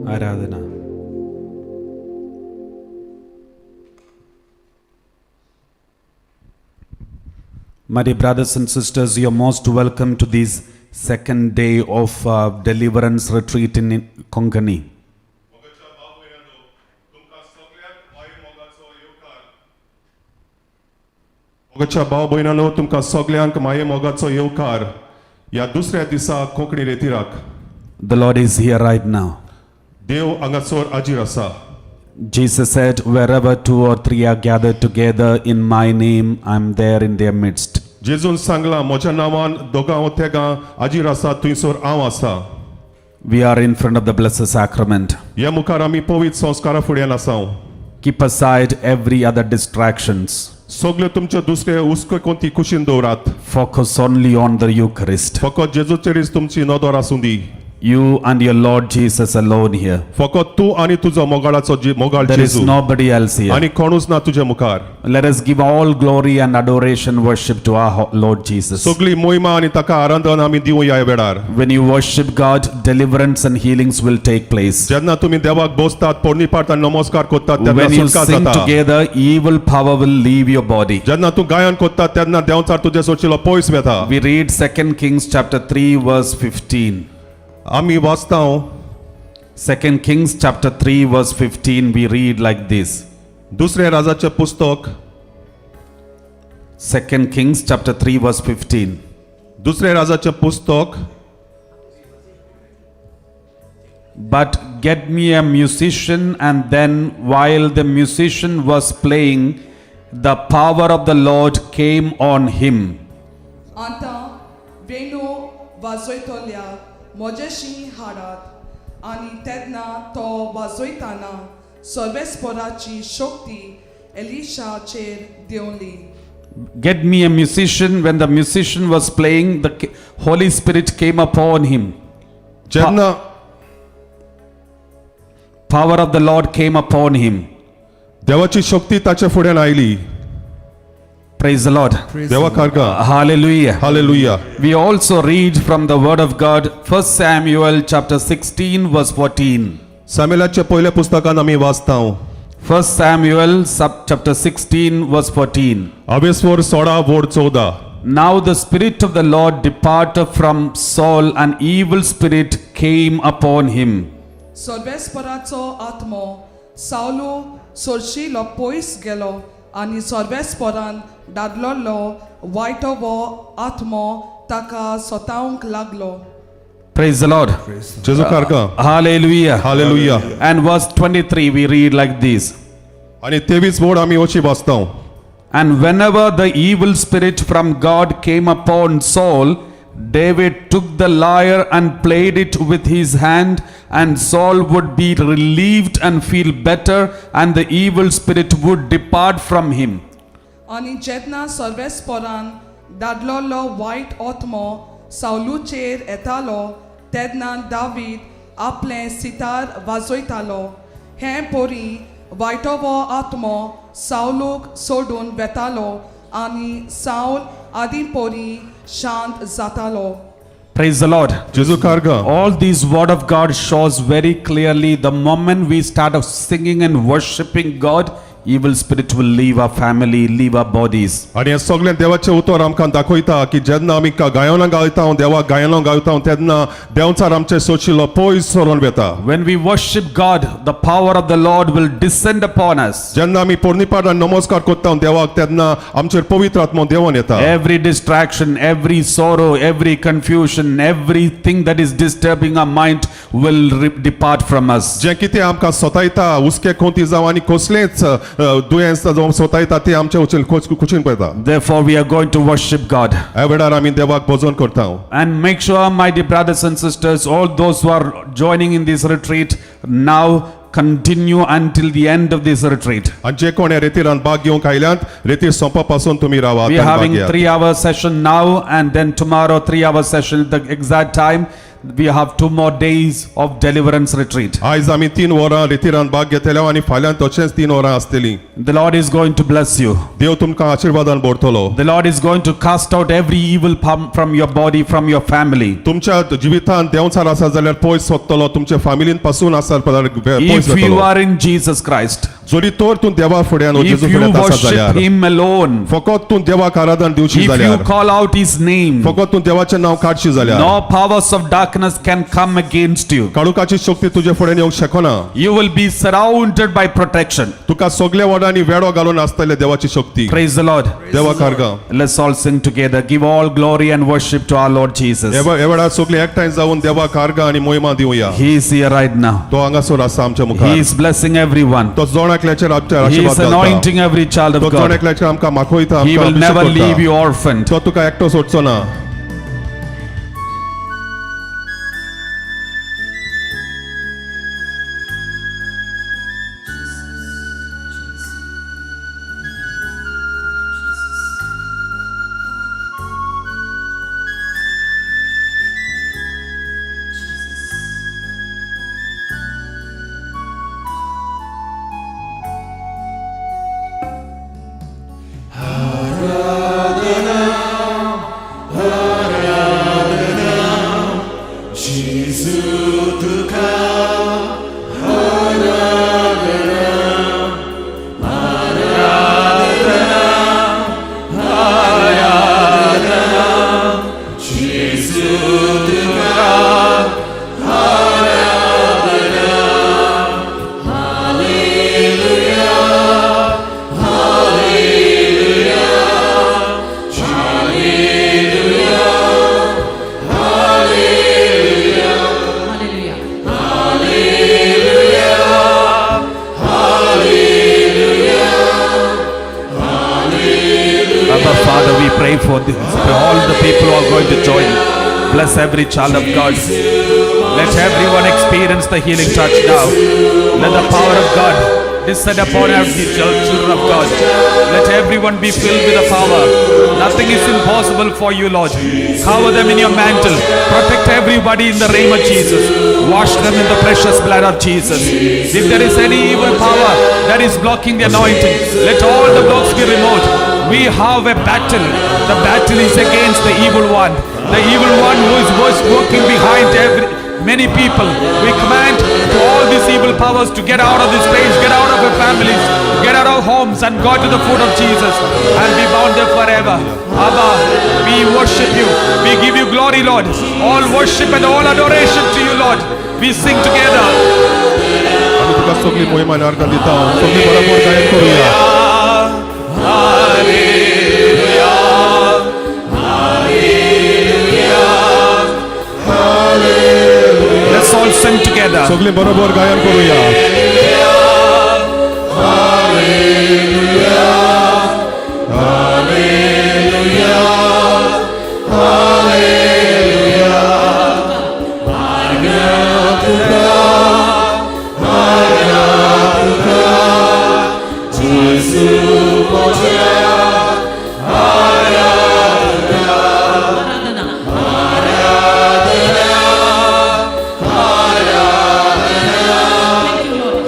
Aradhana. My dear brothers and sisters, you are most welcome to this second day of deliverance retreat in Konkani. मोगाच्या भाव भयणांनो, तुमकां सगळ्यांक माये मोगाचो येवकार. मोगाच्या भाव भयणांनो, तुमकां सगळ्यांक माये मोगाचो येवकार ह्या दुसऱ्या दिसा Konkani रेतिराक. The Lord is here right now. देव हांगासर हाजीर आसा. Jesus said, "Wherever two or three are gathered together in my name, I'm there in their midst." जेजून सांगलां, म्हज्या नांवान दोगां वो तेगां हाजीर आसा थंयसर हांव आसा. We are in front of the Blessed Sacrament. ह्या मुखार आमी पवित्र संस्कारा फुड्यान आसा. Keep aside every other distractions. सगल्यो तुमच्यो दुसरे हुस्को कोणती कुशीन दवरात. Focus only on the Eucharist. फकत जेजूचेरीच तुमची नदर आसूं दी. You and your Lord Jesus alone here. फकत तूं आनी तुजो मोगाळाचो मोगाळ There is जेजू. Nobody else here. आनी कोणूच ना तुज्या मुखार. Let us give all glory and adoration, worship to our Lord Jesus. सगळी मोहिमा आनी ताका आराधन आमी दिवया ह्या वेळार. When you worship God, deliverance and healings will take place. जेन्ना तुमी देवाक बसतात, पोरणीपाट आनी नमस्कार करतात, तेन्ना When you सुटका sing जाता. Together, evil power will leave your body. जेन्ना तूं गायन करता तेन्ना देंवचार तुजे सोचिलो पयस वेता. We read 2 Kings chapter 3 verse 15. आमी वाचता. 2 Kings chapter 3 verse 15, we read like this. दुसऱ्या राजाचें पुस्तक. 2 Kings chapter 3 verse 15. दुसऱ्या राजाचें पुस्तक. "But get me a musician," and then while the musician was playing, the power of the Lord came on him. आतां वेणू वाजयतल्याक म्हजेशी हाडात आनी तेन्ना तो वाजयतना सर्वेस्पराची शक्ती एलिशाचेर देंवली. "Get me a musician." When the musician was playing, the Holy Spirit came upon him. जेन्ना Power of the Lord came upon him. देवाची शक्ती ताच्या फुड्यान आयली. Praise the Lord. देवा खारका. Hallelujah. Hallelujah. We also read from the Word of God, 1 Samuel chapter 16, verse 14. सामेलाच्या पयल्या पुस्तकान आमी वाचता. 1 Samuel sub chapter 16, verse 14. अवेस्वर 16 वोड 14. Now the Spirit of the Lord departed from Saul, and evil spirit came upon him. सर्वेस्पराचो आत्मो सावलू सोरशिलो पयस गेलो आनी सर्वेस्परान दादलोलो वायटवो आत्मो ताका सतावंक लागलो. Praise the Lord. जेजू खारका. Hallelujah. Hallelujah. And verse 23, we read like this. आणि 23 वोड आमी अशी वाचता. And whenever the evil spirit from God came upon Saul, David took the lyre and played it with his hand, and Saul would be relieved and feel better, and the evil spirit would depart from him. आनी जेन्ना सर्वेस्परान दादलोलो वायट आत्मो सावलूचेर येतालो तेन्ना दावीद आपलें सितार वाजयतालो. हें परी वायटवो आत्मो सावलूक सोडून वेतालो आनी सावल आदीं परी शांत जातालो. Praise the Lord. जेजू खारका. All these word of God shows very clearly, the moment we start of singing and worshipping God, evil spirit will leave our family, leave our bodies. आणि हे सगळें देवाचें उतर आमकां दाखयता की जेन्ना आमी गायनां गायता, देवाक गायनां गायता, तेन्ना देंवचार आमचे सोचिलो पयस सरोन वेता. When we worship God, the power of the Lord will descend upon us. जेन्ना आमी पोरणीपाट आनी नमस्कार करता देवाक तेन्ना आमचेर पवित्र आत्मो देवोन येता. Every distraction, every sorrow, every confusion, everything that is disturbing our mind will depart from us. जें कितें आमकां सतायता, हुस्के खोंती जावं आनी कसलेंच दुयेंस जावं सतायता, तें आमचे उचल कुशीन पळयता. Therefore, we are going to worship God. ह्या वेळार आमी देवाक भजन करता. And make sure, my dear brothers and sisters, all those who are joining in this retreat now, continue until the end of this retreat. आनी जे कोण ह्या रेतीरान भाग घेवंक आयल्यात, रेतीर सोंपा पासून तुमी रावात We are आनी भाग having घेयात. 3-hour session now and then tomorrow 3-hour session at the exact time. We have 2 more days of deliverance retreat. आयज आमी 3 वरां रितीरान भाग घेतले आनी फाल्यां तशेंच 3 वरां आसतली. The Lord is going to bless you. देव तुमकां आशिर्वादान भरतलो. The Lord is going to cast out every evil from your body, from your family. तुमच्या जिवितांत देंवचार आसा जाल्यार पयस सोदतलो, तुमच्या फामिलीन पासून आसा जाल्यार पयस If you वतलो. Are in Jesus Christ, जरी तर तूं देवा फुड्यान if जेजू you फुड्यान आसा worship जाल्यार, Him alone, फकत तूं देवाक आराधन दिवची if you जाल्यार, call out His name, फकत तूं देवाचें नांव काडशी जाल्यार, no powers of darkness can come against you. काळोखाची शक्ती तुजे फुड्यान येवंक शकना. You will be surrounded by protection. तुका सगल्या वडांनी वेडो घालून आसतले देवाची शक्ती. Praise the Lord. देवाक आर्गां. Let's all sing together. Give all glory and worship to our Lord Jesus. हे वेळार सगळे एकठांय जावन देवाक आर्गां आनी मोहिमा दिवया. He is here right now. तो हांगासर आसा आमच्या He मुखार. is blessing everyone. तो जण एकल्याचेर आमच्या He आशिर्वाद is घालता. anointing every child तो of जण God. एकल्याचेर आमकां माखोयता, He आमकां will अभिशेक never leave करता. You orphaned. तो तुका एकटो सोडचो ना. Hallelujah. Abba Father, we pray for all the people who are going to join. Bless every child of God. Let everyone experience the healing touch now. Let the power of God descend upon every children of God. Let everyone be filled with the power. Nothing is impossible for you, Lord. Cover them in your mantle. Protect everybody in the name of Jesus. Wash them in the precious blood of Jesus. If there is any evil power that is blocking the anointing, let all the blocks be removed. We have a battle. The battle is against the evil one. The evil one who is was working behind every many people. We command to all these evil powers to get out of this place, get out of your families, get out of homes and go to the foot of Jesus and be bound there forever. Abba, we worship you. We give you glory, Lord. All worship and all adoration to you, Lord. We sing together. आमी तुका सगळी मोहिमा आनी आर्गां दिता. सगळी बरोबर गायन करुया. Hallelujah. Let's all sing together. सगळी बरोबर गायन करुया. Aradhana. Thank you, Lord.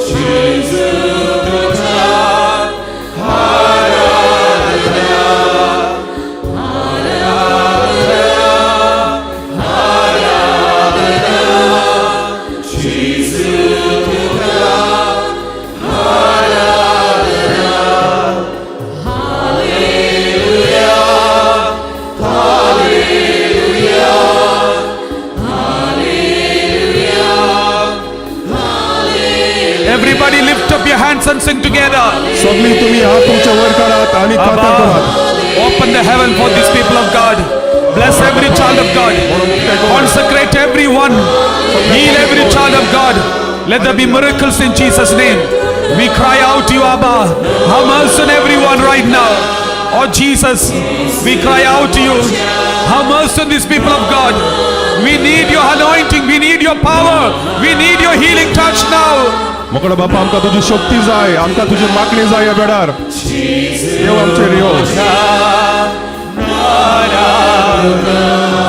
Everybody lift up your hands and sing together. सगळी तुम्ही हात तुमचे वर काढात आणि प्रार्थना करात. Abba, open the heaven for these people of God. Bless every child of God. Consecrate everyone. Heal every child of God. Let there be miracles in Jesus' name. We cry out to you, Abba. Have mercy on everyone right now. Oh Jesus, we cry out to you. Have mercy on these people of God. We need your anointing. We need your power. We need your healing touch now. मोकडो बापा, आमकां तुजी शक्ती जाय, आमकां तुजी मागणी जाय ह्या वेळार. देव आमचेर यो.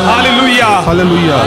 Hallelujah. Hallelujah.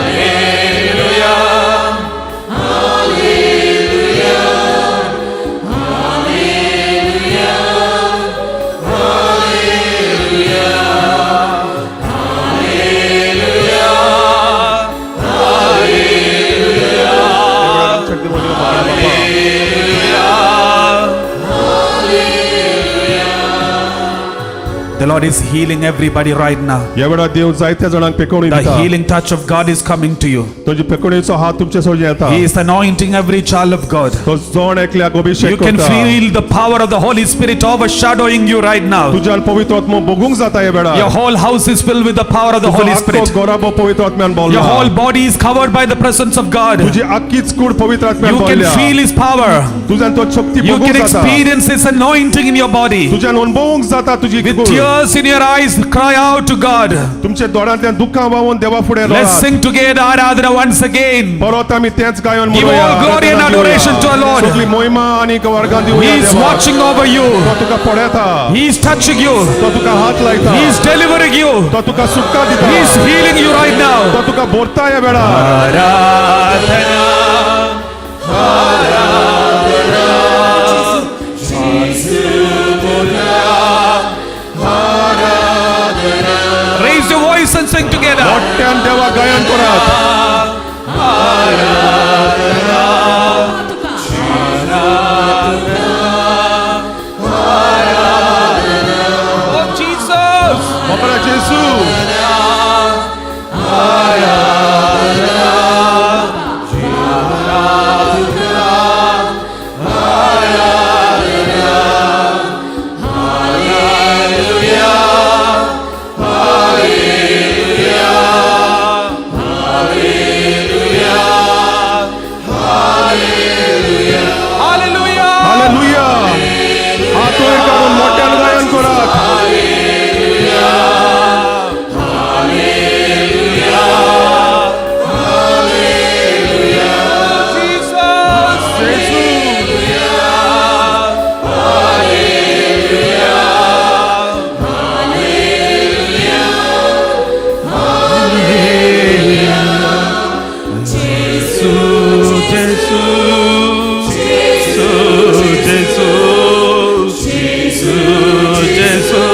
The Lord is healing everybody right now. ह्या वेळार देव जायत्या जाणांक पेकोवणी The दिता. Healing touch of God is coming to you. तुजी पेकोवणेचो हात तुमचे सोडून येता. He is anointing every child of God. तो जण एकल्याक You अभिषेक can करता. Feel the power of the Holy Spirit overshadowing you right now. तुज्यान पवित्र आत्मो बघूंक जाता ह्या वेळार. Your whole house is filled with the power of the तुजो Holy आख्खो Spirit. घराबो पवित्र आत्म्यान Your whole भरला. Body is covered by the presence of God. तुजी आख्खीच कूड पवित्र आत्म्यान You can भरल्या. Feel His power. तुज्यान तो शक्ती You बघूंक can जाता. Experience His anointing in your body. तुज्यान अणभवूंक जाता तुजी With could. Tears in your eyes, cry out to God. तुमच्या दोळ्यांतल्यान दुख्खां व्हांवून देवा फुडें Let's रडात. Sing together Aradhana once again. परत आमी तेंच गायन Give म्हणूया. All glory and आराधना दिवया. Adoration to our Lord. सगळी मोहिमा आनी वर्गां He दिवया is देवाक. Watching over you. तो तुका पळयता. He is touching you. तो तुका हात लायता. He is delivering you. तो तुका सुटका दिता. He is healing you right now. तो तुका भरता ह्या वेळार. Aradhana, Aradhana. Raise your voice and sing together. मोठ्यान देवा गायन करात. तुका. Oh Jesus. बापरा जेसू. Hallelujah. Hallelujah. हात वयर काडून मोठ्यान गायन करात. Jesus. जेसू. Jesus, Jesus, Jesus,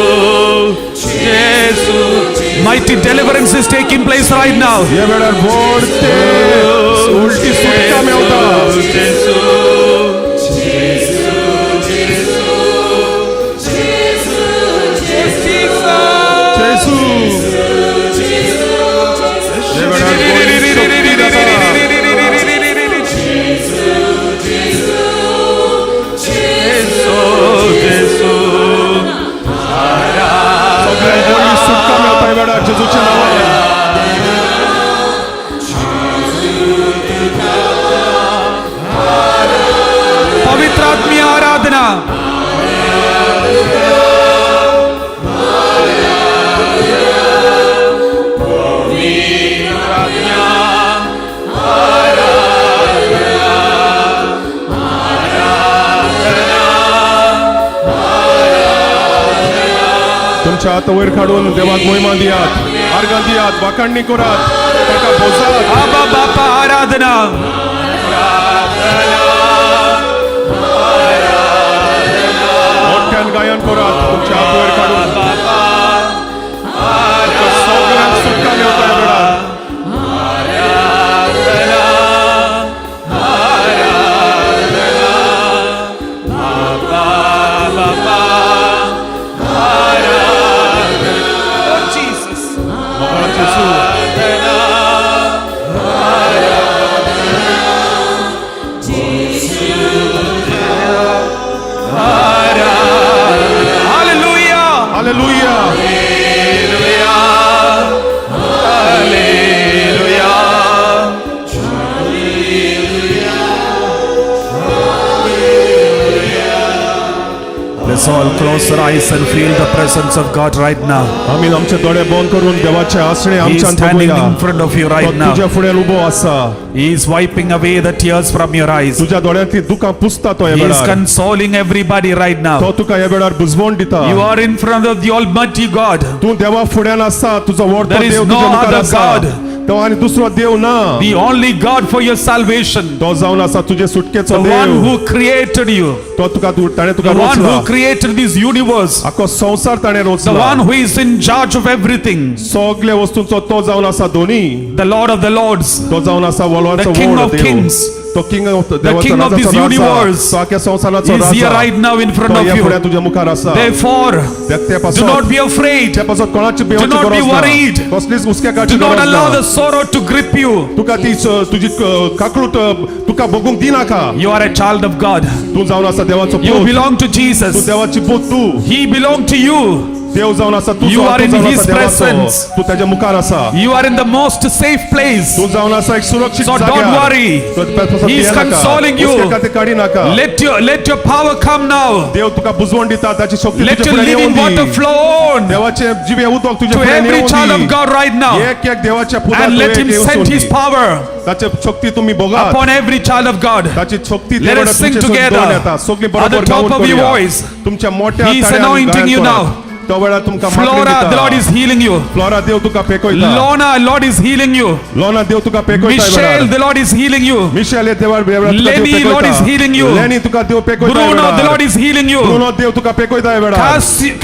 Jesus. Mighty deliverance is taking place right now. ह्या वेळार व्हड ते उलटी सुटका मेवता. जेसू. ह्या वेळार व्हडली शक्ती जाता. सगळ्यांक व्हडली सुटका मेवता ह्या वेळार जेजूच्या नांवान. पवित्रात्मी आराधना. तुमच्या हात वयर काडून देवाक मोहिमा दियात, आर्गां दियात, वाखाणणी करात, ताका भोजात. आबा बापा आराधना. मोठ्यान गायन करात तुमच्या हात वयर काडून. तुमच्या सगळ्यांक सुटका मेवता ह्या वेळार. Oh Jesus. बाबा जेसू. Hallelujah. Hallelujah. Let's all close our eyes and feel the presence of God right now. आमी आमचे दोळे बंद करून देवाचे आसणे He is आमच्यान standing बघूया. In front of you तो right now. तुझ्या फुडें उबो आसा. He is wiping away the tears from your eyes. तुझ्या दोळ्यांतली दुकां पुसता तो ह्या He is वेळार. Consoling everybody right now. तो तुका ह्या वेळार बुजवण दिता. You are in front of the Almighty God, तूं देवा फुड्यान आसा. तुजो व्हडलो There is देव no तुज्या मुखार other आसा. God. तो आनी दुसरो देव ना. The only God for your salvation, तो जावन आसा तुजे सुटकेचो the one Dev. Who created you, तो तुका ताणें तुका the one रचला. Who created this universe, आखो संवसार ताणें the रचला. One who is in charge of everything, सगल्या वस्तूंचो तो जावन आसा धनी. The Lord of the Lords, तो जावन आसा the वळवांचो King व्हड of Dev. Kings. तो king of The king of this universe तो आख्या संवसाराचो is here Raja right now in front तो of ह्या फुड्यान you. तुज्या मुखार आसा. Therefore, ते do पासत not be afraid. ते पासत कोणाची भिवची not be गरज ना. worried. कसलीच हुस्क्या काडची Do not गरज allow ना. the sorrow to grip you. तुका ती तुजी काकळूट तुका भोगूंक दिनाका. You are a child of God. तूं जावन आसा देवाचो You पूत. belong to तूं Jesus. देवाची पूत तूं. He belonged to you. देव जावन आसा तूं. You are तूं in जावन His आसा देवाचो. presence. तूं तेज्या मुखार आसा. You are in the most safe place. तूं जावन आसा एक सुरक्षीत So don't जाग्यार. Worry. तो ते पासत He is भियेनाका. Consoling you. हुस्क्या खातीर काडिनाका. Let your power come now. देव तुका बुजवण दिता. ताची शक्ती Let तुज्या your फुड्यान living येवंदी. Water flow on देवाचे जिवे उदक तुज्या to फुड्यान every child of येवंदी. God right now. एक एक देवाच्या पुताक And let एक him येवसून send the. His power ताची शक्ती तुमी भोगात. Upon every child of God. ताची शक्ती Let देवाच्या us sing तुमचे सोड together. घेवन येता. सगळीं At the बरोबर top गावन of your करूया. Voice. तुमच्या मोठ्या He is ताळ्यान anointing गायन you करात. Now. तो वेळार तुमकां मागणी Flora, दिता. the Lord is healing you. Flora, देव तुका पेकयता. Lorna, Lord is healing you. Lorna, देव तुका पेकयता. Michelle, the Lord is healing you. Michelle, देवा वेळार तुका देव Lenny, Lord is पेकयता. Healing you. Lenny, तुका देव पेकयता. Bruno, the Lord is healing you. Bruno, देव तुका पेकयता वेळार.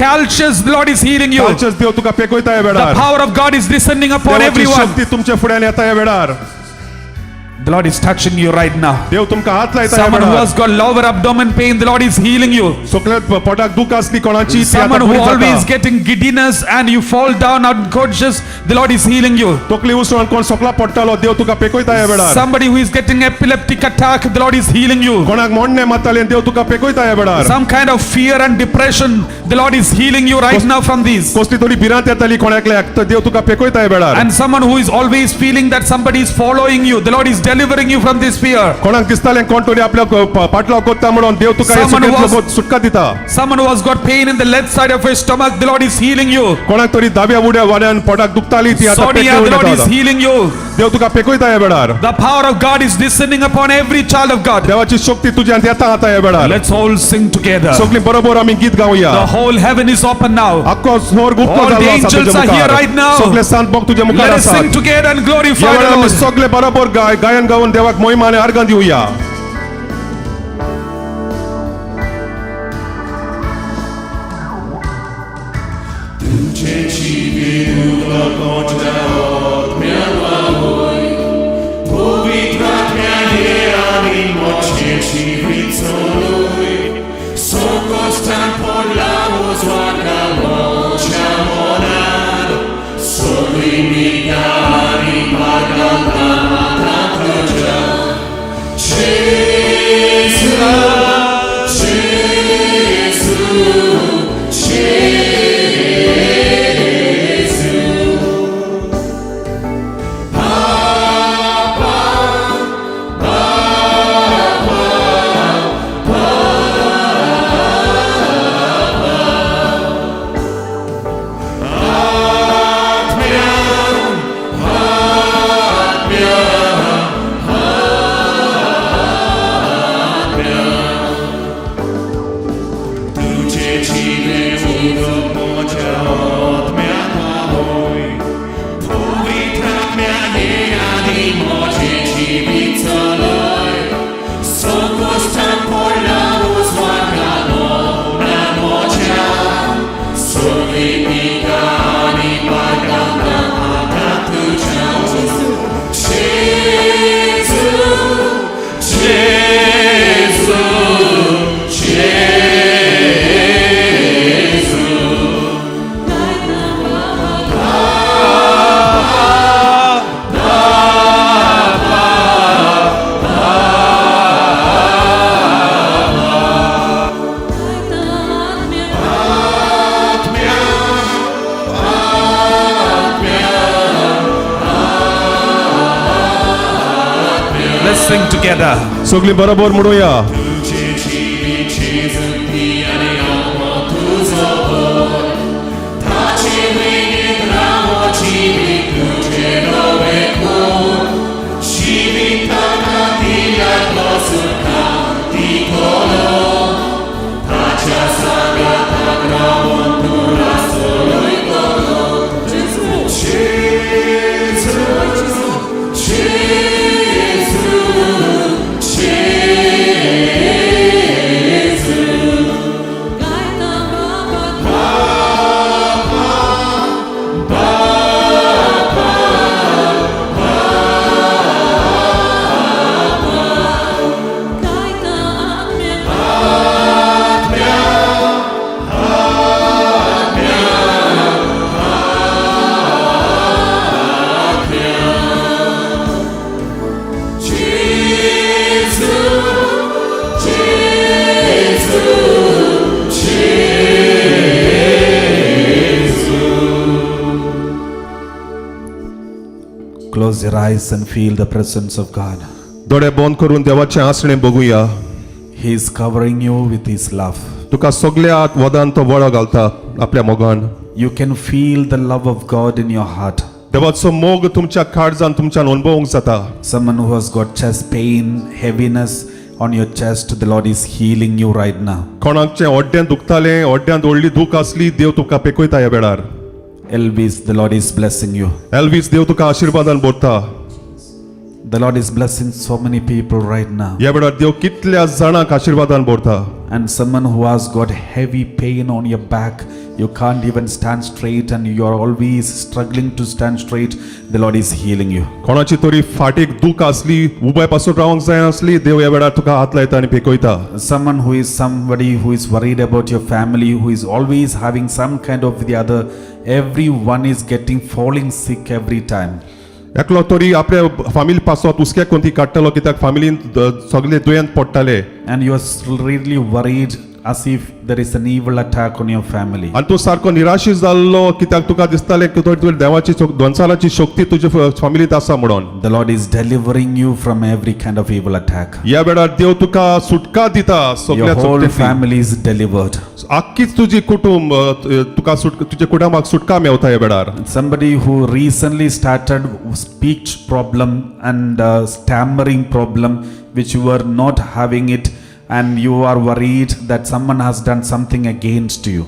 Calcius, the Lord is healing you. कालचेच देव तुका पेकयता The वेळार. Power of God is descending upon देवाची everyone. शक्ती तुमच्या फुड्यान येता ह्या वेळार. The Lord is touching you right now. देव तुमकां हात लायता ह्या Someone who वेळार. has got lower abdomen pain, the Lord is healing you. सगळ्यात पोटाक दुख आसली कोणाची ती आतां Someone who बरी जाता. Always getting giddiness and you fall down unconscious, the Lord is healing you. तकली उसळून कोण सकला पडटालो, देव तुका पेकयता ह्या वेळार. Somebody who is getting epileptic attack, the Lord is healing you. कोणाक मोडणे मारताले, देव तुका पेकयता ह्या वेळार. Some kind of fear and depression, the Lord is healing you right now from these. कसली तरी भिरांत येताली कोणाकल्याक, तर देव तुका पेकयता ह्या वेळार. And someone who is always feeling that somebody is following you, the Lord is delivering you from this fear. कोणाक दिसतालें कोण तरी आपल्या पाटलाव करता म्हणून, देव तुका ह्या Someone सुटकेंतलो सुटका दिता. Someone who has got pain in the left side of his stomach, the Lord is healing you. कोणाक तरी दाव्या उड्या वाड्यान पोटाक दुखताली, ती आतां Sonia, पेकून the Lord is येता. Healing you. देव तुका पेकयता ह्या वेळार. The power of God is descending upon every child of God. देवाची शक्ती तुज्यांत येता आतां ह्या वेळार. Let's all sing together. सगळीं बरोबर आमी गीत गावया. The whole heaven is open now. आख्खो स्वर्ग उक्तो All the जाल्लो आसा angels तुज्या are here मुखार. Right now. सगळे संत भक्त तुज्या मुखार Let us आसात. Sing together and ह्या glorify वेळार the आमी Lord. सगळे बरोबर गाय गायन गावन देवाक मोहिमा आनी आर्गां दिवया. Let's sing together. सगळीं बरोबर म्हणूया. Jesus. Close your eyes and feel the presence of God. दोळे बंद करून देवाचें आसणें बघुया. He is covering you with His love. तुका सगल्या वदान तो वळो घालता आपल्या मोगान. You can feel the love of God in your heart. देवाचो मोग तुमच्या काळजान तुमच्यान अणभवूंक जाता. Someone who has got chest pain, heaviness on your chest, the Lord is healing you right now. कोणाकचें ओड्ड्यान दुखतालें, ओड्ड्यांत व्हडली दूख आसली, देव तुका पेकयता ह्या वेळार. Elvis, the Lord is blessing you. Elvis, देव तुका आशिर्वादान भरता. The Lord is blessing so many people right now. ह्या वेळार देव कितल्या जाणांक आशिर्वादान भरता. And someone who has got heavy pain on your back, you can't even stand straight and you are always struggling to stand straight, the Lord is healing you. कोणाची तरी फाटीक दूख आसली, उबय पासून रावंक जाय आसली, देव ह्या वेळार तुका हात लायता आनी पेकयता. Someone who is somebody who is worried about your family, who is always having some kind of the other, everyone is getting falling sick every time. एकलो तरी आपल्या फामिली पासत हुस्क्याक कोणती काडटलो कित्याक फामिलीन सगळे दुयेंत पडटाले. And you are really worried as if there is an evil attack on your family. आनी तूं सारको निराशी जाल्लो कित्याक तुका दिसतालें की थोडी तुवें देवाची दोनसालाची शक्ती तुज्या फामिलींत आसा म्हणून. The Lord is delivering you from every kind of evil attack. ह्या वेळार देव तुका सुटका दिता Your सगळ्या whole चुकतेंतली. Family is delivered. आख्खीच तुजी कुटुंब तुका तुज्या कुटुंबाक सुटका मेवता ह्या वेळार. Somebody who recently started speech problem and stammering problem, which you were not having it, and you are worried that someone has done something against you.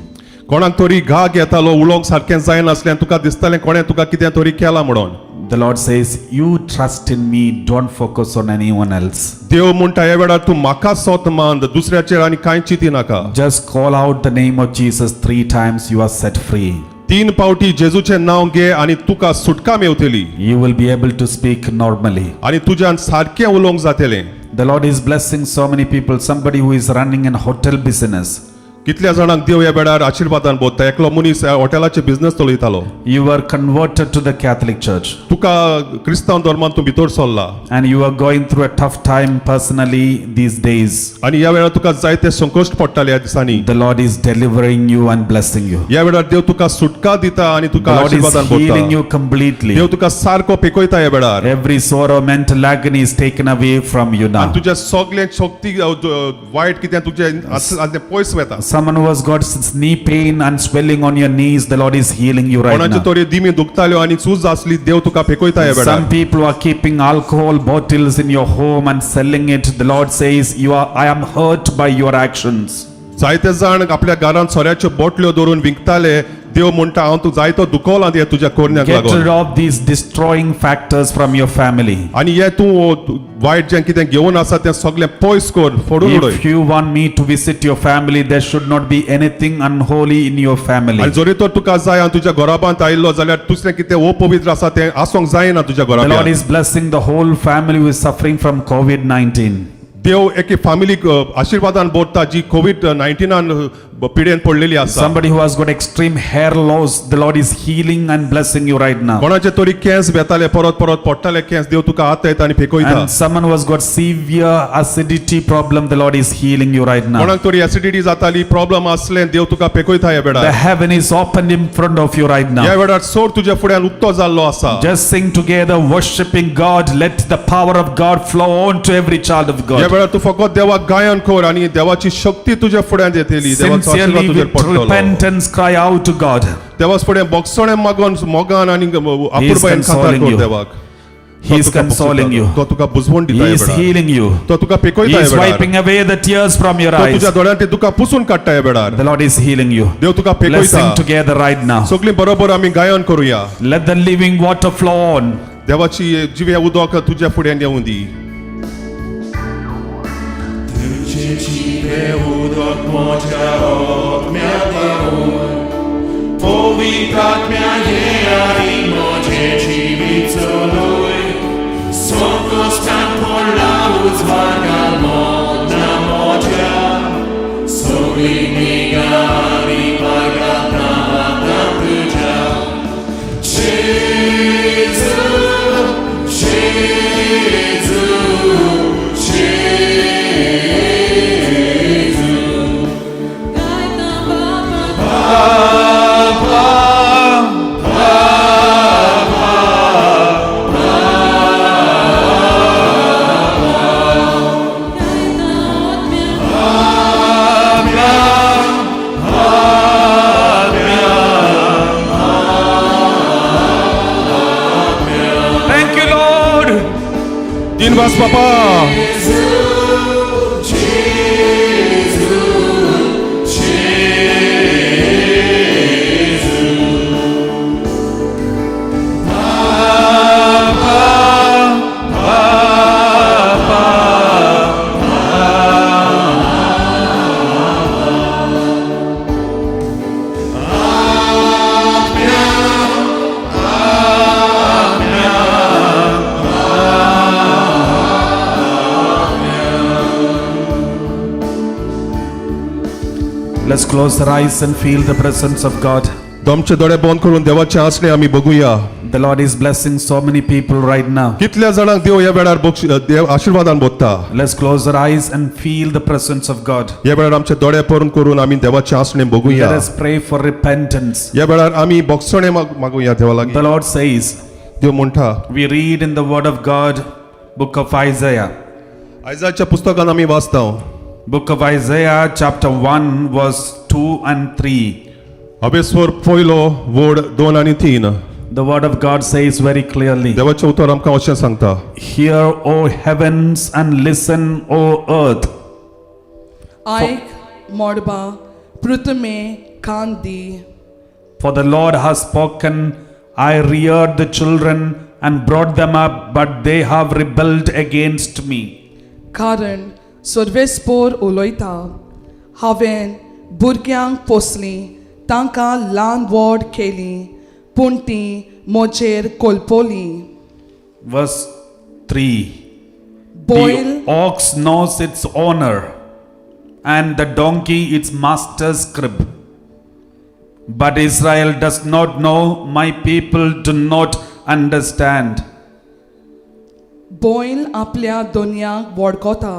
कोणाक तरी घाग येतालो, उलोवंक सारकें जायनासलें आनी तुका दिसतालें कोणें तुका कितें तरी केलां म्हणून. The Lord says, "You trust in me, don't focus on anyone else." देव म्हणटा ह्या वेळार तूं म्हाका सोत मान, दुसऱ्याचेर आनी कांय चिंती नाका. Just call out the name of Jesus three times, you are set free. तीन पावटी जेजूचें नांव घे आनी तुका सुटका मेवतली. You will be able to speak normally. आनी तुज्यान सारकें उलोवंक जातलें. The Lord is blessing so many people. Somebody who is running an hotel business. कितल्या जाणांक देव ह्या वेळार आशिर्वादान बोधता. एकलो मनीस हॉटेलाचे business चलयतालो. You were converted to the Catholic Church तुका क्रिस्तांव धर्मान तूं भितर सरला. And you are going through a tough time personally these days. आनी ह्या वेळार तुका जायते संकश्ट पडटाले ह्या दिसांनी. The Lord is delivering you and blessing you. ह्या वेळार देव तुका सुटका दिता आनी The तुका Lord is आशिर्वादान healing बोधता. You completely. देव तुका सारको पेकयता ह्या वेळार. Every sorrow, mental agony is taken away from you आनी now. तुज्या सगळें शक्ती वायट कितें तुजें आसलें तें पयस वता. Someone who has got knee pain and swelling on your knees, the Lord is healing you right कोणाचे now. तरी दिमी दुखताल्यो आनी सूज आसली, देव तुका पेकयता ह्या वेळार. Some people are keeping alcohol bottles in your home and selling it. The Lord says, "You are I am hurt by your actions." जायते जाण आपल्या घरांत सोऱ्याच्यो बोटल्यो दवरून विकताले, देव म्हणटा हांव तूं जायतो दुखवला ते तुज्या करण्याक Get लागून. Rid of these destroying factors from your family. आनी हे तूं वायट जें कितें घेवन आसा तें सगळें पयस कर, फोडून उडय. If you want me to visit your family, there should not be anything unholy in your family. आनी जरी तर तुका जाय हांव तुज्या घराबांत आयिल्लो जाल्यार दुसरें कितें अपवित्र आसा तें आसूंक जायना तुज्या The Lord घराब्यांत. Is blessing the whole family who is suffering from COVID 19. देव एके फामिलीक आशिर्वादान भरता जी कोवीड 19 पिडेन पडलेली आसा. Somebody who has got extreme hair loss, the Lord is healing and blessing you right now. कोणाचे तरी केंस वेताले, परत परत पडटाले केंस, देव तुका हात येता आनी फेकयता. And someone who has got severe acidity problem, the Lord is healing you right now. कोणाक तरी एसिडिटी जाताली, प्रॉब्लम आसले, देव तुका पेकयता ह्या The वेळार. Heaven is opened in front of you right ह्या now. वेळार सोर तुज्या फुड्यान उक्तो जाल्लो आसा. Just sing together, worshiping God. Let the power of God flow on to every child of ह्या God. वेळार तूं फकत देवाक गायन कर आनी देवाची शक्ती तुज्या फुड्यान येतली, देवाचो आशिर्वाद Sincerely, तुजेर with पडटलो. Repentance, cry out to God. Dewas फुडें बोगसणें मागून मोगान आनी अपुरबायेन कांतार consoling कर you. देवाक. He is तो तुका consoling you. तो तुका बुजवण दिता He ह्या is वेळार. Healing you. तो तुका He पेकयता is ह्या वेळार. Wiping away the tears from your तो eyes. तुज्या दोळ्यांतली दुकां पुसून काडटा ह्या वेळार. The Lord is healing you. देव तुका Let's sing पेकयता. Together right now. सगळीं बरोबर आमी गायन करुया. Let the living water flow on. देवाची जिव्या उदक तुज्या फुड्यान येवूं दी. तुझे जिवे उदक म्हज्या आत्म्याक पावून, पवित्र आत्म्या ये आनी म्हजें जिवीत चलय. संकश्टान पडला उजवाड घाल मना म्हज्या, सगळीं निगा आनी पार घालता हातांत तुज्या. जेजू, जेजू, जेजू. गायता बाबा. Papa, आशीर्वाद बापा. Let's close our eyes and feel the presence of God. आमचे दोळे बंद करून देवाचे आसणे आमी बघूया. The Lord is blessing so many people right now. कितल्या जाणांक देव ह्या वेळार देव आशिर्वादान बोधता. Let's close our eyes and feel the presence of God. ह्या वेळार आमचे दोळे परून करून आमी देवाचे आसणे बघूया. Let us pray for repentance. ह्या वेळार आमी बॉक्सणे मागूया देवा लागीं. The Lord says, देव म्हणटा, we read in the Word of God, book of Isaiah. आयजाच्या पुस्तकान आमी वाचता. Book of Isaiah, chapter 1, verse 2 and 3. अभेस्वर पयलो वड 2 आनी 3. The Word of God says very clearly, देवाचें उतर आमकां अशें सांगता, Hear, O heavens, and listen, O earth. आयक मोडबा पृथ्मे कान दी. For the Lord has spoken, I reared the children and brought them up, but they have rebelled against me. कारण सर्वेस्पोर उलयता, हांवें भुरग्यांक पोसलीं, तांकां ल्हान व्हड केलीं, पूण तीं म्हजेर कोलपोलीं. Verse 3. बैल The ox knows its owner, and the donkey its master's crib. But Israel does not know, my people do not understand. बैल आपल्या दोनयांक वळखता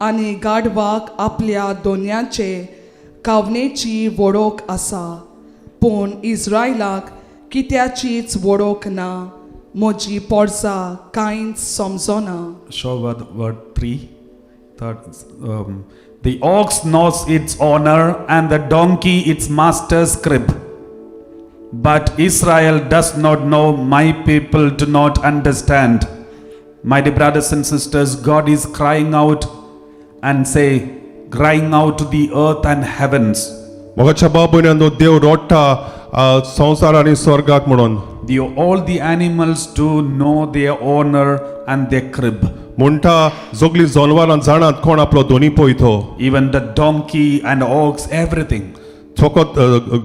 आनी गाडवाक आपल्या दोनयांचे कावणेची वळख आसा, पूण इस्रायलाक कित्याचीच वळख ना, म्हजी पोरसां कांयच समजना. Show word 3. Third, the ox knows its owner, and the donkey its master's crib. But Israel does not know, my people do not understand. My dear brothers and sisters, God is crying out and say, crying out to the earth and heavens. मोगाच्या बाब भयणांनो, देव रोडटा संवसार आनी स्वर्गाक म्हणून. All the animals do know their owner and their crib. म्हणटा सगळीं जनवरां जाणात कोण आपलो दोनी पळय तो. Even the donkey and ox, everything. फकत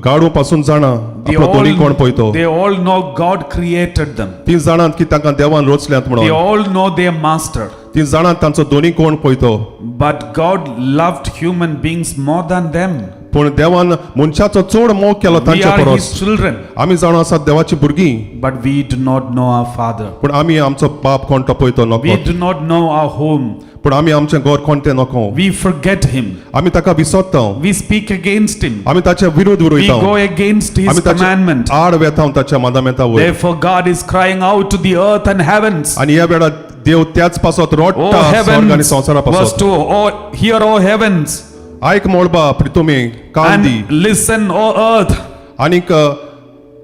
गाडू पासून जाणा They आपलो दोनी कोण पळय तो. all, they all know God created them. ती जाणात की तांकां देवान रचल्यात They म्हणून. all know their master. ती जाणात तांचो दोनी कोण पळय तो. But God loved human beings more than them. पूण देवान मनशाचो चड मोग केलो We तांच्या are His परस. children, आमी जाणा आसात देवाची भुरगीं. But we do not know our Father. पूण आमी आमचो बाप कोण तो पळय तो We नको. Do not know our home. पूण आमी आमचें घर कोण तें नको. We forget Him. आमी ताका विसरता. We speak against Him. आमी ताच्या विरोध We उरयता. go against His आमी ताचे commandment. आड वेता ताच्या मादामेता वयर. Therefore, God is crying out to the earth and heavens. आनी ह्या वेळार देव त्याच पासत O रोडटा स्वर्ग आनी heavens, संवसारा verse पासत. 2, O, hear, O heavens, आयक मोळबा प्रितुमे कान दी. And listen, O earth, आनीक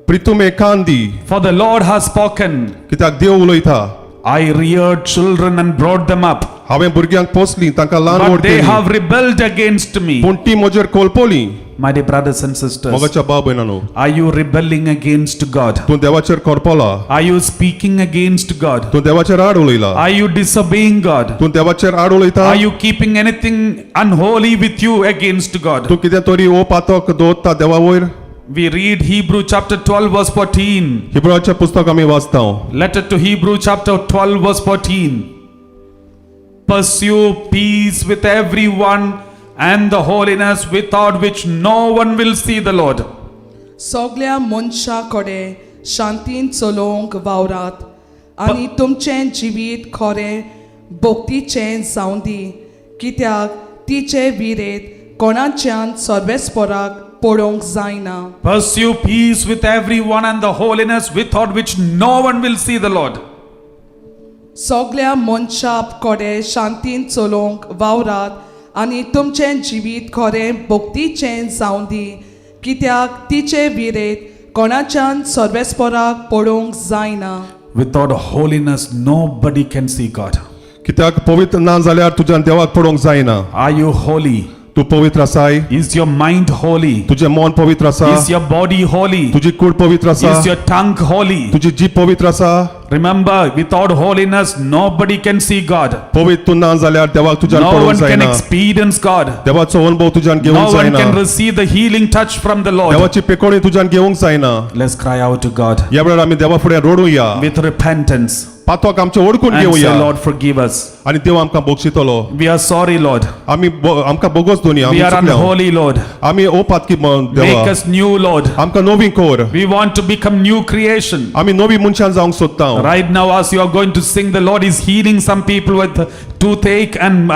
प्रितुमे कान दी. For the Lord has spoken. कित्याक देव उलयता. I reared children and brought them up, हांवें भुरग्यांक पोसलीं, तांकां ल्हान but व्हड they केलीं, have rebelled against me. पूण ती म्हजेर कोलपोली. My dear brothers and sisters, मोगाच्या बाब भयणांनो, are you rebelling against God? तूं देवाचेर कोरपोला? Are you speaking against God? तूं देवाचेर आड उलयला? Are you disobeying God? तूं देवाचेर आड उलयता? Are you keeping anything unholy with you against God? तूं कितें तरी ओ पातक दवरता देवा वयर? We read Hebrew chapter 12, verse 14. हिब्राचें पुस्तक आमी वाचता. Letter to Hebrew chapter 12, verse 14. Pursue peace with everyone and the holiness without which no one will see the Lord. सगल्या मनशां कडेन शांतीन चलोवंक वावरात आनी तुमचें जिवीत खरें भक्तीचें जावं दी, कित्याक तिचे विरेत कोणाच्यान सर्वेस्पराक पळोवंक जायना. Pursue peace with everyone and the holiness without which no one will see the Lord. सगल्या मनशां कडेन शांतीन चलोवंक वावरात आनी तुमचें जिवीत खरें भक्तीचें जावं दी, कित्याक तिचे विरेत कोणाच्यान सर्वेस्पराक पळोवंक जायना. Without holiness, nobody can see God. कित्याक पवित्र ना जाल्यार तुज्यान देवाक पळोवंक जायना. Are you holy? तूं पवित्र आसाय? Is your mind holy? तुजें मन पवित्र आसा? Is your body holy? तुजी कूड पवित्र आसा? Is your tongue holy? तुजी जीभ पवित्र आसा? Remember, without holiness, nobody can see God. पवित्र तूं ना जाल्यार देवाक तुज्यान No पळोवंक one can जायना. Experience God. देवाचो अनुभव तुज्यान No घेवंक one जायना. Can receive the healing touch from the Lord. देवाची पेकोणी तुज्यान घेवंक जायना. Let's cry out to God ह्या वेळार आमी देवा फुडें रडुया with repentance पातोक आमचें ओडकून and say, घेवया "Lord, forgive us. आनी देव आमकां बक्षितलो. We are sorry, Lord. आमी आमकां बोगोस दोनी We आमी are चुकल्या. Unholy, Lord. आमी ओपातकी Make देवा us new, Lord. आमकां नवी कर. We want to become new creation." आमी नवी मनशां जावंक सोदता. Right now, as you are going to sing, the Lord is healing some people with toothache and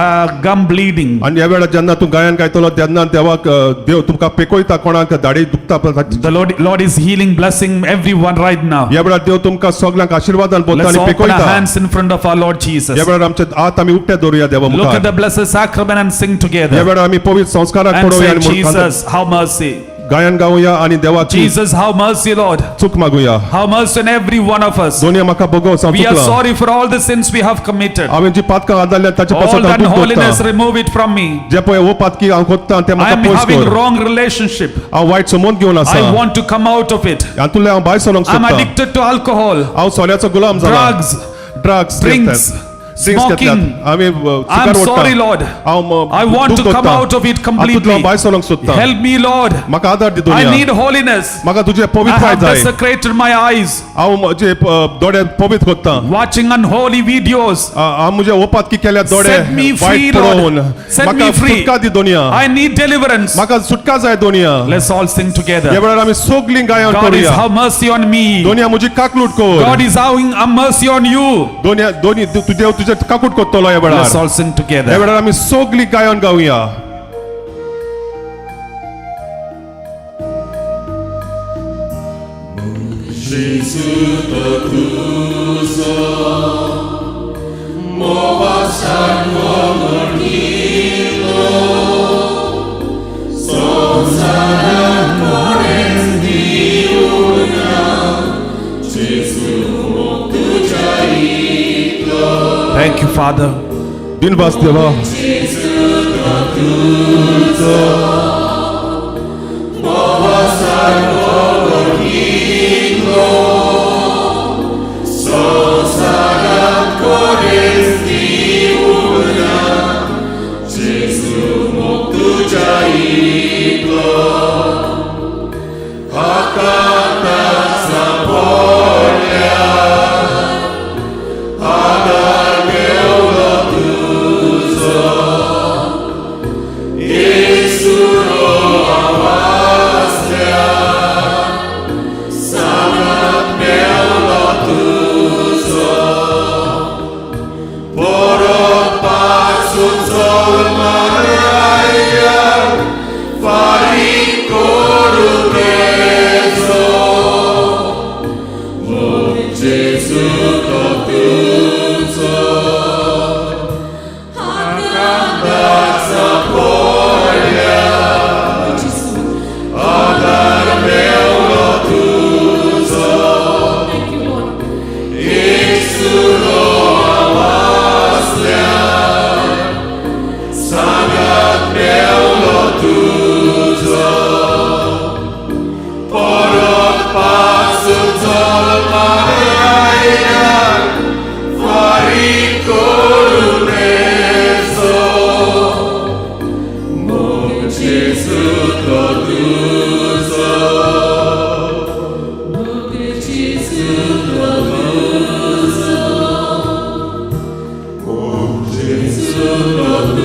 gum bleeding. आनी ह्या वेळार जेन्ना तूं गायन गायतलो तेन्ना देवाक देव तुमकां पेकयता कोणाक दाडी दुखता पळय The Lord is healing, blessing everyone right now. ह्या वेळार देव तुमकां सगल्यांक आशिर्वादान भरता Let's आनी open our पेकयता. Hands in front of our Lord Jesus. ह्या वेळार आमचे हात आमी उक्ते दवरुया देवा Look at मुखार. The blessed sacrament and sing ह्या together. वेळार आमी पवित्र संस्काराक And पडोवया say, आनी "Jesus, have mercy. गायन गावया आनी देवाची Jesus, have mercy, Lord. चूक मागुया. Have mercy on every one of us. दोनया म्हाका बगोस हांव We are चुकलां. Sorry for all the sins we have committed. हांवें जी पातकां आदारल्या ताचे All पासत the हांव दूख unholiness, दवरतां. Remove it from me. जे पळय हो पातकी हांव कोत्ता तें I म्हाका am पयस having कर. Wrong relationship. हांव वायट संबंद घेवन आसा. I want to come out of it. हातूंतल्यान हांव भायर सरोंक I am सोदतां. Addicted to alcohol, हांव सोऱ्याचो गुलाम जाला. drugs, drugs drinks, drinks smoking. आमी I am cigar sorry, ओडटा. Lord. हांव I want दूख to come दवरतां. Out of it हातूंतलो completely. हांव भायर सरोंक सोदतां. Help me, Lord. म्हाका आदार दी I दोनया. Need holiness. म्हाका तुजें I पवित्रताय have जाय. Desecrated my eyes हांव म्हजे दोळे पवित्र करतां. Watching unholy videos. हांव म्हजे ओपातकी केल्या दोळे Set me free, वायट Lord. पळोवन. Set म्हाका me free. सुटका दी दोनया. I need deliverance. म्हाका सुटका जाय दोनया. Let's all sing ह्या together. वेळार आमी सगलीं गायन God is करुया. Have mercy on me. दोनया म्हजी काकलूट कर. God is having a mercy on you. दोनया दोनी तूं देव तुजे काकूट करतलो ह्या Let's वेळार. All sing ह्या together. वेळार आमी सगलीं गायन गावया. Thank you, Father. दिनवास देवा.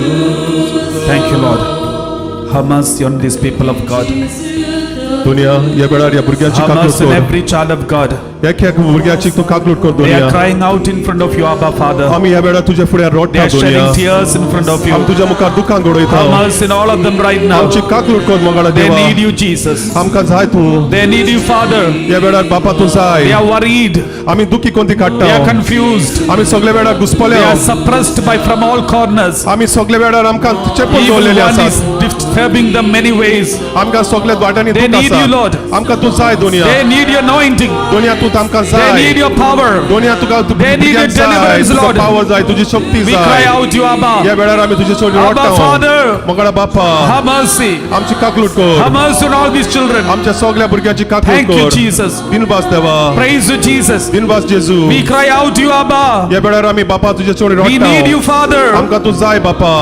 Thank you, Lord. Thank you, Lord. Have mercy on these people of God. दोनया ह्या वेळार ह्या भुरग्यांची Have काकलूट mercy on कर. Every child of God. एक एक भुरग्याची तूं काकलूट कर They दोनया. are crying out in front of you, Abba Father. आमी ह्या वेळार तुज्या फुड्यार They रडटा are दोनया. Shedding tears in front of आमी you. तुज्या मुखार दुकां गडयता. Have mercy on all of them right now. आमची काकलूट कर मंगळा They देवा. Need you, Jesus. आमकां जाय तूं. They need you, Father. ह्या वेळार बापा तूं जाय. They are worried. आमी दुखी कोणती They काडटा. Are confused. आमी सगळे वेळार They घुसपल्या. Are suppressed by from all corners. आमी सगळे वेळार आमकां चेपून Evil दवरलेले one आसात. is disturbing them many ways. आमकां सगल्या वाटांनी They दुख need आसा you, Lord. आमकां तूं जाय दुनिया They need your anointing. दुनिया तूं आमकां They जाय need your power. दुनिया तुका तूं They need your भुरग्यांक जाय deliverance, तुजो Lord. Power जाय तुजी शक्ती We cry जाय out you, ह्या Abba. वेळार आमी तुजे चड Abba, रडटा Father. मोगाळा बापा Have mercy. आमची काकलूट कर Have mercy on all these children. आमच्या सगळ्या भुरग्यांची काकलूट Thank you, कर Jesus. दिनवास देवा Praise you, Jesus. दिनवास जेजू We cry out to you, Abba. ह्या वेळार आमी बापा तुजे चड We need you, रडटा Father. आमकां तूं जाय बापा.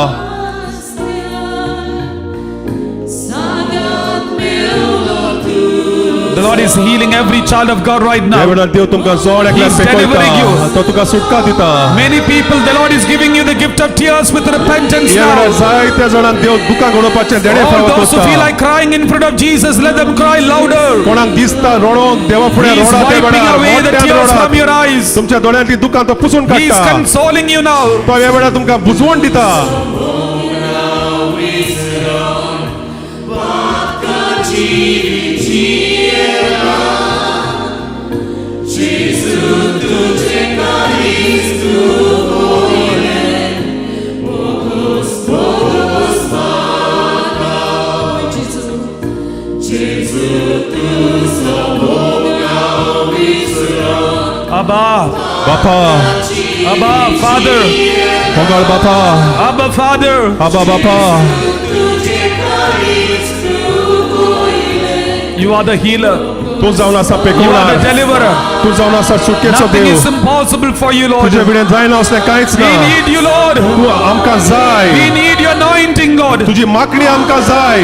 The Lord is healing every child of God right ह्या now. वेळार देव तुमकां जण एकल्या He is delivering you. पेकयता तो तुका सुटका दिता. Many people, the Lord is giving you the gift of tears with repentance ह्या वेळार now. जायत्या जाणांक देव दुकां गणोवपाचें देणें All फावो those who feel करता. like crying in front of Jesus, let them cry louder. कोणाक दिसता रडोंक देवा फुडें He is रडा त्या wiping वेळार away the मोठ्यान tears रडात. from your eyes. तुमच्या दोळ्यांतली दुकां तो पुसून He is काडटा. consoling you now. तो ह्या वेळार तुमकां बुजवण दिता. Abba, बापा. Abba, Father, मोगाळ बापा. Abba, Father. आबा बापा. You are the healer. तूं जावन आसा You are the पेकोवणार. Deliverer. तूं जावन आसा सुटकेचो Nothing देव. is impossible for you, Lord. तुजे विणें जायना असलें कांयच We ना. Need you, Lord. तूं आमकां We जाय. Need your anointing, Lord. तुजी मागणी आमकां जाय.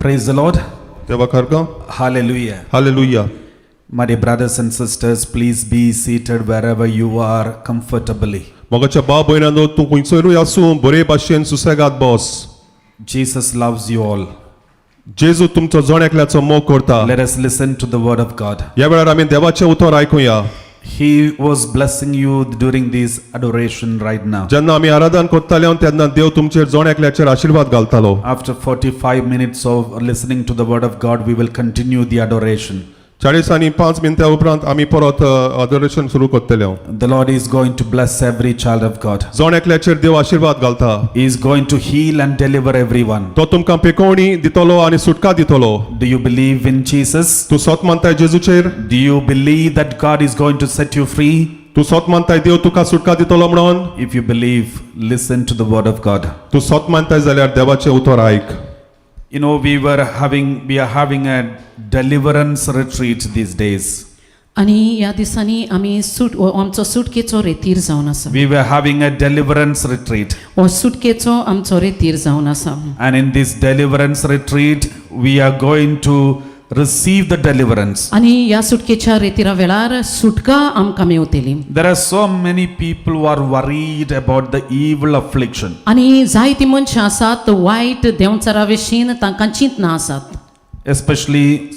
Praise the Lord. देवा खरगो. Hallelujah. Hallelujah. My dear brothers and sisters, please be seated wherever you are comfortably. मोगाच्या भाव भयणांनो तूं खंयसरूय आसूं बरे भाशेन सुसेगाद बस. Jesus loves you all. जेजू तुमचो जण एकल्याचो मोग करता. Let us listen to the word of God. ह्या वेळार आमी देवाचें उतर आयकुया. He was blessing you during this adoration right now. जेन्ना आमी आराधन करताले तेन्ना देव तुमचेर जण एकल्याचेर आशिर्वाद घालतालो. After 45 minutes of listening to the word of God, we will continue the adoration. 45 मिनटां उपरांत आमी परत अदोरेशन सुरू करतले. The Lord is going to bless every child of God. जण एकल्याचेर देव आशिर्वाद घालता. He is going to heal and deliver everyone. तो तुमकां पेकोवणी दितलो आनी सुटका दितलो. Do you believe in Jesus? तूं सत मानताय जेजूचेर? Do you believe that God is going to set you free? तूं सत मानताय देव तुका सुटका दितलो म्हणून? If you believe, listen to the word of God. तूं सत मानताय जाल्यार देवाचें उतर आयक. We are having a deliverance retreat these days. आनी ह्या दिसांनी आमी सुट हो आमचो सुटकेचो रेतीर जावन आसा. We were having a deliverance retreat. हो सुटकेचो आमचो रेतीर जावन आसा. And in this deliverance retreat, we are going to receive the deliverance. आनी ह्या सुटकेच्या रेतिरा वेळार सुटका आमकां मेवतली. There are so many people who are worried about the evil affliction. आनी जायतीं मनशां आसात वायट देंवचारा विशीं तांकां चिंतना आसात. Especially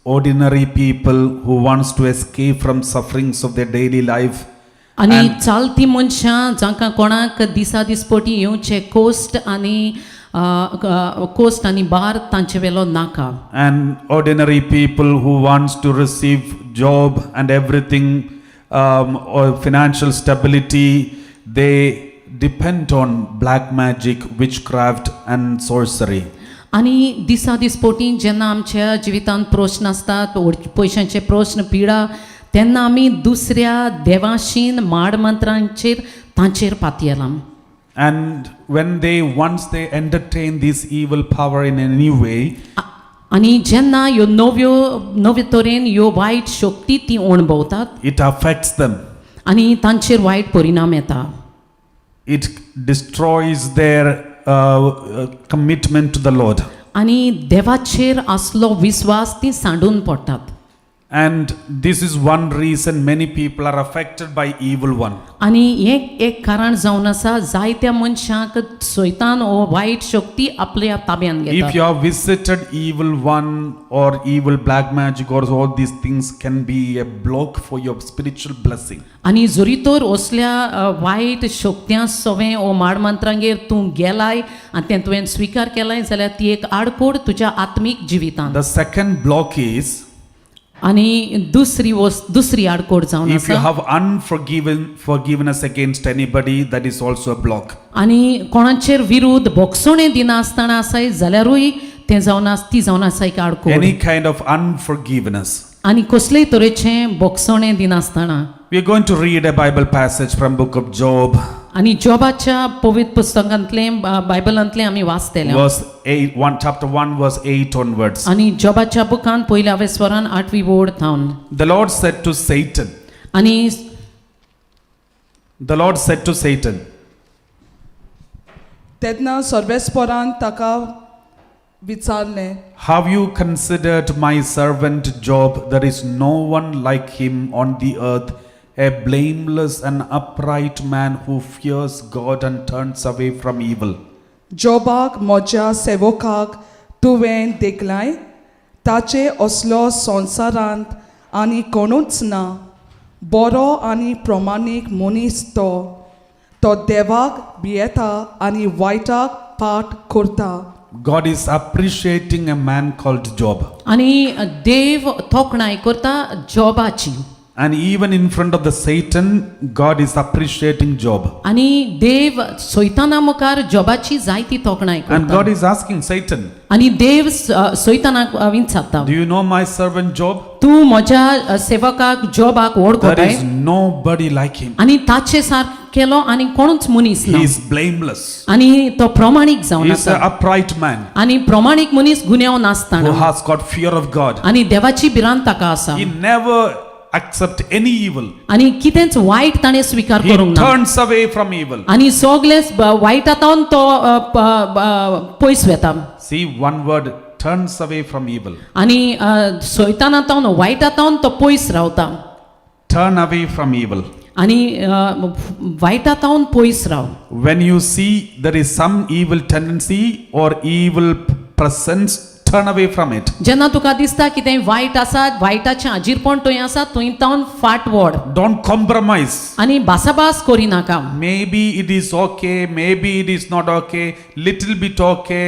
ordinary people who wants to escape from sufferings of their daily life. आनी चालती मनशां जांकां कोणाक दिसा दिसपटी येवचे कोस्ट आनी कोस्ट आनी बार तांचे वेलो नाका. And ordinary people who wants to receive job and everything, or financial stability, they depend on black magic, witchcraft and sorcery. आनी दिसा दिसपोटी जेन्ना आमच्या जिवितांत प्रस्न आसतात पयशांचे प्रस्न पिडा तेन्ना आमी दुसऱ्या देवाशीन माड मंत्रांचेर तांचेर पातयेला. And when they once they entertain this evil power in any way, आनी जेन्ना ह्यो नव्यो नवे तरेन ह्यो वायट शक्ती ती अणभवतात, it affects them. आनी तांचेर वायट परिणाम येता. It destroys their commitment to the Lord. आनी देवाचेर आसलो विस्वास ती सांडून पडटात. And this is one reason many people are affected by evil one. आनी हें एक कारण जावन आसा जायत्या मनशांक सैतान हो वायट शक्ती आपल्या ताब्यान घेता. If you have visited evil one or evil black magic or all these things can be a block for your spiritual blessing. आनी जरी तर असल्या वायट शक्त्यां सवें ओ माडमंत्रांगेर तूं गेलाय आनी तें तुवें स्विकार केलाय जाल्यार ती एक आडकोड तुज्या आत्मीक जिवितांत. The second block is आनी दुसरी वस्त दुसरी आडकोड जावन if you आसा have unforgiven forgiveness against anybody, that is also a block. आनी कोणाचेर विरुद्ध बोगसणें दिना आसतना आसाय जाल्यारूय तें जावन आस ती जावन आसा एक आडकोड. Any kind of unforgiveness. आनी कसलेय तरेचें बोगसणें दिनासतना. We are going to read a Bible passage from book of Job, आनी जॉबाच्या पवित्र पुस्तकांतलें बायबलांतलें आमी वाचतले verse 8, 1, chapter 1, verse 8 onwards. आनी जॉबाच्या बुकान पयल्या वेस्वरान आठवी वोड थावन. The Lord said to Satan, आनी the Lord said to Satan, तेन्ना सर्वेस्परान ताका विचारलें, Have you considered my servant Job? There is no one like him on the earth, a blameless and upright man who fears God and turns away from evil. जॉबाक म्हज्या सेवकाक तुवें देखलाय, ताचे असलो संवसारांत आनी कोणूच ना. बरो आनी प्रमाणीक मनीस तो, तो देवाक भियेता आनी वायटाक पाट करता. God is appreciating a man called Job. आनी देव तोखणाय करता जॉबाची. And even in front of the Satan, God is appreciating Job. आनी देव सैताना मुखार जॉबाची जायती तोखणाय And करता. God is asking Satan, आनी देव सैतानाक विचारता, Do you know my servant Job? तूं म्हज्या सेवकाक जॉबाक There वळखताय? is nobody like him. आनी ताचे सारकेलो आनी कोणूच मनीस ना. He is blameless. आनी तो प्रमाणीक जावन He is an आसा. upright man आनी प्रमाणीक मनीस गुन्यांव who नासतना has got fear of God. आनी देवाची भिरांत ताका आसा. He never accept any evil. आनी कितेंच वायट ताणें स्विकार He करूंक ना. turns away from evil. आनी सगळे वायटांतून तो पयस वेता. See, one word, turns away from evil. आनी सैतानांतून वायटांतून तो पयस रावता. Turn away from evil. आनी वायटांतून पयस राव. When you see there is some evil tendency or evil presence, turn away from it. जेन्ना तुका दिसता कितें वायट आसा, वायटाचें आजीरपण थंय आसा, थंय तावन फाट वड. Don't compromise. आनी भासाभास करिनाका. Maybe it is okay, maybe it is not okay, little bit okay.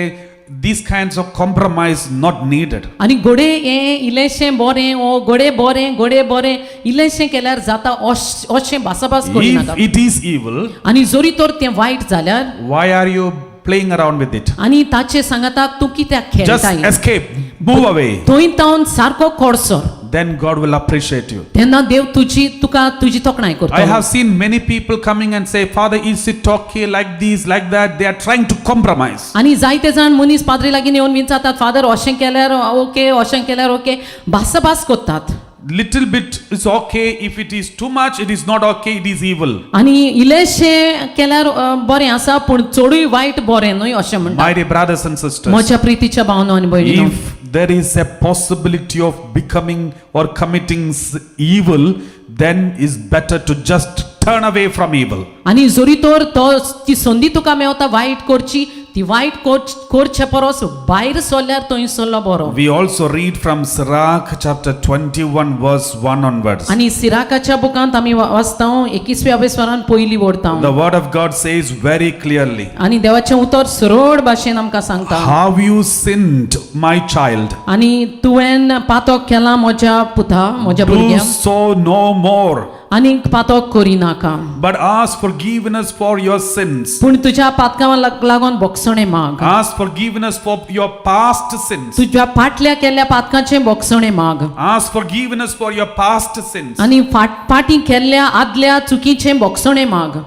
These kinds of compromise not needed. आनी घोडे हें इल्लेंशें बरें ओ घोडे बरें घोडे बरें इल्लेंशें केल्यार जाता अशें भासाभास करिनाका. If it is evil, आनी जरी तर तें वायट जाल्यार why are you playing around with it? आनी ताचे सांगाताक तूं कित्याक Just खेळटाय? Escape, move away. थंय तावन सारको कडसर. Then God will appreciate you. तेन्ना देव तुजी तुका तुजी तोखणाय I करता. have seen many people coming and say, Father, is it okay like this, like that? They are trying to compromise. आनी जायते जाण मनीस पाद्री लागीं येवन विचारतात, फादर अशें केल्यार ओके, अशें केल्यार ओके, भासाभास करतात. Little bit is okay. If it is too much, it is not okay, it is evil. आनी इल्लेशें केल्यार बरें आसा, पूण चडूय वायट बरें न्हय अशें म्हणटा. My dear brothers and sisters, म्हज्या प्रितीच्या भावनो आनी भयणीनो, if there is a possibility of becoming or committing evil, then it's better to just turn away from evil. आनी जरी तर तो ती संदी तुका मेवता वायट करची, ती वायट करचे परस भायर सरल्यार थंय सरलो बरो. We also read from Sirach chapter 21, verse 1 onwards. आनी सिराकाच्या बुकांत आमी वाचता 21व्या वेसवारान पयली ओडता. The word of God says very clearly, आनी देवाचें उतर सरळ भाशेन आमकां सांगता, Have you sinned, my child? आनी तुवें पातक केलां म्हज्या पुता, म्हज्या Do भुरग्या, so no more, आनी पातक करिनाका, but ask forgiveness for your sins. पूण तुज्या पातकां लागून बोगसणें माग. Ask forgiveness for your past sins. तुज्या फाटल्या केल्ल्या पातकांचें बोगसणें माग. Ask forgiveness for your past sins. आनी फाटीं केल्ल्या आदल्या चुकीचें बोगसणें माग.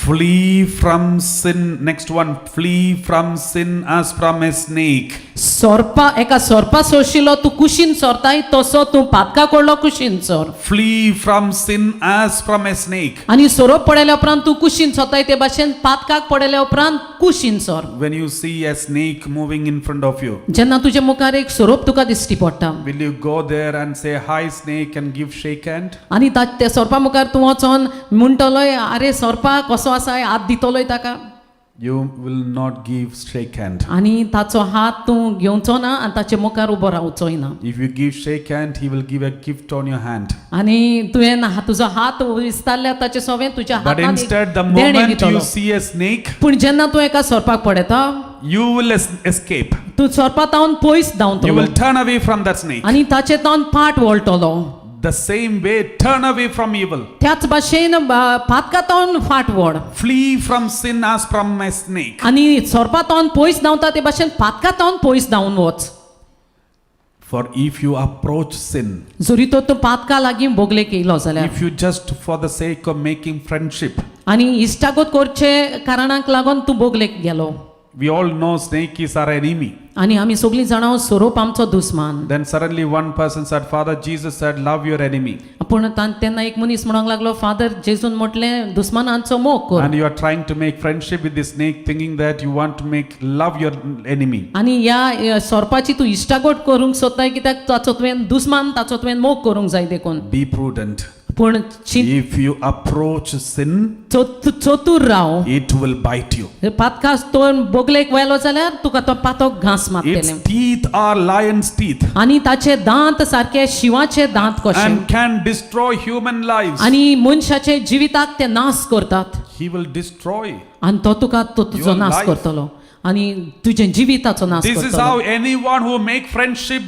Flee from sin. Next one, flee from sin as from a snake. सोरपा एका सोरपा सोशिलो तूं कुशीन सोरताय तसो तूं पातका कडलो कुशीन सोर. Flee from sin as from a snake. आनी सोरोप पडल्या उपरांत तूं कुशीन सोरताय ते भाशेन पातकाक पडल्या उपरांत कुशीन सोर. When you see a snake moving in front of you, जेन्ना तुजे मुखार एक सोरोप तुका दिश्टी पडटा, will you go there and say, "Hi, snake," and give shake hand? आनी त्या सोरपा मुखार तूं वचोन म्हणटलोय, आरे सोरपा कसो आसा, हात दितलोय ताका? You will not give shake hand. आनी ताचो हात तूं घेवचो ना आनी ताचे मुखार उबो रावचोय ना. If you give shake hand, he will give a gift on your hand. आनी तुवें तुजो हात विस्तारल्यार ताचे सोवें तुज्या But हातान एक instead, the देणें moment दितलो. you see a snake, पूण जेन्ना तूं एका सोरपाक पळयता, you will escape. तूं सोरपा तावन पयस You धांवतलो will turn away from that snake. आनी ताचे तावन पाट वळटलो. The same way, turn away from evil. त्याच भाशेन पातका तावन फाट वळ. Flee from sin as from a snake. आनी सोरपा तावन पयस धांवता ते भाशेन पातका तावन पयस धांवन वच. For if you approach sin, जरी तर तूं पातका लागीं बोगलेक येयलो जाल्यार, if you just for the sake of making friendship, आनी इश्टागत करचे कारणाक लागून तूं बोगलेक गेलो, we all know snake is our enemy. आनी आमी सगळीं जाणां सोरोप आमचो दुस्मान. Then suddenly one person said, "Father, Jesus said, love your enemy." पूण तेन्ना एक मनीस म्हणूंक लागलो, फादर जेजून म्हटलें दुस्मानांचो मोग कर. And you are trying to make friendship with the snake, thinking that you want to make love your enemy. आनी ह्या सोरपाची तूं इश्टागत करूंक सोदताय कित्याक ताचो तुवें दुस्मान, ताचो तुवें मोग करूंक जाय देखून. Be prudent. पूण If you approach sin, चतूर Rao. it will bite you. पातकास तो बोगलेक व्हेलो जाल्यार तुका तो पातक घांस Its मारतले. teeth are lion's teeth आनी ताचे दांत सारके शिंवाचे दांत कशे and can destroy human lives. आनी मनशाचे जिविताक ते नाश करतात. He will destroy. आनी तो तुका तो तुजो Your नाश life. करतलो आनी तुजें जिविताचो नाश This is करतलो. how anyone who make friendship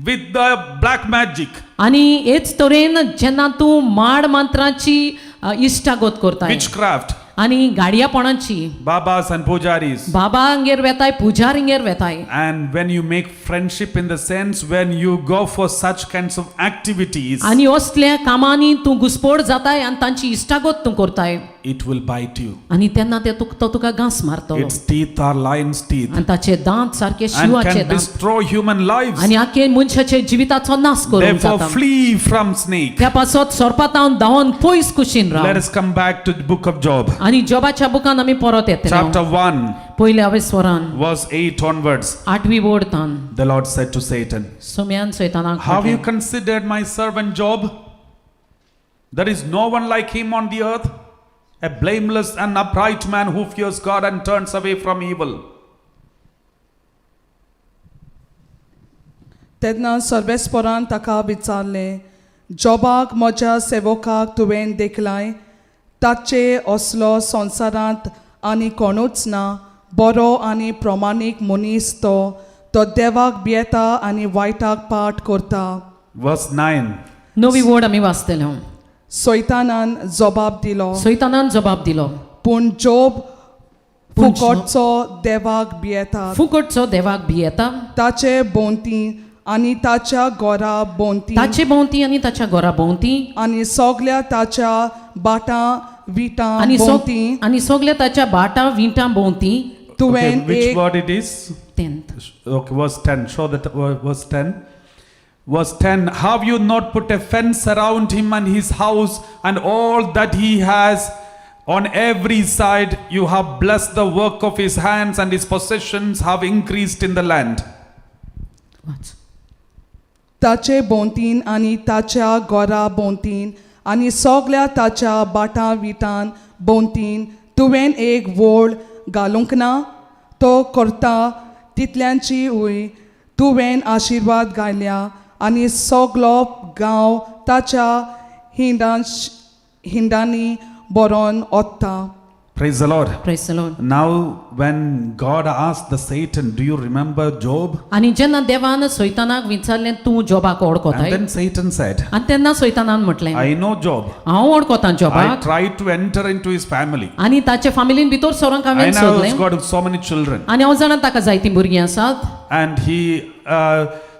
with the black magic, आनी हेच तरेन जेन्ना तूं माड मंत्राची इश्टागत करताय, witchcraft, आनी गाडयापणाची, babas and pujaris, बाबांगेर वेताय, पुजारींगेर वेताय, and when you make friendship in the sense when you go for such kinds of activities, आनी असल्या कामांनी तूं घुसपोड जाताय आनी तांची इश्टागत तूं करताय, it will bite you. आनी तेन्ना ते तो तुका घांस मारतलो. Its teeth are lion's teeth आनी ताचे दांत सारके and शिंवाचे can दांत destroy human lives. आनी आखे मनशाचे जिविताचो नाश करूंक Therefore, जाता. flee from snake. त्या पासत सोरपातावन धांवन पयस कुशीन राव. Let us come back to the book of Job, आनी जोबाच्या बुकान आमी परत येतले. chapter 1, पयल्या वेस्वरान verse 8 onwards. आठवी वोडतान. The Lord said to Satan, सोम्यान सैतानाक "Have you म्हटलें, considered my servant Job? There is no one like him on the earth, a blameless and upright man who fears God and turns away from evil." तेन्ना सर्वेस्परान ताका विचारलें, जोबाक म्हज्या सेवकाक तुवें देखलाय? ताचे असलो संवसारांत आनी कोणूच ना. बरो आनी प्रमाणीक मनीस तो. तो देवाक भियेता आनी वायटाक पाठ करता. Verse 9. नवी वोड आमी वाचतले. सैतानान जबाब दिलो, सैतानान जबाब दिलो, पूण जोब पूण फुकटचो देवाक भियेता. फुकटचो देवाक भियेता. ताचे भोंवती आनी ताच्या घरा भोंवती ताचे भोंवती आनी ताच्या घरा भोंवती आनी सगल्या ताच्या बाटां विटां आनी भोंवती आनी सगल्या ताच्या बाटां विटां भोंवती. Okay, तुवें which एक word it is? Tenth. Okay, verse 10. Show that verse 10. Verse 10. "Have you not put a fence around him and his house and all that he has on every side? You have blessed the work of his hands, and his possessions have increased in the land." वाच. ताचे भोंवतीन आनी ताच्या घरा भोंवतीन आनी सगल्या ताच्या बाटां विटान भोंवतीन तुवें एक वोळ घालूंक ना? तो करता तितल्यांची उय तुवें आशिर्वाद घाल्या आनी सगलो गांव ताच्या हिंडां हिंडांनी बरोवन ओत्ता. Praise the Lord. Praise the Lord. Now, when God asked the Satan, "Do you remember Job?" आनी जेन्ना देवान सैतानाक विचारलें, तूं जोबाक And वळखताय? then Satan said, आनी तेन्ना सैतानान म्हटलें, "I know Job. हांव वळखतां I जोबाक. tried to enter into his family. आनी ताचे फामिलीन भितर सरोंक I हांवें know he's सोदलें. got so many children." आनी हांव जाणा ताका जायतीं भुरगीं आसात. And he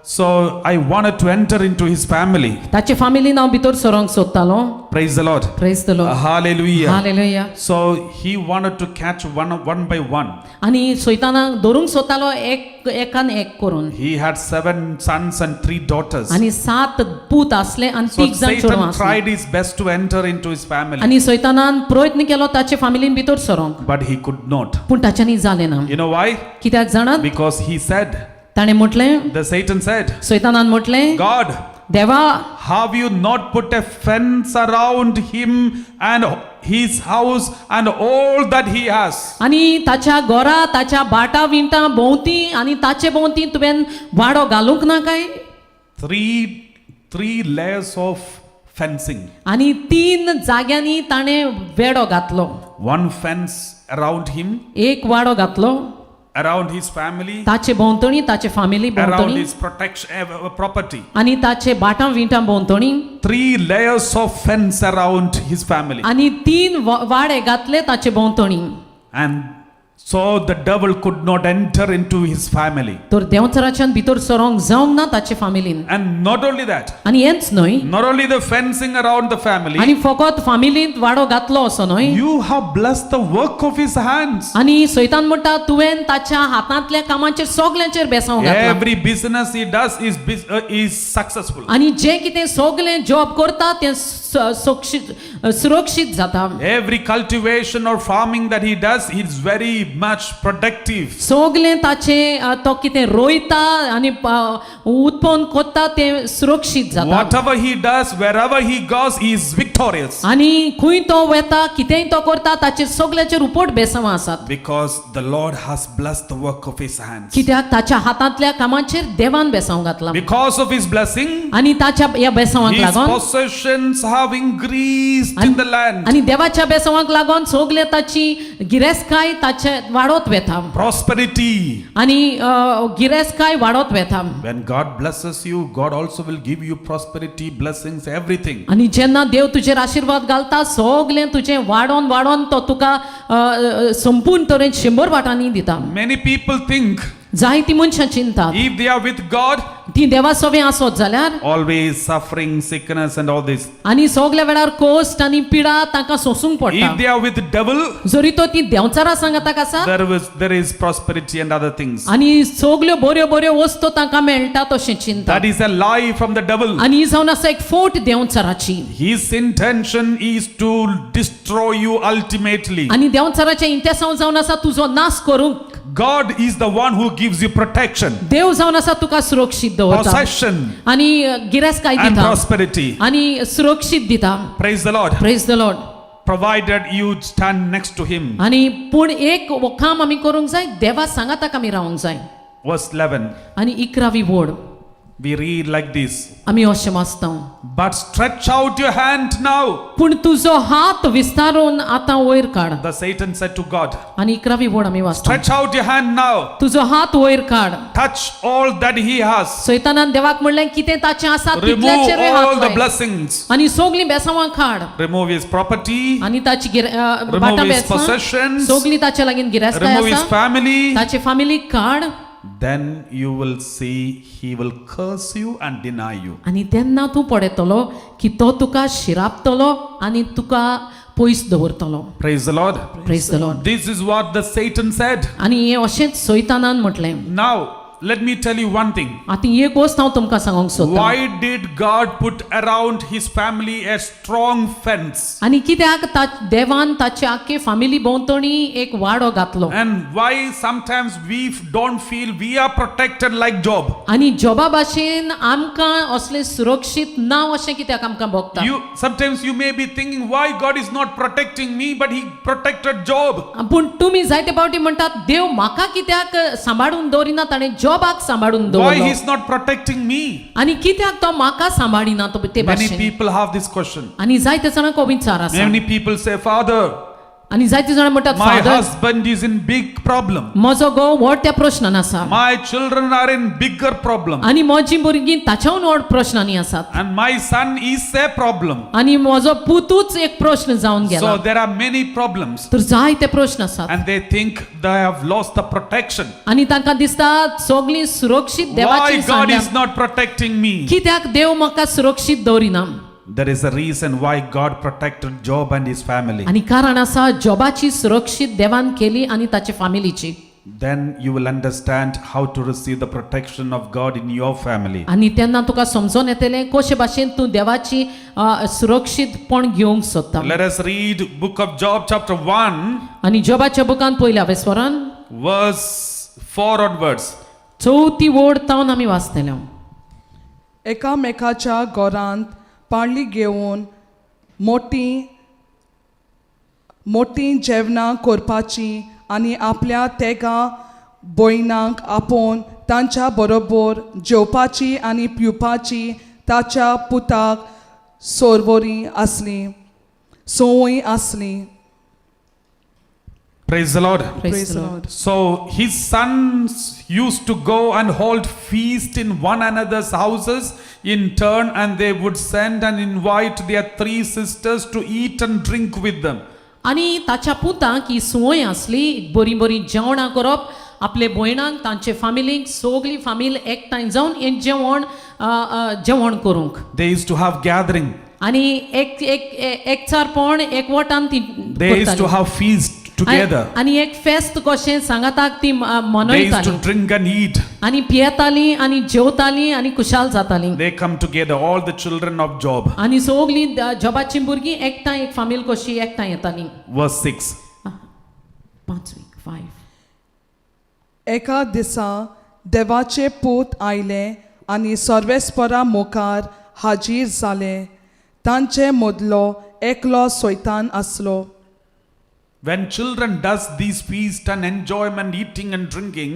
So I wanted to enter into his family. ताचे फामिलीन हांव भितर सरोंक सोदतालो. Praise the Lord. Praise the Lord. Hallelujah. Hallelujah. So he wanted to catch one, one by one. आनी सैतानाक धरूंक सोदतालो एक एकान एक करून. He had seven sons and three daughters. आनी सात पूत आसले आनी So तीग जाण चेडवां Satan आसलीं. Tried his best to enter into his family, आनी सैतानान प्रयत्न केलो ताचे फामिलीन भितर सरोंक, but he could not. पूण ताच्यांनी जालें ना. You know why? कित्याक जाणात? Because he said, ताणें म्हटलें, the Satan said, सैतानान म्हटलें, God, देवा, have you not put a fence around him and his house and all that he has? आनी ताच्या घरा, ताच्या बाटा विंटा भोंवती आनी ताचे भोंवती तुवें वाडो घालूंक ना काय? Three layers of fencing. आनी तीन जाग्यांनी ताणें वेडो घातलो. One fence around him, एक वाडो घातलो around his family, ताचे भोंवतणी, ताचे फामिली around भोंवतणी his protection, property. आनी ताचे बाटां विंटां भोंवतणी. Three layers of fence around his family. आनी तीन वाडे घातले ताचे भोंवतणी. And so the devil could not enter into his family. तर देंवचाराच्यान भितर सरोंक जावंक ना ताचे फामिलीन. And not only that, आनी हेंच न्हय, not only the fencing around the family, आनी फकत फामिलींत वाडो घातलो असो न्हय, you have blessed the work of his hands. आनी सैतान म्हणटा, तुवें ताच्या हातांतल्या कामाचेर सगल्यांचेर बेसांव घातला. Every business he does is successful. आनी जें कितें सगलें जॉब करता तें सुरक्षीत जाता. Every cultivation or farming that he does is very much productive. सगलें ताचें तो कितें रोयता आनी उत्पन्न करता तें सुरक्षीत जाता. Whatever he does, wherever he goes, he is victorious. आनी खंय तो वता, कितेंय तो करता, ताचेर सगल्याचेर उपट बेसांवां आसात. Because the Lord has blessed the work of his hands. कित्याक ताच्या हातांतल्या कामाचेर देवान बेसांव घातला. Because of his blessing, आनी ताच्या ह्या बेसांवाक his लागून possessions have increased in the land. आनी देवाच्या बेसांवाक लागून सगळे ताची गिरेस्तकाय ताचे वाडत वेता. Prosperity. आनी गिरेस्तकाय वाडत वेता. When God blesses you, God also will give you prosperity, blessings, everything. आनी जेन्ना देव तुजेर आशिर्वाद घालता, सगळें तुजें वाडोन वाडोन तो तुका अ, अ, संपूर्ण तरेन 100 वाटांनी दिता. Many people think जायतीं मनशां चिंतात, if they are with God, ती देवा सोबें आसत जाल्यार always suffering, sickness, and all this. आनी सगल्या वेळार कोश्ट आनी पिडा तांकां सोंसूंक पडटा. If they are with devil, जरी तो ती देंवचारा सांगाताक आसा, there is prosperity and other things. आनी सगल्यो बऱ्यो बऱ्यो वस्तू तांकां मेळटा तशें चिंता. That is a lie from the devil. आनी ही जावन आसा एक फोट देंवचाराची. His intention is to destroy you ultimately. आनी देंवचाराचें इंतेसांव जावन आसा तुजो नाश करूंक. God is the one who gives you protection, देव जावन आसा तुका सुरक्षीत दवरता possession, आनी गिरेस्तकाय and दिता prosperity. आनी सुरक्षीत दिता. Praise the Lord. Praise the Lord. Provided you stand next to him. आनी पूण एक काम आमी करूंक जाय, देवा सांगाताक आमी रावंक जाय. Verse 11. आनी 11वी वड We read like this. आमी अशें वाचता. But stretch out your hand now. पूण तुजो हात विस्तारून आतां वयर काड. The Satan said to God, आनी 11वी वड आमी वाचता. Stretch out your hand now. तुजो हात वयर काड. Touch all that he has. सैतानान देवाक म्हणलें, कितें ताचें आसा Remove तितल्याचेरूय हात all the लाय. Blessings. आनी सगलीं बेसांवां काड. Remove his property. आनी ताची Remove बाटां his बेसां possessions. सगलीं ताचे लागीं गिरेस्तकाय Remove his आसा family. ताचे फामिलीक काड. Then you will see he will curse you and deny you. आनी तेन्ना तूं पळयतलो की तो तुका शिरापतलो आनी तुका पयस दवरतलो. Praise the Lord. Praise the Lord. This is what the Satan said. आनी हें अशेंच सैतानान म्हटलें. Now, let me tell you one thing. आतां एक वस्त हांव तुमकां सांगूंक सोदतां. Why did God put around his family a strong fence? आनी कित्याक देवान ताचे आख्खे फामिली भोंवतणी एक वाडो घातलो? And why sometimes we don't feel we are protected like Job? आनी जॉबा भाशेन आमकां असलें सुरक्षीत ना अशें कित्याक आमकां भोगता? You sometimes you may be thinking why God is not protecting me, but he protected Job. पूण तुमी जायते फावटी म्हणटात, देव म्हाका कित्याक सांबाळून दवरिना, ताणें जॉबाक सांबाळून Why दवरलो. he is not protecting me? आनी कित्याक तो म्हाका सांबाळिना तो ते Many भाशेन? people have this question. आनी जायते जाणांक हो विचार आसा. Many people say, Father, आनी जायती जाणां म्हणटात, my father, husband is in big problem. म्हजो घोव व्हड त्या प्रश्नान आसा. My children are in bigger problem. आनी म्हजी भुरगीं ताच्याहून व्हड प्रश्नांनी आसात. And my son is a problem. आनी म्हजो पुतूच एक प्रश्न जावन गेला. So there are many problems. तर जायते प्रश्न आसात. And they think they have lost the protection. आनी तांकां दिसता सगळीं सुरक्षीत Why देवाची God सांडल्या. is not protecting me? कित्याक देव म्हाका सुरक्षीत दवरिना? There is a reason why God protected Job and his family. आनी कारण आसा जॉबाची सुरक्षीत देवान केली आनी ताचे फामिलीची. Then you will understand how to receive the protection of God in your family. आनी तेन्ना तुका समजून येतलें कशे भाशेन तूं देवाची सुरक्षीतपण घेवंक सोदता. Let us read book of Job chapter 1 आनी जॉबाच्या बुकान पयल्या वेस्वरान verse 4 onwards. चवथी वड तावन आमी वाचतले. एकामेकाच्या घरांत पाळी घेवन मोटी मोटी जेवणां करपाची आनी आपल्या तेगां भयणांक आपोवन तांच्या बरोबर जेवपाची आनी पिवपाची ताच्या पुताक सोरवरी आसली संवय आसली. Praise the Lord. Praise the Lord. So his sons used to go and hold feast in one another's houses in turn, and they would send and invite their three sisters to eat and drink with them. आनी ताच्या पुतांक ही संवय आसली बरीं बरीं जेवणां करप आपले भयणांक तांचे फामिलीक सगळी फामील एकठांय जावन हें जेवण जेवण करूंक. They used to have gathering. आनी एक एक एकचारपण एकवटान ती They used to करताली. have feast together. आनी एक फेस्त कशें सांगाताक ती They used to मनयताली. Drink and eat. आनी पियेताली आनी जेवताली आनी खुशाल जाताली. They come together, all the children of Job. आनी सगळीं जॉबाची भुरगीं एकठांय एक फामील कशी एकठांय येताली. Verse 6. पांचवी फायव. एका दिसा देवाचे पूत आयले आनी सर्वेस्परा मुखार हाजीर जाले. तांचे मदलो एकलो सैतान आसलो. When children does these feast and enjoyment, eating and drinking,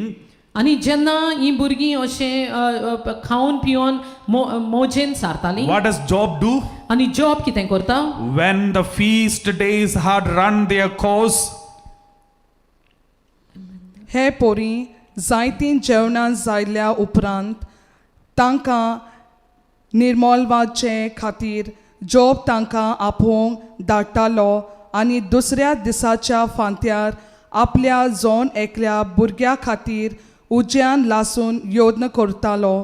आनी जेन्ना ही भुरगीं अशें खावन पिवन मोजेन सारतालीं, what does Job do? आनी जॉब कितें करता? When the feast days had run their course, हे पोरी जायतीं जेवणां जायल्या उपरांत तांकां निर्मोलवाचे खातीर जोब तांकां आपोवंक धाडटालो आनी दुसऱ्या दिसाच्या फांत्यार आपल्या जोन एकल्या भुरग्या खातीर उज्यान लासून यत्न करतालो.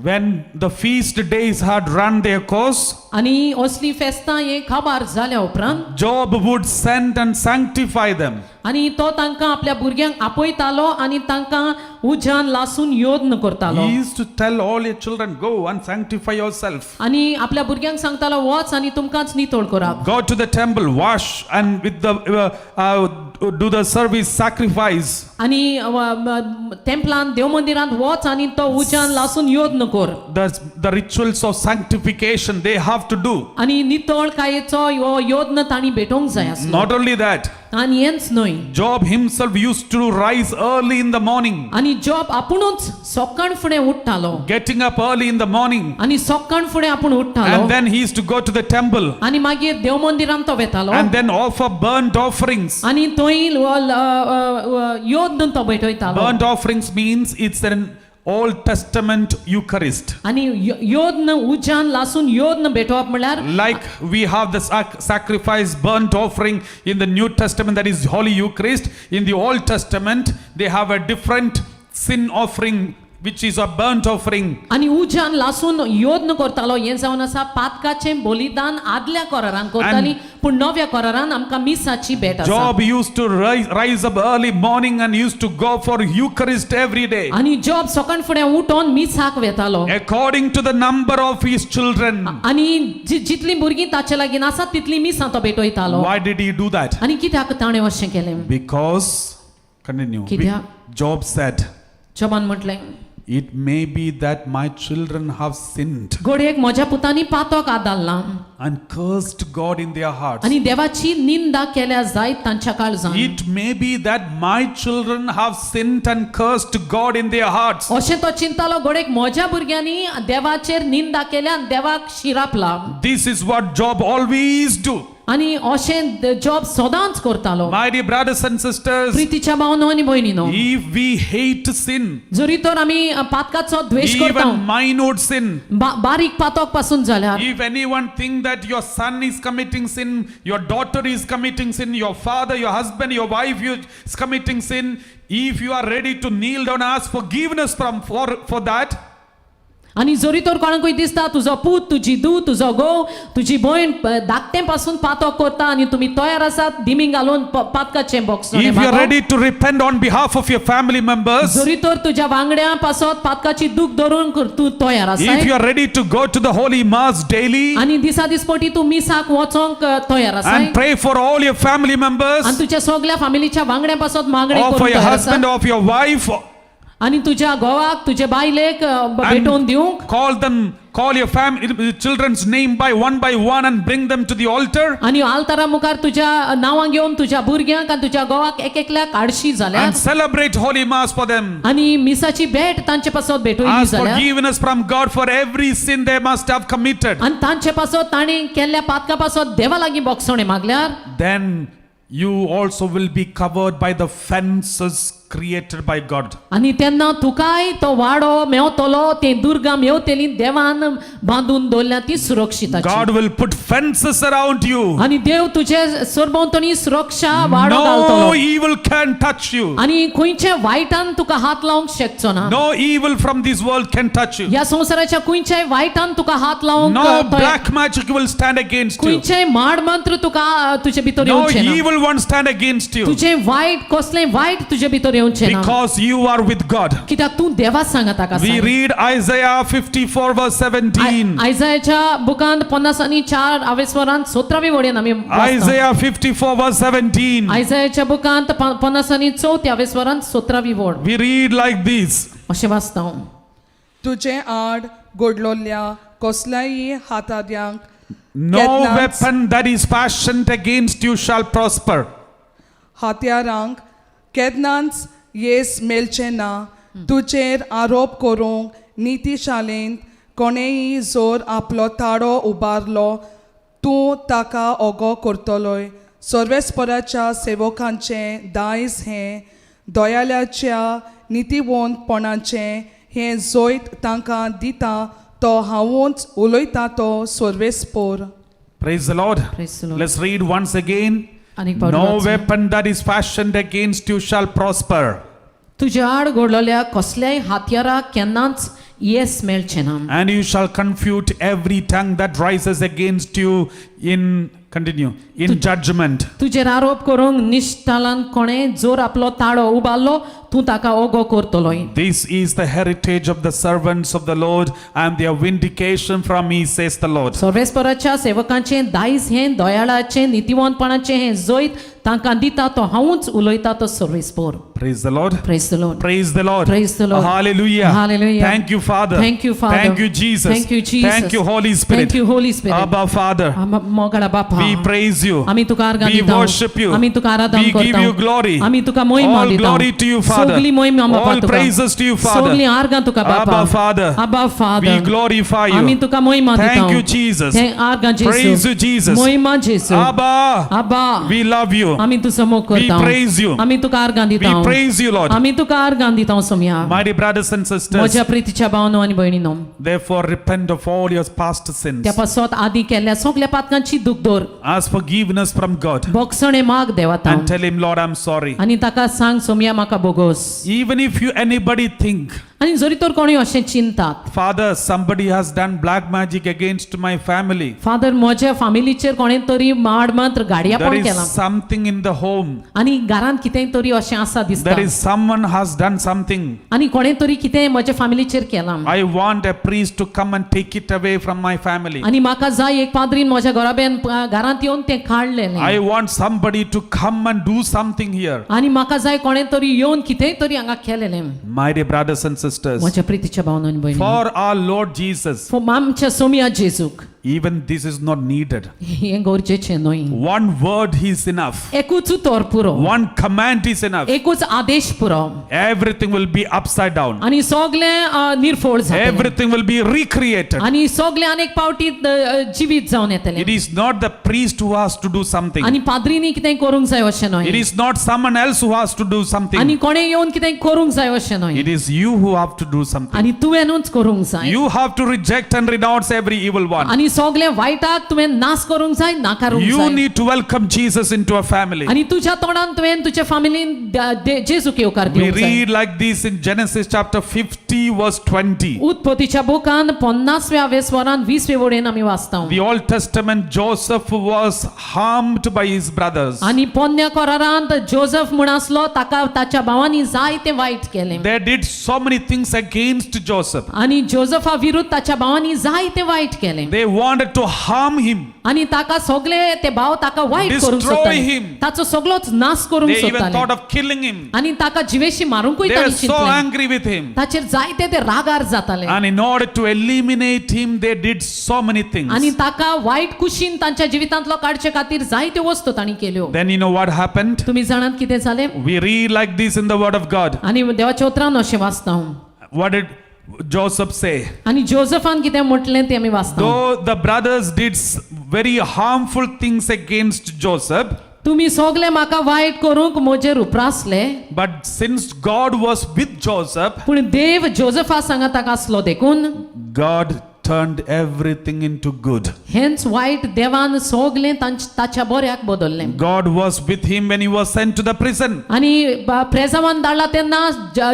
When the feast days had run their course, आनी असलीं फेस्तां हें काबार जाल्या उपरांत, Job would send and sanctify them. आनी तो तांकां आपल्या भुरग्यांक आपयतालो आनी तांकां उज्यान लासून यत्न करतालो. He used to tell all your children, "Go and sanctify yourself. आनी आपल्या भुरग्यांक सांगतालो वच आनी तुमकांच नितळ करात. Go to the temple, wash, and with the do the service, sacrifice." आनी तेंपलान देव मंदिरांत वच आनी तो उज्यान लासून यत्न कर. The rituals of sanctification they have to do. आनी नितळकायेचो हो यत्न तांणी भेटोवंक जाय आसलो. Not only that, आनी हेंच न्हय, Job himself used to rise early in the morning, आनी जॉब आपुणूच सकाळ फुडें उठ्ठालो. Getting up early in the morning, आनी सकाळ फुडें आपूण उठ्ठालो. And then he used to go to the temple आनी मागीर देव मंदिरांत तो वेतालो. And then offer burnt offerings. आनी थंय यत्न तो भेटयतालो. Burnt offerings means it's an Old Testament Eucharist. आनी यत्न उज्यान लासून यत्न भेटोवप म्हणल्यार, Like we have the sacrifice, burnt offering in the New Testament, that is Holy Eucharist. In the Old Testament, they have a different sin offering, which is a burnt offering. आनी उज्यान लासून यत्न करतालो हें जावन आसा पातकाचें बलिदान आदल्या करारान करताली पूण नव्या करारान आमकां मिसाची भेट आसा. Job used to rise up early morning and used to go for Eucharist every day, आनी जॉब सकाळ फुडें उठोन मिसाक वेतालो. according to the number of his children. आनी जितलीं भुरगीं ताचे लागीं आसा तितलीं मिसां तो भेटयतालो. Why did he do that? आनी कित्याक ताणें अशें केलें? Because, continue. कित्याक? Job said, जॉबान म्हटलें, "It may be that my children have sinned घडयेक म्हज्या पुतांनी पातक आदारलां and cursed God in their hearts." आनी देवाची निंदा केल्या जायत तांच्या काळजान. It may be that my children have sinned and cursed God in their hearts. अशें तो चिंतालो घडयेक म्हज्या भुरग्यांनी देवाचेर निंदा केल्या आनी देवाक शिरापला. This is what Job always do. आनी अशें जॉब सदांच करतालो. My dear brothers and sisters, प्रितीच्या भावनो आनी भयणीनो, if we hate sin, जरी तर आमी पातकाचो द्वेश करता, even minute sin, बारीक पातक पासून जाल्यार, if anyone think that your son is committing sin, your daughter is committing sin, your father, your husband, your wife is committing sin, if you are ready to kneel down and ask forgiveness from for that, आनी जरी तर कोणाकूय दिसता तुजो पूत, तुजी धूव, तुजो घोव, तुजी भयण धाकटे पासून पातक करता आनी तुमी तयार आसात दिमी घालून पातकाचें box, if you are ready to repent on behalf of your family members, जरी तर तुज्या वांगड्यां पासत पातकाची दूख धरून तूं तयार आसा if you are ready to go to the holy mass daily आनी दिसा दिसपटी तूं मिसाक वचोंक तयार आसा and pray for all your family members, आनी तुज्या सगल्या फामिलीच्या वांगड्यां पासत मागणें or for करूंक your तयार आसा husband or for your wife, आनी तुज्या घोवाक, तुज्या बायलेक भेटोवन दिवंक, call them, call your family children's name by one and bring them to the altar आनी आल्तारा मुखार तुज्या नांवां घेवन तुज्या भुरग्यांक आनी तुज्या घोवाक एक एकल्याक आडशी जाल्यार and celebrate holy mass for them. आनी मिसाची भेट तांचे पासत भेटयली Ask जाल्यार forgiveness from God for every sin they must have committed. आनी तांचे पासत तांणी केल्ल्या पातका पासत देवा लागीं बोगसणें मागल्यार, Then you also will be covered by the fences created by God. आनी तेन्ना तुकाय तो वाडो मेवतलो, ते दुर्गा मेवतली, देवान बांदून दवरल्या ती सुरक्षिताची. God will put fences around you. आनी देव तुजे सरभोंवतणी सुरक्षा वाडो No घालतलो evil can touch you. आनी खंयच्या वायटान तुका हात लावंक शकचो ना. No evil from this world can touch you. ह्या संवसाराच्या खंयच्याय वायटान तुका हात लावंक No black magic will stand against you. खंयचेय माड मंत्र तुका तुजे भितर No येवचें ना. evil one stand against you. तुजें वायट कसलें वायट तुजे भितर येवचें ना, Because you are with God. कित्याक तूं देवा सांगाताक We आसा. read Isaiah 54 verse 17. आयजायाच्या बुकांत 54 आवेस्वरांत 17वी वळीन आमी वाचता. Isaiah 54 verse 17. आयजायाच्या बुकांत 54 आवेस्वरांत 17वी वळ. We read like this. अशें वाचता हांव. तुजे आड घडलोल्या कसल्याय हाताद्यांक No केन्नाच weapon that is fashioned against you shall prosper. हत्यारांक केन्नाच येस मेळचें ना. तुजेर आरोप करूंक नितीशालेंत कोणेय जोर आपलो ताळो उबारलो, तूं ताका ओगो करतलोय. सर्वेस्पराच्या सेवकांचें दायज हें, दयाळाच्या नितीवंतपणाचें हें जैत तांकां दिता तो हांवूच उलयता तो सर्वेस्पोर. Praise the Lord. Praise the Lord. Let's read once again. आनीक पावटी No वाचूया. weapon that is fashioned against you shall prosper. तुज्या आड घडलोल्या कसल्याय हातयाराक केन्नाच येस मेळचें ना. And you shall confute every tongue that rises against you in, continue, in judgment. तुजेर आरोप करूंक निश्ठालान कोणें जोर आपलो ताळो उबारलो, तूं ताका ओगो करतलोय. This is the heritage of the servants of the Lord and their vindication from me, says the Lord. सर्वेस्पराच्या सेवकांचें दायज हें, दयाळाचें नितिवंतपणाचें हें जैत तांकां दिता तो हांवूच उलयता तो सर्वेस्पोर. Praise the Lord. Praise the Lord. Praise the Lord. Praise the Lord. Hallelujah. Hallelujah. Thank you, Father. Thank you, Father. Thank you, Jesus. Thank you, Jesus. Thank you, Holy Spirit. Thank you, Holy Spirit. Abba, Father. मोगाळा बापा, We praise you. आमी तुका आर्गां We दिता, worship you. आमी तुका आराधन We give करता, you glory. आमी तुका मोहिमा All दिता. glory to you, Father. सगली मोहिमा बापा All तुका. praises to you, Father. सगली आर्गां तुका बापा. Abba, Father. Abba, Father. We glorify you. आमी तुका मोहिमा दिता. Thank you, Jesus. आर्गां जेजू. Praise you, Jesus. मोहिमा जेजू. Abba, Abba, we love you. आमी तुजो मोग करता. We praise you. आमी तुका आर्गां We दिता. praise you, Lord. आमी तुका आर्गां दिता Somaiya. Mighty brothers and sisters, म्हज्या प्रितीच्या भावनो आनी भयणीनो, therefore repent of all your past sins. त्या पासत आदी केल्ल्या सगल्या पातकांची दूख दवर. Ask forgiveness from God बोगसणे माग देवाता and tell him, Lord, I'm sorry. आनी ताका सांग, सोमया म्हाका बोगोस. Even if you anybody think, आनी जरी तर कोणूय अशें चिंतात, Father, somebody has done black magic against my family. Father, म्हज्या फामिलीचेर कोणें तरी माड मंत्र There गाडयापण is केलां something in the home. आनी घरांत कितेंय तरी अशें आसा दिसता There is someone has done something. आनी कोणें तरी कितेंय म्हज्या फामिलीचेर केलां I want a priest to come and take it away from my family. आनी म्हाका जाय एक पाद्रीन म्हज्या घराब्यान घरांत येवन तें काडलेलें I want somebody to come and do something here. आनी म्हाका जाय कोणें तरी येवन कितेंय तरी हांगा केलेलें. My dear brothers and sisters, म्हज्या प्रितीच्या भावनां आनी भयणींनो, for our Lord Jesus आमच्या Somaiya जेजूक Even this is not needed. हें गरजेचें न्हय. One word is enough. एकूच उतर पुरो. One command is enough. एकूच आदेश पुरो. Everything will be upside down. आनी सगळें निर्फोळ जातलें. Everything will be recreated. आनी सगळें अनेक पावटी जिवीत जावन येतलें. It is not the priest who has to do something. आनी पाद्रीनी कितें करूंक जाय अशें It न्हय. is not someone else who has to do आनी something. कोणें येवन कितें करूंक जाय अशें न्हय. It is you who have to do something. आनी तुवेंनूच करूंक जाय. You have to reject and renounce every evil one. आनी सगळें वायटाक तुवें नाश करूंक जाय, नाकारूंक You जाय. Need to welcome Jesus into a family. आनी तुज्या तोंडान तुवें तुज्या फामिलीन जेजूक येवकार We दिवंक जाय. Read like this in Genesis chapter 50, verse 20. उत्पत्तीच्या बुकान पन्नासव्या वेसवरान वीसवे वडेन आमी वाचता. The Old Testament, Joseph was harmed by his brothers. आनी पोन्न्या करारांत जोजफ म्हूण आसलो ताका ताच्या भावांनी जायतें वायट केलें. They did so many things against Joseph. आनी जोजफा विरुद्ध ताच्या भावांनी जायतें वायट केलें. They wanted to harm him. आनी ताका सगळे ते भाव ताका वायट करूंक Destroy सोदताले. Him. ताचो सगळोच नाश करूंक They even सोदताले. Thought of killing him. आनी ताका जिवेशी मारूंकूय They were तांणी so चिंतलें. Angry with him. ताचेर जायते ते रागार जाताले. And in order to eliminate him, they did so many आनी things. ताका वायट कुशीन तांच्या जिवितांतलो काडचे खातीर जायत्यो वस्तू तांणी केल्यो. Then you know what happened? तुमी जाणात कितें जालें? We read like this in the Word of God. आनी देवाच्या उतरान अशें वाचता हांव. What did Joseph say? आनी जोजफान कितें म्हटलें तें आमी वाचता. Though the brothers did very harmful things against Joseph, तुमी सगळे म्हाका वायट करूंक म्हजेर उप्रासले, but since God was with Joseph, पूण देव जोजफा सांगाताक आसलो देखून God turned everything into good. हेंच वायट देवान सगळें ताच्या बऱ्याक बदललें. God was with him when he was sent to the prison. आनी प्रेजावान धाडला तेन्ना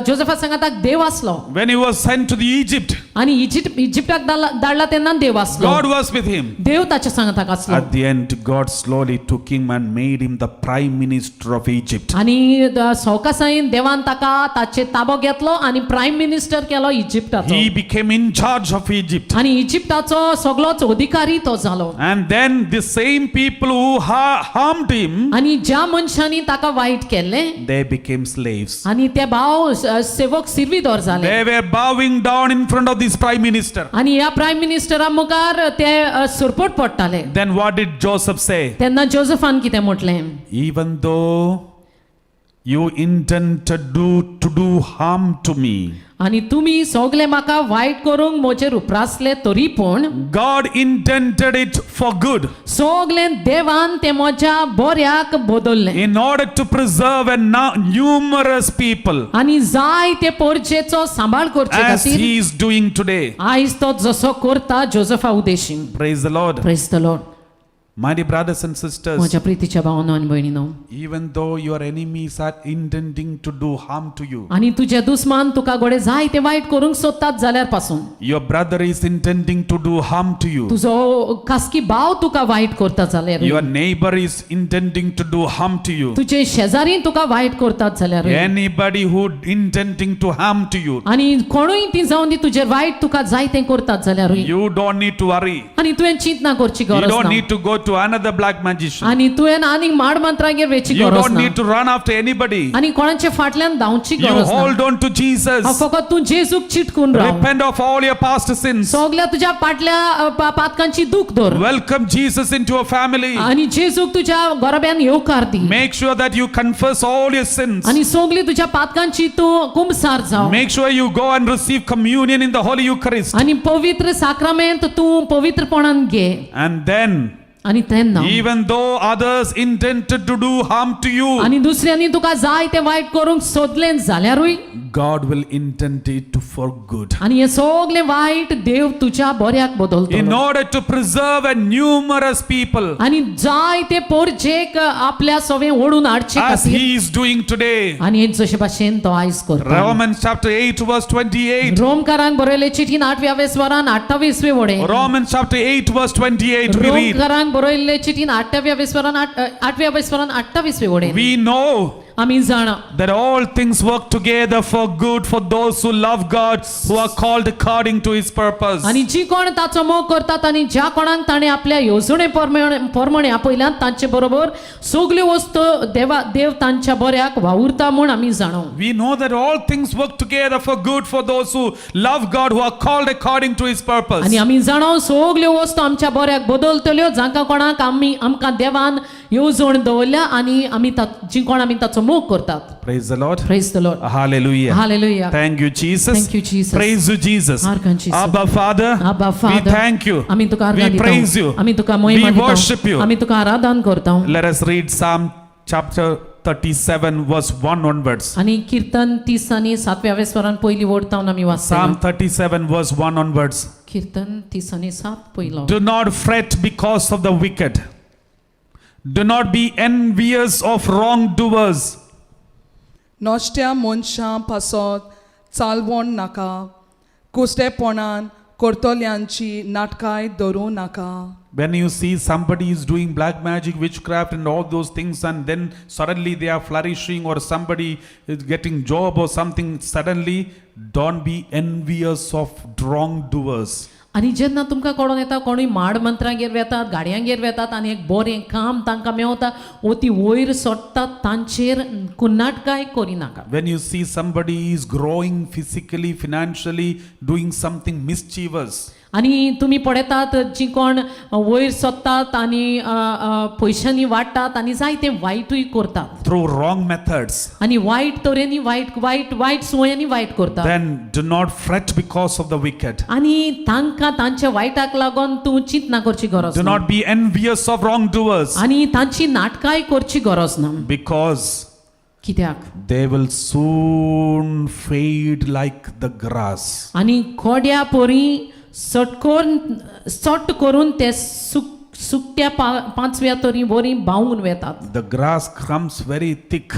जोजफा सांगाताक देव आसलो. When he was sent to the Egypt, आनी इजिप्टाक धाडला तेन्ना देव आसलो. God was with him. देव ताच्या सांगाताक आसलो. At the end, God slowly took him and made him the prime minister of Egypt. आनी सवकासायेन देवान ताका ताचे ताबो घेतलो आनी प्रायम मिनिस्टर केलो इजिप्टाचो. He became in charge of Egypt. आनी इजिप्टाचो सगळोच अधिकारी तो जालो. And then the same people who harmed him, आनी ज्या मनशांनी ताका वायट केल्लें, they became slaves. आनी ते भाव सेवक सिर्विदोर जाले. They were bowing down in front of this prime minister. आनी ह्या प्रायम मिनिस्टरा मुखार ते सरपट पडटाले. Then what did Joseph say? तेन्ना जोजफान कितें म्हटलें? Even though you intend to do harm to me, आनी तुमी सगळे म्हाका वायट करूंक म्हजेर उप्रासले तरी पूण God intended it for good सगळें देवान तें म्हज्या बऱ्याक बदललें in order to preserve a numerous people आनी जाय ते पोरजेचो सांबाळ करचे as खातीर he is doing today. आयज तो जसो करता जोजफा Udeshi. Praise the Lord. Praise the Lord. My dear brothers and sisters, म्हज्या प्रितीच्या भावानो आनी भयणीनो, even though your enemies are intending to do harm to you, आनी तुजे दुस्मान तुका गोडे जाय ते वायट करूंक सोदतात जाल्यार पासून, your brother is intending to do harm to you, तुजो खासकी भाव तुका वायट करता जाल्यार, your neighbor is intending to do harm to you, तुजे शेजारी तुका वायट करतात जाल्यार, anybody who intending to harm to you, आनी कोणूय ती जावन ती तुजेर वायट तुका जाय तें करतात जाल्यारूय, you don't need to worry. आनी तुवें चिंतना करची You गरज don't ना. Need to go to another black magician. आनी तुवें आनीक माड मंत्रागेर वेची You गरज don't ना. Need to run after anybody. आनी कोणाच्या फाटल्यान धांवची You गरज ना. hold on to Jesus. हांव फकत तूं जेजूक चिटकून राव. Repent of all your past sins. सगल्या तुज्या फाटल्या पातकांची दूख धर. Welcome Jesus into your family. आनी जेजूक तुज्या गोरब्यान येवकार दी. Make sure that you confess all your sins. आनी सगली तुज्या पातकांची तूं कुमसार जाव. Make sure you go and receive communion in the Holy Eucharist. आनी पवित्र साक्रामेंत तूं पवित्रपणान घे. And then, आनी तेन्ना, even though others intended to do harm to you, आनी दुसऱ्यांनी तुका जाय तें वायट करूंक सोदलें जाल्यारूय, God will intend it to for good. आनी हें सगलें वायट देव तुज्या बऱ्याक In बदलतो order to preserve a numerous people, आनी जाय ते पोरजेक आपल्या सवें ओडून हाडचे as खातीर. He is doing today. आनी हे जशे भाशेन तो आयज करता. Romans chapter 8, verse 28. रोमकारांक बरयले चिठीन आठव्या वेसवरान अठ्ठावीसवे वडे. Romans chapter 8, verse 28, we read. रोमकारांक बरयल्ले चिठीन आठव्या वेसवरान आठव्या वेसवरान अठ्ठावीसवे वडे. We know आमी जाणा that all things work together for good for those who love God, who are called according to His purpose. आनी जी कोण ताचो मोग करतात आनी ज्या कोणाक ताणें आपल्या येवजणे प्रमाणे आपयल्यात तांचे बरोबर सगल्यो वस्तू देवा देव तांच्या बऱ्याक वावुरता म्हूण आमी जाणो. We know that all things work together for good for those who love God, who are called according to His purpose. आनी आमी जाणो सगल्यो वस्तू आमच्या बऱ्याक बदलतल्यो जांकां कोणाक आमी आमकां देवान येवजण दवरल्या आनी आमी जी कोण आमी ताचो मोग करतात. Praise the Lord. Praise the Lord. Hallelujah. Hallelujah. Thank you, Jesus. Thank you, Jesus. Praise you, Jesus. आर्गां Jesus. Abba, Father. Abba, We Father. thank you. आमी तुका आर्गां We praise दिता you. आमी तुका मोहिमा We worship दिता you. आमी तुका आराधन करता. Let us read Psalm chapter 37, verse 1 onwards. आनी कीर्तन तीस आनी सातव्या वेसवरान पयली वडतावन आमी वाचता. Psalm 37, verse 1 onwards. कीर्तन तीस आनी सात पयलो. Do not fret because of the wicked. Do not be envious of wrongdoers. नश्ट्या मनशां पासत चालवण नाका, कुस्टेपणान करतल्यांची नाटकाय धरूं नाका. When you see somebody is doing black magic, witchcraft, and all those things, and then suddenly they are flourishing, or somebody is getting job or something, suddenly don't be envious of wrongdoers. आनी जेन्ना तुमकां कळोन येता कोणूय माड मंत्रांगेर वेतात गाडयांगेर वेतात आनी एक बरें काम तांकां मेवता वो ती वयर सोडटात तांचेर कुन्नाटकाय करिनाका. When you see somebody is growing physically, financially, doing something mischievous, आनी तुमी पळयतात जी कोण वयर सोदतात आनी अ, अ, पयशांनी वाडटात आनी जायते वायटूय करतात through wrong methods, आनी वायट तरेनी वायट वायट वायट सुवयांनी वायट करतात then do not fret because of the wicked. आनी तांकां तांच्या वायटाक लागून तूं चिंतना करची गरज Do ना not be envious of wrongdoers, आनी तांची नाटकांय करची गरज ना. Because कित्याक they will soon fade like the grass. आनी कोड्या परी सटकोन सट करून ते सुक सुकट्या पा पांचव्या तरी बरी बावून वेतात. The grass comes very thick.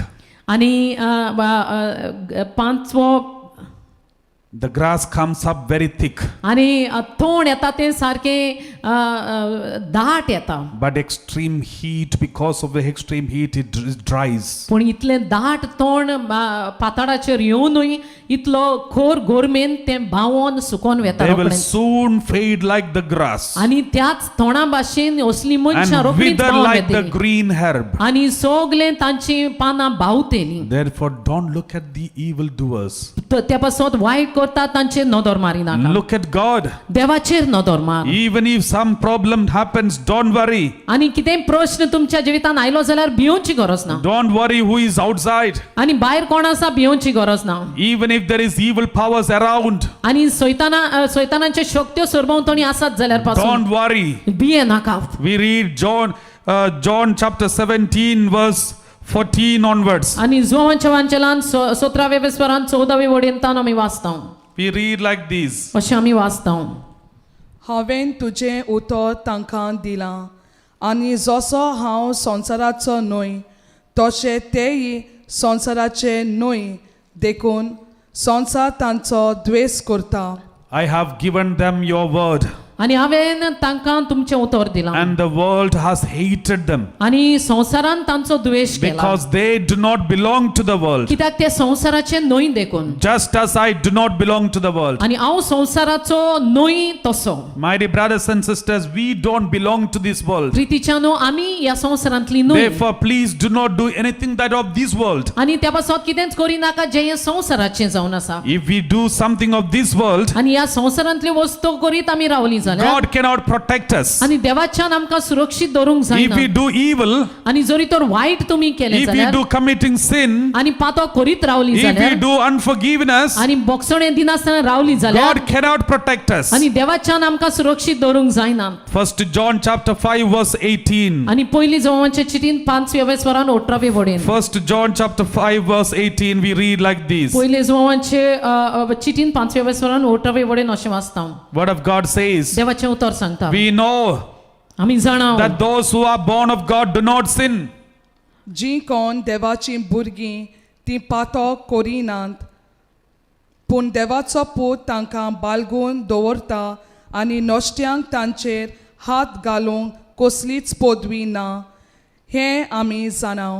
आनी अ, अ, पांचवो The grass comes up very thick, आनी तोंड येता तें सारकें अ, अ, दाट येता. But extreme heat, because of the extreme heat, it dries. पूण इतलें दाट तोंड पाताळाचेर येवनूय इतलो खोर गोरमेन तें बावोन सुकोन वेता They will रोखडेंच. Soon fade like the grass आनी त्याच तोंडा भाशेन असलीं मनशां and रोखडीच wither बावन like the वेतलीं. Green herb. आनी सगलें तांची पानां बावतेलीं. Therefore, don't look at the evildoers. त्या पासत वायट करता तांचेर नदर मारिनाका. Look at God. देवाचेर नदर मार. Even if some problem happens, don't worry. आनी कितेंय प्रश्न तुमच्या जिवितान आयलो जाल्यार भिवची गरज ना. Don't worry who is outside. आनी भायर कोण आसा भिवची गरज ना. Even if there is evil powers around, आनी सैताना सैतानाचे शक्त्यो सरभोंवतणी आसात जाल्यार पासून don't worry. भिये नाका. We read John chapter 17, verse 14 onwards. आनी जुवांच्या वांचलान सतरावे वेस्वरान चवदावे वडीन आमी वाचता. We read like this. अशें आमी वाचता. हांवें तुजें उतर तांकां दिलां आनी जसो हांव संवसाराचो न्हय तशें तेय संवसाराचे न्हय, देखून संवसार तांचो द्वेस करता. I have given them your word, आनी हांवें तांकां तुमचें उतर दिलां and the world has hated them आनी संवसारान तांचो द्वेश केला because they do not belong to the world, कित्याक ते संवसाराचे न्हय देखून, just as I do not belong to the world. आनी हांव संवसाराचो न्हय तसो. My dear brothers and sisters, we don't belong to this world. प्रितीच्यानो आमी ह्या संवसारांतली न्हय. Therefore, please do not do anything that of this world. आनी त्या पासत कितेंच करिनाका जें हें संवसाराचें जावन आसा. If we do something of this world, आनी ह्या संवसारांतल्यो वस्तू करीत आमी रावली जाल्यार God cannot protect us. आनी देवाच्यान आमकां सुरक्षीत दवरूंक If जायना. we do evil, आनी जरी तर वायट तुमी केलें if we जाल्यार do committing sin, आनी पातो करीत रावली if we जाल्यार do unforgiveness, आनी बोगसणें दिनासतना रावली जाल्यार God cannot protect us. आनी देवाच्यान आमकां सुरक्षीत दवरूंक जायना. First John chapter 5 verse 18. आनी पयली जवांचे चिटीन पांचव्या वेसवरान अठरावे वडेन. First John chapter 5 verse 18, we read like this. पयले जुवांचे चिटीन पांचव्या वेसवरान अठरावे वडेन अशें वाचता. Word of God says, देवाचें उतर सांगता. we know आमी जाणा that those who are born of God do not sin. जीं कोण देवाचीं भुरगीं तीं पातो करिनात, पूण देवाचो पूत तांकां बालगून दवरता आनी नश्ट्यांक तांचेर हात घालूंक कसलीच पदवी ना हें आमी जाणाव.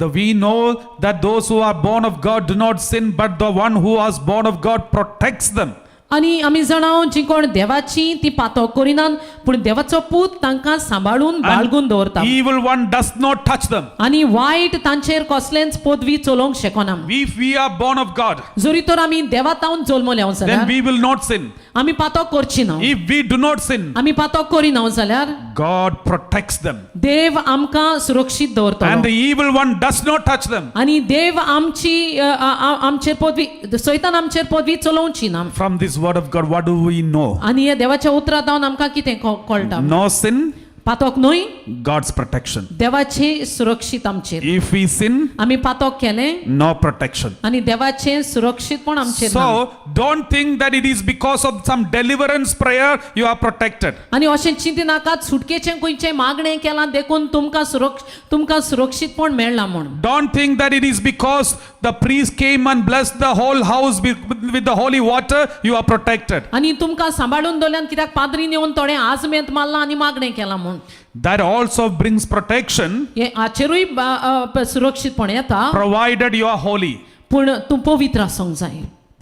The we know that those who are born of God do not sin, but the one who was born of God protects them. आनी आमी जाणा जी कोण देवाची ती पातक करिनात पूण देवाचो पूत तांकां सांबाळून बाळगून दवरता Evil one does not touch them. आनी वायट तांचेर कसलेंच पदवी चलोवंक शकना. If we are born of God, जरी तर आमी देवा तावन जल्मले then जाल्यार we will not sin. आमी पातक करची ना. If we do not sin, आमी पातक करिना जाल्यार God protects them. देव आमकां सुरक्षीत And दवरतलो the evil one does not touch them. आनी देव आमची आमचेर पदवी सैतान आमचेर पदवी चलोवची ना. From this word of God, what do we know? आनी ह्या देवाच्या उतरां जावन आमकां कितें कळटा? No sin, पातक न्हय, God's protection. देवाचे सुरक्षीत आमचेर. If we sin, आमी पातक केलें no protection. आनी देवाचें सुरक्षीतपण आमचेर ना. So don't think that it is because of some deliverance prayer you are protected. आनी अशें चिंतिनाकात सुटकेचें खंयचें मागणें केलां देखून तुमकां सुरक्षीतपण मेळ्ळां म्हूण. Don't think that it is because the priest came and blessed the whole house with the holy water you are protected. आनी तुमकां सांबाळून दवरल्यान कित्याक पाद्रीन येवन थोडें आजमेंत मारलां आनी मागणें केलां म्हूण. That also brings protection, हें हाचेरूय सुरक्षीतपण येता provided you are holy. पूण तूं पवित्र आसूंक जाय.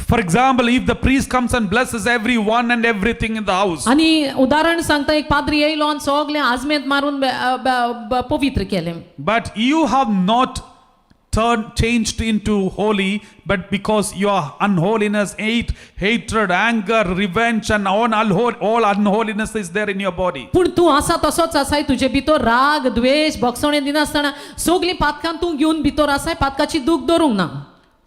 For example, if the priest comes and blesses everyone and everything in the house, आनी उदाहरण सांगता एक पाद्री येयलो आनी सगळें आजमेंत मारून पवित्र केलें but you have not turned changed into holy, but because your unholiness, hatred, anger, revenge, and all unholiness is there in your body. पूण तूं आसा तसोच आसाय तुजे भितर राग द्वेश भोगसणें दिनासतना सगळीं पातकां तूं घेवन भितर आसाय पातकाची दूख दवरूंक ना.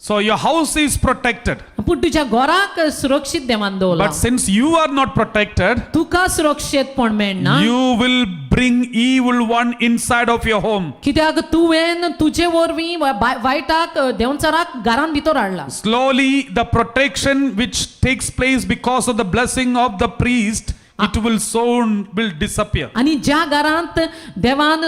So your house is protected. पूण तुज्या घराक सुरक्षीत देवान दवरला. But since you are not protected, तुका सुरक्षीतपण मेळना you will bring evil one inside of your home. कित्याक तुवें तुजे वरवीं वायटाक देंवचाराक घरान भितर हाडला. Slowly, the protection which takes place because of the blessing of the priest, it will soon will disappear. आनी ज्या घरांत देवान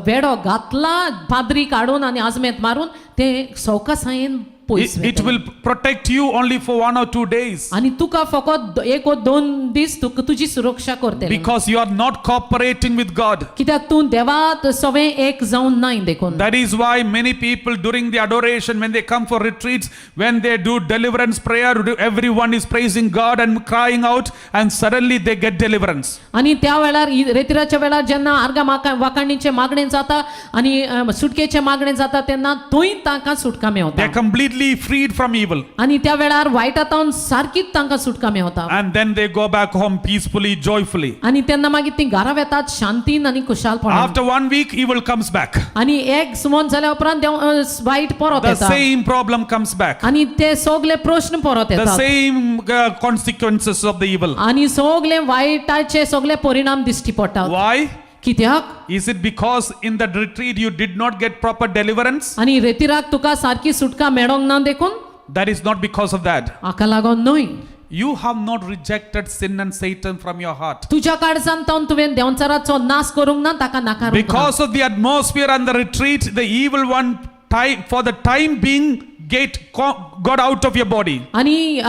वेडो घातला पाद्री काडून आनी आजमेत मारून ते सवकासायेन पयस It वेतलें. Will protect you only for 1 or 2 days आनी तुका फकत एक वो दोन दीस तुका तुजी सुरक्षा करतले because you are not cooperating with God. कित्याक तूं देवात सवें एक जावन नाय देखून. That is why many people during the adoration, when they come for retreats, when they do deliverance prayer, everyone is praising God and crying out, and suddenly they get deliverance. आनी त्या वेळार रेतिराच्या वेळार जेन्ना आर्गां वाखाणीचें मागणें जाता आनी सुटकेचें मागणें जाता तेन्ना थंय तांकां सुटका They मेवता are completely freed from evil. आनी त्या वेळार वायटा तावन सारकीच तांकां सुटका मेवता. And then they go back home peacefully, joyfully. आनी तेन्ना मागीर ती घरा वेतात शांतीन आनी खुशालपणान. After one week, evil comes back. आनी एक सुमन जाल्या उपरांत देव वायट परत The येता same problem comes back. आनी ते सगळे प्रश्न परत The येतात same consequences of the evil. आनी सगळे वायटाचे सगळे परिणाम दिश्टी पडटात. Why? कित्याक? Is it because in that retreat you did not get proper deliverance? आनी रेतिराक तुका सारकी सुटका मेळोंक ना देखून? That is not because of that. हाका लागून न्हय. You have not rejected sin and Satan from your heart. तुज्या काळजान तावन तुवें देंवचाराचो नाश करूंक ना ताका नाकारूंक ना. Because of the atmosphere and the retreat, the evil one, time, for the time being, got out of your body. आनी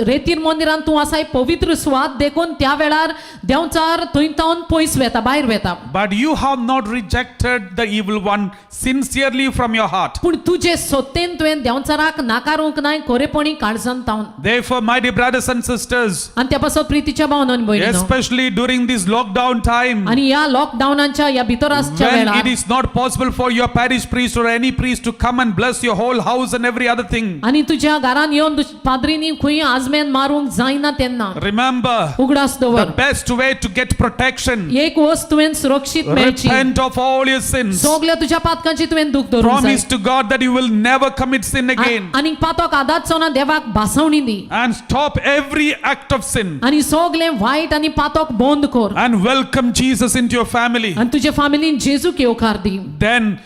रेतीर मंदिरान तूं आसाय पवित्र सुवात देखून त्या वेळार देंवचार थंय तावन पयस वेता भायर वेता. But you have not rejected the evil one sincerely from your heart. पूण तुजे सत्तेन तुवें देंवचाराक नाकारूंक नाय खरेपणी काळजान तावन. Therefore, my dear brothers and sisters, आनी त्या पासत प्रितीच्या भावनान आनी भयणीनो especially during this lockdown time, आनी ह्या लॉकडावनाच्या ह्या भितर आसच्या when it वेळार is not possible for your parish priest or any priest to come and bless your whole house and every other thing, आनी तुज्या घरान येवन पाद्रीनी खंय आजमेन मारूंक जायना तेन्ना remember उगडास the दवर best way to get protection: एक वस्त तुवें सुरक्षीत मेळची repent of all your sins, सगल्या तुज्या पातकांची तुवें दूख धरूंक जाय promise to God that you will never commit sin again, आनी पातक आदाचो ना देवाक भासावणी दी and stop every act of sin, आनी सगलें वायट आनी पातक बंद कर and welcome Jesus into your family. आनी तुज्या फामिलीन जेजूक येवकार दी. Then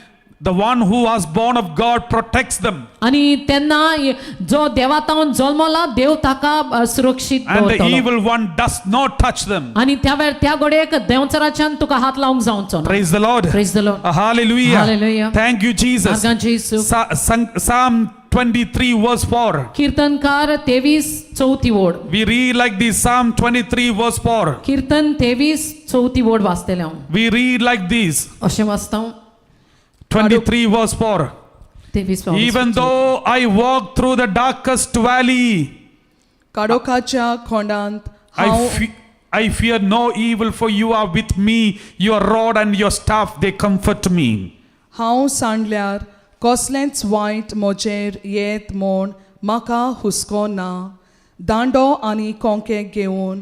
the one who was born of God protects them, आनी तेन्ना जो देवा तावन जल्मला देव ताका सुरक्षीत and the दवरतलो evil one does not touch them. आनी त्या वेळ त्या घडयेक देंवचाराच्यान तुका हात लावंक जावचो ना. Praise the Lord. Praise the Lord. Hallelujah. Hallelujah. Thank you, Jesus. आर्गां जेजू. Psalm 23, verse 4. कीर्तनकार 23 चवथी ओड. We read like this, Psalm 23, verse 4. कीर्तन 23 चवथी ओड वाचतलें हांव. We read like this, अशें वाचता हांव. 23, verse 4. तेवीस बावीस Even though I walk through the darkest valley, काडोखाच्या खोंडांत I, हांव I fear no evil, for you are with me. Your rod and your staff, they comfort me. हांव सांडल्यार कसलेंच वायट म्हजेर येत म्हूण म्हाका हुस्को ना. दांडो आनी कोंके घेवन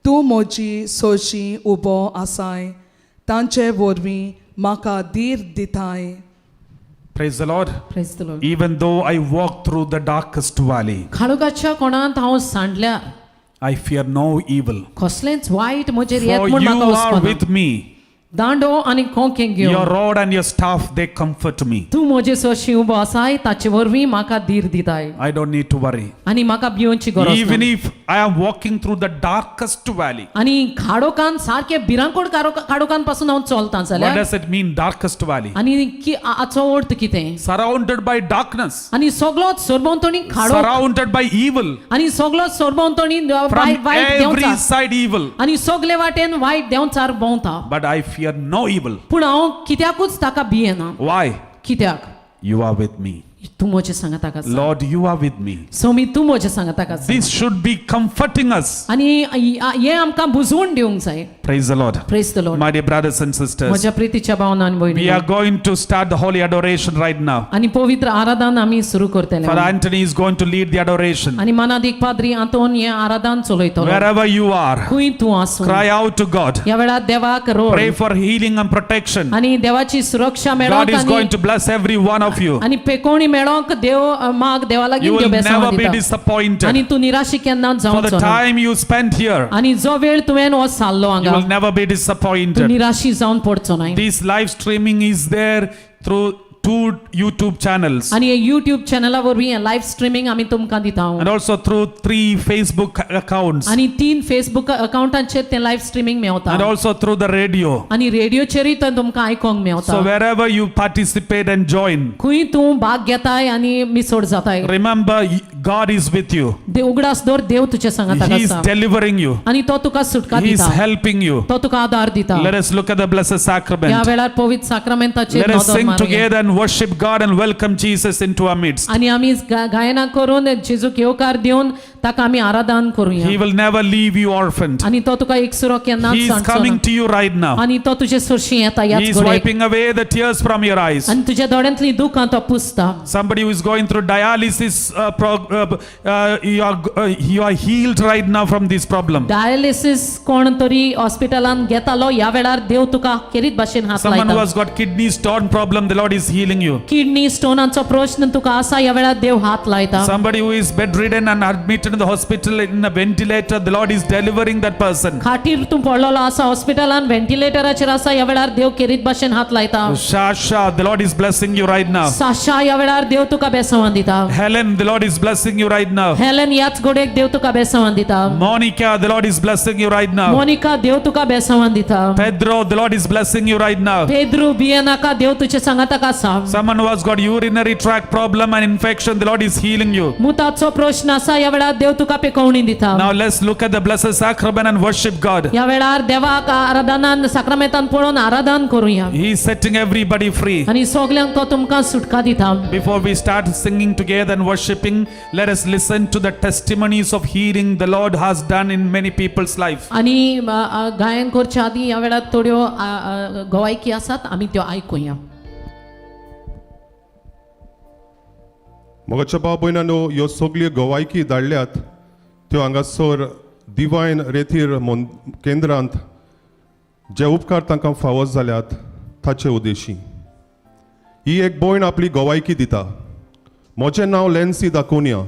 तूं म्हजी सोशी उबो आसाय, तांचे वरवीं म्हाका धीर दिताय. Praise the Lord. Praise the Lord. Even though I walk through the darkest valley, काळोखाच्या कोणांत हांव सांडल्यार I fear no evil. कसलेंच वायट म्हजेर येत For म्हूण you म्हाका are हुस्को ना. with me. दांडो आनी कोंके Your घेवन rod and your staff, they comfort me. तूं म्हजे सोशी उबो आसाय, ताचे वरवीं म्हाका धीर दिताय. I don't need to worry. आनी म्हाका भिवची गरज Even ना. if I am walking through the darkest valley. आनी खाडोकान सारके भिरांकूळ काडोकान पासून हांव चलतां What जाल्यार does it mean, darkest valley? आनी हाचो अर्थ कितें? Surrounded by darkness, आनी सगळोच सरभोंवतणी खाडो surrounded by evil, आनी सगळोच सरभोंवतणी from वायट every देंवचार side evil. आनी सगळे वाटेन वायट देंवचार भोंवता. But I fear no evil. पूण हांव कित्याकूच ताका भियेना. Why? कित्याक? You are with me. तूं म्हजें सांगाताक आसा. Lord, you are with me. Somi तूं म्हजें सांगाताक आसा. This should be comforting us. आनी हें आमकां बुजवण दिवंक जाय. Praise the Lord. Praise the Lord. My dear brothers and sisters, म्हज्या प्रितीच्या भावना आनी we भयणी, are going to start the holy adoration right now. आनी पवित्र आराधन आमी सुरू करतले. Father Anthony is going to lead the adoration. आनी मनादीक पाद्री आंतोन हें आराधन चलयतलो. Wherever you are, खंय तूं आसूं, cry out to God. ह्या वेळार देवाक Pray road for healing and protection. आनी देवाची सुरक्षा God मेळोंक is going आनी to bless every one of you. आनी पेकोणी मेळोंक देव माग देवा लागीं You देव will बेसांव never be दिता. disappointed. आनी तूं निराशी केन्ना For the जावचो ना. time you spent here, आनी जो वेळ तुवें हो सारलो you हांगा will never be तूं disappointed. निराशी जावन पडचो न्हय. This live streaming is there through two YouTube channels आनी युट्यूब चॅनला वरवीं हें लायव्ह स्ट्रिमींग आमी तुमकां दिता. and also through three Facebook accounts आनी तीन फेसबूक अकाउंटांचेर तें लायव्ह स्ट्रिमींग मेवता. and also through the radio. आनी रेडियोचेरूय तें तुमकां आयकोंक मेवता. So wherever you participate and join, खंय तूं भाग घेताय आनी मिसोड जाताय, remember God is with you. उगडास दवर देव तुजे सांगाताक He is आसा delivering you. आनी तो तुका सुटका He is दिता, helping you. तो तुका आदार दिता. Let us look at the Blessed ह्या Sacrament. वेळार पवित्र साक्रामेंताचेर Let us नदर sing मारुया. together and worship God and welcome Jesus into our midst. आनी आमी गायना करून जेजूक येवकार दिवन ताका आमी आराधन करुया. He will never leave you orphaned. आनी तो तुका एकसुरो केन्नाच He is सांडचो coming ना. to you right now. आनी तो तुजे सरशी येता He ह्याच is घडयेक. wiping away the tears from your eyes. आनी तुज्या दोळ्यांतली दुकां तो पुसता. Somebody who is going through dialysis, you are healed right now from this problem. Dialysis कोण तरी हॉस्पिटलान घेतालो, ह्या वेळार देव तुका खेरीत भाशेन हात Someone who लायता. has got kidney stone problem, the Lord is healing you. Kidney स्टोनाचो प्रश्न तुका आसा, ह्या वेळार देव हात लायता. Somebody who is bedridden and admitted in the hospital in a ventilator, the Lord is delivering that person. खाटीर तूं पडलेलो आसा हॉस्पिटलान व्हेंटिलेटराचेर आसा, ह्या वेळार देव खेरीत भाशेन हात लायता. Shasha, the Lord is blessing you right now. Sasha, ह्या वेळार देव तुका बेसवान दिता. Helen, the Lord is blessing you right now. Helen, ह्याच घडयेक देव तुका बेसवान दिता. Monica, the Lord is blessing you right now. Monica, देव तुका बेसवान दिता. Pedro, the Lord is blessing you right now. Pedro भियेनाका, देव तुजे सांगाताक आसा. Someone who has got urinary tract problem and infection, the Lord is healing you. मुताचो प्रश्न आसा, ह्या वेळार देव तुका पेकोवणी दिता. Now let's look at the Blessed Sacrament and worship God. ह्या वेळार देवाक आराधनान साक्रामेंतान पळोवन आराधन करुया. He is setting everybody free. आनी सगल्यांक तो तुमकां सुटका दिता. Before we start singing together and worshiping, let us listen to the testimonies of healing the Lord has done in many people's life. आनी गायन करच्या आदी ह्या वेळार थोड्यो गवायकी आसात, आमी त्यो आयकुया. मोगाच्या भाव भयणांनो, ह्यो सगल्यो गवायकी धाडल्यात त्यो हांगासर दिवायन रेथीर केंद्रांत जे उपकार तांकां फावो जाल्यात ताचे उद्देशी. ही एक भयण आपली गवायकी दिता. म्हजें नांव लेन्सी दाकोनिया.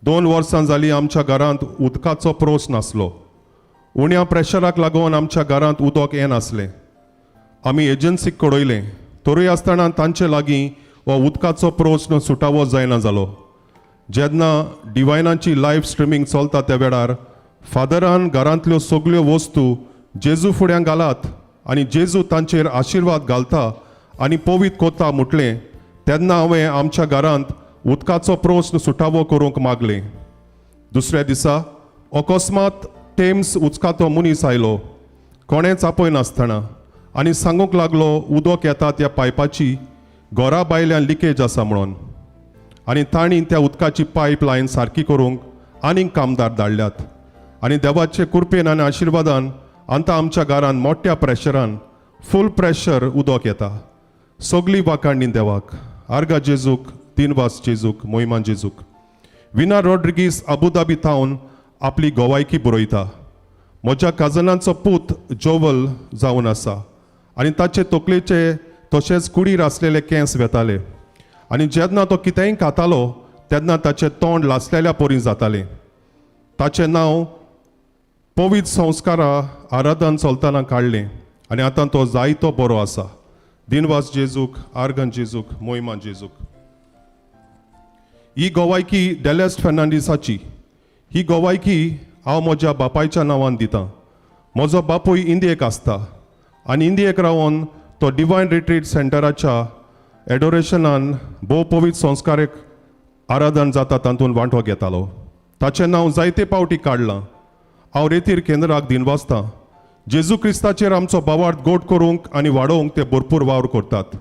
2 वर्सां जालीं आमच्या घरांत उदकाचो प्रस्न आसलो. उण्या प्रेशराक लागून आमच्या घरांत उदक येनासलें. आमी एजन्सीक कळयलें तरूय आसतना तांचे लागीं हो उदकाचो प्रस्न सुटावो जायना जालो. जेन्ना डिवायनाची लायव्ह स्ट्रिमींग चलता त्या वेळार फादरान घरांतल्यो सगल्यो वस्तू जेजू फुड्यां घालात आनी जेजू तांचेर आशिर्वाद घालता आनी पवीत कोता म्हटलें तेन्ना हांवें आमच्या घरांत उदकाचो प्रस्न सुटावो करूंक मागलें. दुसऱ्या दिसा अकस्मात टेम्स उदकाचो मनीस आयलो, कोणेंच आपयनासतना, आनी सांगूंक लागलो उदक येता त्या पायपाची घरा भायल्यान लिकेज आसा म्हणून आनी तांणी त्या उदकाची पायप लायन सारकी करूंक आनीक कामदार धाडल्यात आनी देवाचे कृपेन आनी आशिर्वादान आतां आमच्या घरान मोठ्या प्रेशरान फूल प्रेशर उदक येता. सगली वाखाणणी देवाक. आर्गा जेजूक, दिनवास जेजूक, मोहिमान जेजूक. विना रॉड्रिगीस अबुधाबी थावन आपली गोवायकी बरयता. म्हज्या काजनाचो पूत जोवल जावन आसा आनी ताचे तकलेचे तशेंच कुडीर आसलेले केंस वेताले आनी जेन्ना तो कितेंय खातालो तेन्ना ताचें तोंड लासलेल्या परी जातालें. ताचें नांव पवित्र संस्कारा आराधन चलतना काडलें आनी आतां तो जायतो बरो आसा. दिनवास जेजूक, आर्गन जेजूक, मोहिमा जेजूक. ही गोवायकी डेलेस्ट फर्नांडीसाची. ही गोवायकी हांव म्हज्या बापायच्या नांवान दितां. म्हजो बापूय इंडियेक आसता आनी इंडियेक रावन तो डिवायन रिट्रीट सेंटराच्या एडोरेशनान भोव पवित्र संस्कारीक आराधन जाता तातूंत वांटो घेतालो. ताचें नांव जायते पावटी काडलां. हांव रेतीर केंद्राक दिनवासतां. जेजू क्रिस्ताचेर आमचो भावार्थ गोड करूंक आनी वाडोवंक ते भरपूर वावर करतात.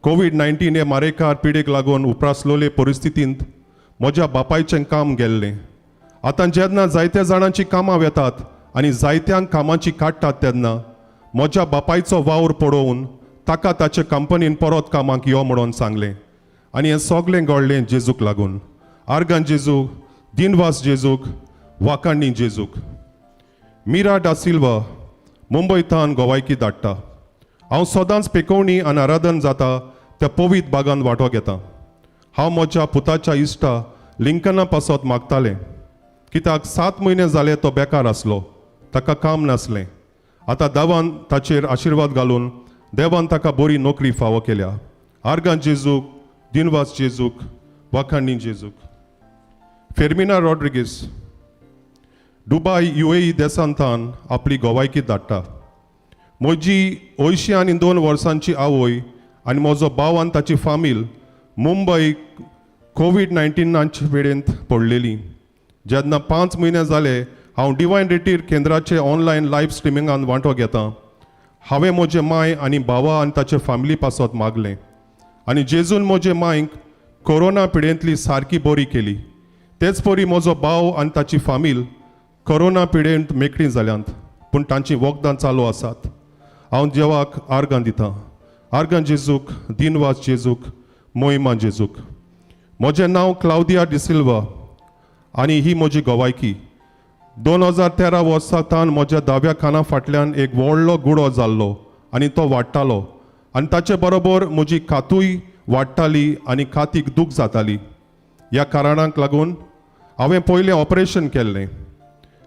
कोवीड 19 हे मारेकार पिडेक लागून उप्रासलेले परिस्थितींत म्हज्या बापायचें काम गेल्लें. आतां जेन्ना जायत्या जाणांची कामां वेतात आनी जायत्यांक कामाची काडटात तेन्ना म्हज्या बापायचो वावर पळोवन ताका ताचे कंपनीन परत कामाक यो म्हणून सांगलें आनी हें सगळें घडलें जेजूक लागून. आर्गां जेजूक, दिनवास जेजूक, वाखाणणी जेजूक. मिरा डा सिल्वा मुंबय थावन गोवायकी धाडटा. हांव सदांच पेकोवणी आनी आराधन जाता त्या पवित्र बागान वांटो घेता. हांव म्हज्या पुताच्या इश्टा लिंकना पासत मागतालें कित्याक 7 म्हयने जाले तो बेकार आसलो, ताका काम नासलें. आतां देवान ताचेर आशिर्वाद घालून देवान ताका बरी नोकरी फावो केल्या. आर्गां जेजूक, दिनवास जेजूक, वाखाणणी जेजूक. फेर्मिना रॉड्रिगीस दुबाय UAE देशांतान आपली गोवायकी धाडटा. म्हजी 82 वर्सांची आवय आनी म्हजो भाव आनी ताची फामील मुंबय कोवीड 19 वेळेंत पडलेली. जेन्ना 5 म्हयने जाले हांव डिवायन रिट्रीट केंद्राचे ऑनलायन लायव्ह स्ट्रिमिंगान वांटो घेता. हांवें म्हजे माय आनी भावा आनी ताचे फामिली पासत मागलें आनी जेजून म्हजे मांयक कोरोना पिडेंतली सारकी बरी केली. तेच परी म्हजो भाव आनी ताची फामील कोरोना पिडेंत मेकळी जाल्यांत, पूण तांची वखदां चालू आसात. हांव देवाक आर्गां दितां. आर्गां जेजूक, दिनवास जेजूक, मोहिमा जेजूक. म्हजें नांव क्लावदिया डिसिल्वा आनी ही म्हजी गोवायकी. 2013 वर्सा तान म्हज्या दाव्या काना फाटल्यान एक व्हडलो गुडो जाल्लो आनी तो वाडटालो आनी ताचे बरोबर म्हजी कातूय वाडटाली आनी कातीक दूख जाताली. ह्या कारणाक लागून हांवें पयलें ऑपरेशन केल्लें.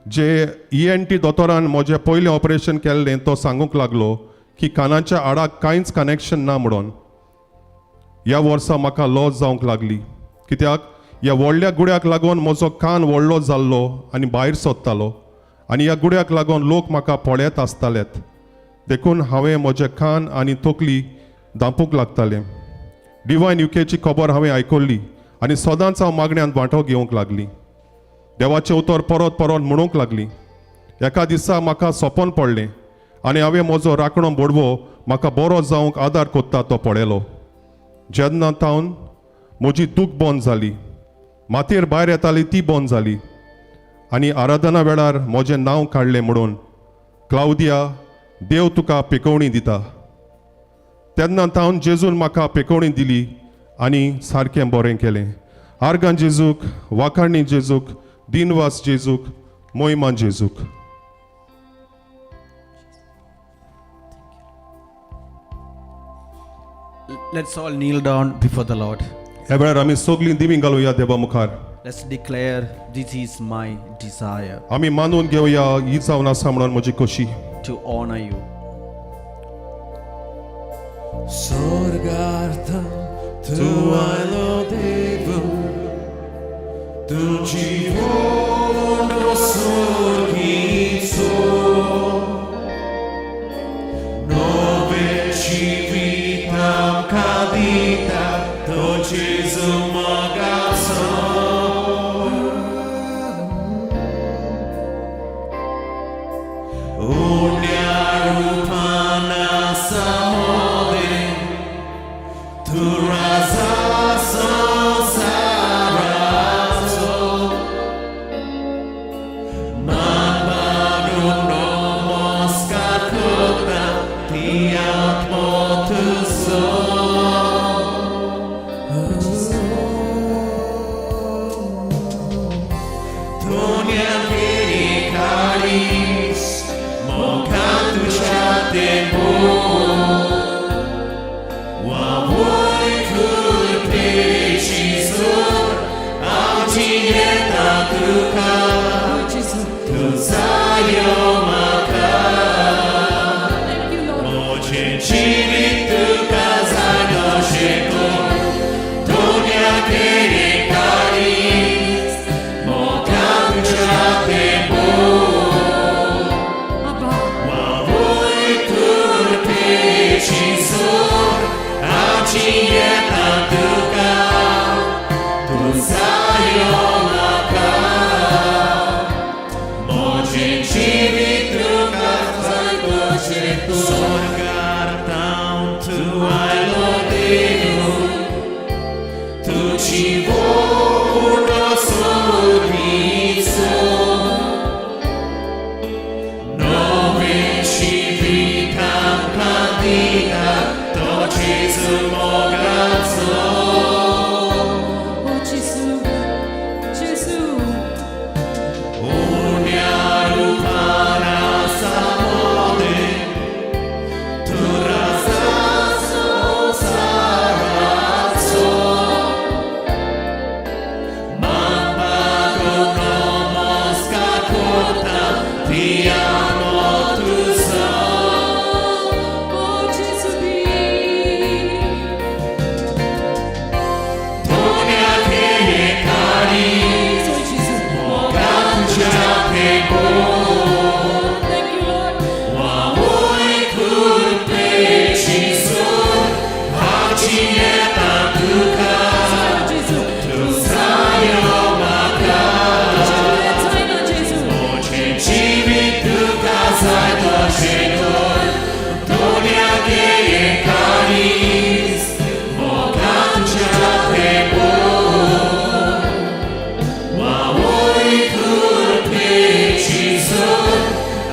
जे ENT दोतोरान म्हजें पयलें ऑपरेशन केल्लें तो सांगूंक लागलो की कानाच्या आडाक कांयच कनेक्शन ना म्हणून. ह्या वर्सा म्हाका लॉस जावंक लागली कित्याक ह्या व्हडल्या गुड्याक लागून म्हजो कान व्हडलो जाल्लो आनी भायर सोदतालो आनी ह्या गुड्याक लागून लोक म्हाका पळयत आसतालेत. देखून हांवें म्हजे कान आनी तकली धांपूंक लागतालें. डिवायन युकेची खबर हांवें आयकल्ली आनी सदांच हांव मागण्यांत वांटो घेवंक लागली. देवाचें उतर परत परत म्हणूंक लागली. एका दिसा म्हाका सपन पडलें आनी हांवें म्हजो राखणो बोडवो म्हाका बरो जावंक आदार कोत्ता तो पळयलो. जेन्ना तावन म्हजी दूख बंद जाली, मातयेर भायर येताली ती बंद जाली आनी आराधना वेळार म्हजें नांव काडलें म्हणून क्लावदिया देव तुका पेकोवणी दिता. तेन्ना तावन जेजून म्हाका पेकोवणी दिली आनी सारकें बरें केलें. आर्गां जेजूक, वाखाणणी जेजूक, दिनवास जेजूक, मोहिमा जेजूक. Let's all kneel down before the Lord. ह्या वेळार आमी सगळीं दिमी घालुया देवा मुखार. Let's declare, "This is my desire आमी मानून घेवया ही जावन आसा म्हणून म्हजी खोशी to honor you." स्वर्गार्थम तूं आयलो देव तुजी व्हडलो सुर्गीचो नवें जिवीत आमकां दिता तो जेजू मोगाचो. उण्या रुपान आसा मोदें. काळीज मोगान तुज्या तेंपून वावय कृपेची जोर हांव जियेता तुका तूं जायो म्हाका म्हजें जिवीत तुका जाय तशें कर दोन्याकें काळीज मोगान तुज्या तेंपून वावय कृपेची जोर हांव जियेता तुका तूं जायो म्हाका म्हजें जिवीत तुका जाय तशें तूं स्वर्गार तावन तूं आयलो देव तुजी व्हड सोबीचो नवें जिवीत आमकां दिता तो जेजू मोगाचो Oh Gesù, Gesù. उण्या रुपान आसा मोदें तूं राजा संवसाराचो मागपाक नमस्कार करता धियानो तुजो Oh Gesù di. दोन्याकें काळीज Oh Gesù. मोगान तुज्या तेंपून Thank you Lord. वावय कृपेची जोर हांव जियेता तुका Gesù. तूं जायो म्हाका Gesù. म्हजें जिवीत तुका जाय तशें कर दोन्याकें काळीज मोगान तुज्या तेंपून वावय कृपेची जोर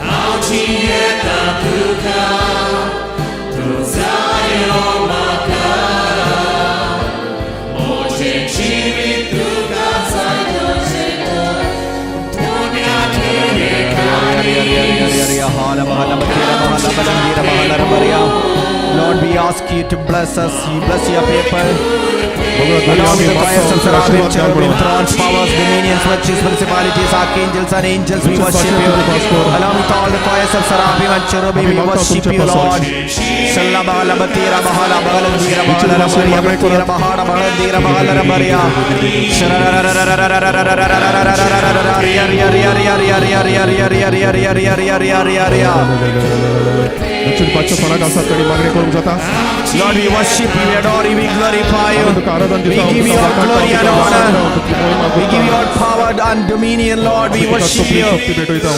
हांव जियेता तुका तूं जायो म्हाका म्हजें जिवीत तुका जाय तशें कर दोन्याकें Lord, we ask you to bless us. You bless your people. बघा Along आमी with the मागता choirs of तुमचेर seraphim, आशिर्वाद घाल cherubim, म्हणून. thrones, powers, dominions, virtues, principalities, archangels and angels, we तुमचे worship you. पासून तुझे पासून. Along with all the choirs of seraphim and cherubim, आम्ही we मागता worship तुमचे you, पासून. Lord. दक्षिण पाचशे कोणाक आसात तांणी मागणी करूंक जाता Lord, we worship you, we adore you, we glorify you. आमी तुका आराधन We दिता give you तुका all वाखाणता, glory and तुका honor. वाखाणता, तुकी मोहिमा We give you करता. all power and dominion, Lord. We तुका worship सगळी you. शक्ती भेटयता.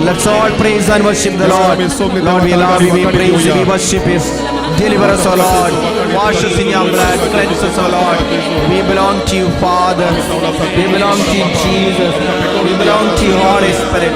Let's all praise and worship the Lord. Lord, we love you, we praise you, we worship you. Deliver us, O Lord. Wash us in your blood, cleanse us, O Lord. We belong to you, Father. We belong to you, Jesus. We belong to you, Holy Spirit.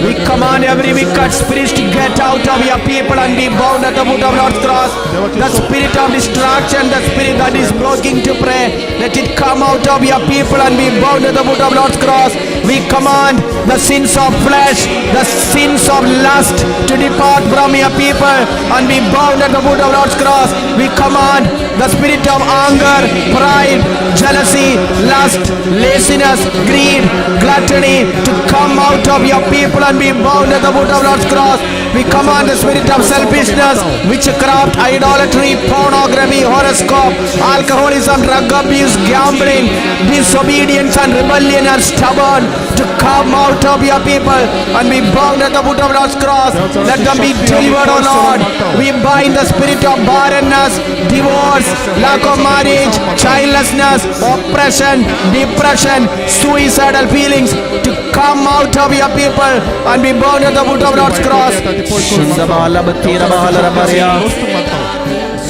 We command every wicked spirit to get out of your people and be bound at the foot of Lord's cross. The spirit of distraction, the spirit that is blocking to pray, let it come out of your people and be bound at the foot of Lord's cross. We command the sins of flesh, the sins of lust to depart from your people and be bound at the foot of Lord's cross. We command the spirit of anger, pride, jealousy, lust, laziness, greed, gluttony to come out of your people and be bound at the foot of Lord's cross. We command the spirit of selfishness, witchcraft, idolatry, pornography, horoscope, alcoholism, drug abuse, abuse, gambling, disobedience and rebellion and stubborn to come out of your people and be bound at the foot of Lord's cross. Let them be delivered, O Lord. We bind the spirit of barrenness, divorce, lack of marriage, childlessness, oppression, depression, suicidal feelings to come out of your people and be bound at the foot of Lord's cross.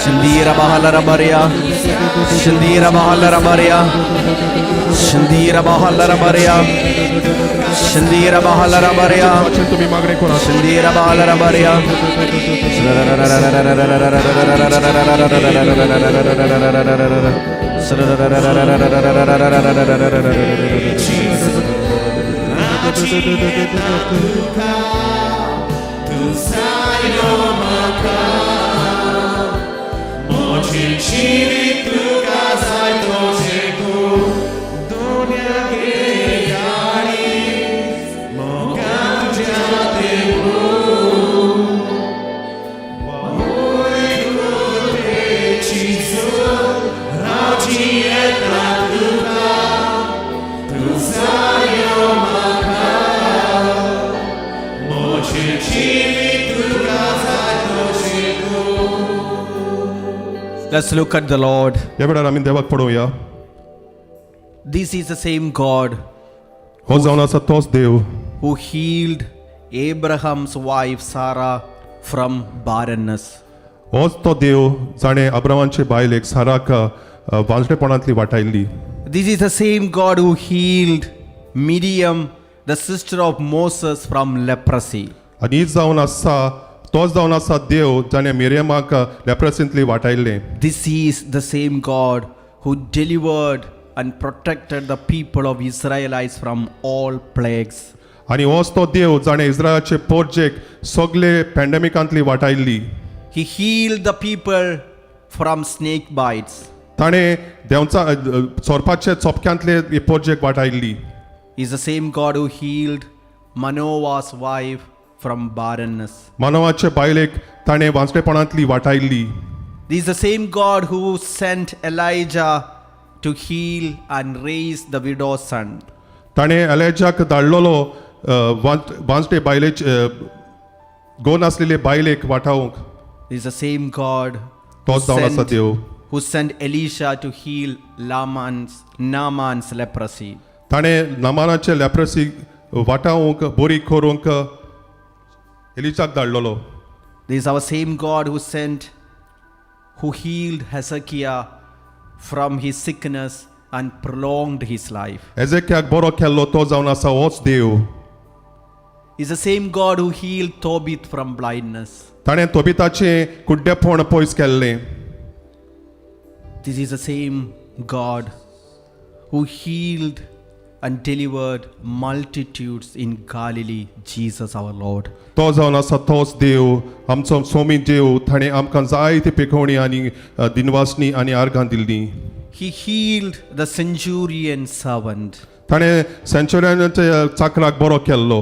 Shandira Bahala Baria, Shandira Bahala Baria, Shandira Bahala Baria, Shandira Bahala Baria, तुमी मागणें करात. Shandira Bahala Baria. Let's look at the Lord. ह्या वेळार आमी देवाक पळोवया. This is the same God हो जावन आसा तोच देव who healed Abraham's wife Sarah from barrenness. होच तो देव जाणें अब्रामाचे बायलेक साराक वांजडेपणांतली वाटायल्ली. This is the same God who healed Miriam, the sister of Moses, from leprosy. आनी हीच जावन आसा तोच जावन आसा देव जाणें मिरियमाक लेप्रसींतली वाटायल्लें. This is the same God who delivered and protected the people of Israelites from all plagues. आनी होच तो देव जाणें इस्रायलाचे पोरजेक सगळे पॅन्डेमिकांतली वाटायल्ली. He healed the people from snake bites. ताणें देंवचा सोरपाचे चोपक्यांतले पोरजेक वाटायल्ली. He is the same God who healed Manoah's wife from barrenness. मानवाचे बायलेक ताणें वांजडेपणांतली वाटायल्ली. This is the same God who sent Elijah to heal and raise the widow's son. ताणें एलेजाक धाडलेलो वांजडे बायलेचे गो नासलेले बायलेक वाटावंक. This is the same God who तोच जावन आसा sent, Dev who sent Elisha to heal Naaman's leprosy. ताणें नामानाचे लेप्रसी वाटावंक बरी करूंक एलिजाक धाडलेलो. This is our same God who healed Hezekiah from his sickness and prolonged his life. एजेक्याक बरो केल्लो तो जावन आसा होच देव. He is the same God who healed Tobit from blindness. ताणें तोबिताचें कुड्डेपण पयस केल्लें. This is the same God who healed and delivered multitudes in Galilee, Jesus our Lord. तो जावन आसा तोच देव आमचो सोमी देव ताणें आमकां जायती पिकोवणी आनी दिनवासणी आनी आर्गां दिल्लीं. He healed the centurion's servant. ताणें सेंचुरियनाच्या चाकराक बरो केल्लो.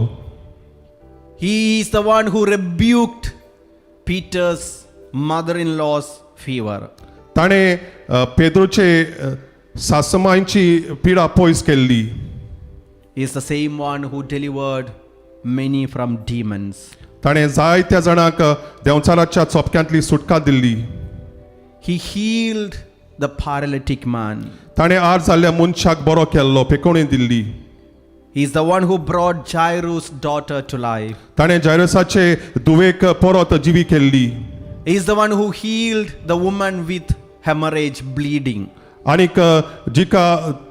He is the one who rebuked Peter's mother in law's fever. ताणें पेद्रूचे सासमांयची पिडा पयस केल्ली. He is the same one who delivered many from demons. ताणें जायत्या जाणांक देंवचाराच्या चोपक्यांतली सुटका दिल्ली. He healed the paralytic man. ताणें आर जाल्ल्या मनशाक बरो केल्लो पिकोवणी दिल्ली. He is the one who brought Jairus' daughter to life. ताणें जायरसाचे धुवेक परत जिवी केल्ली. He is the one who healed the woman with hemorrhage bleeding. आनीक जिका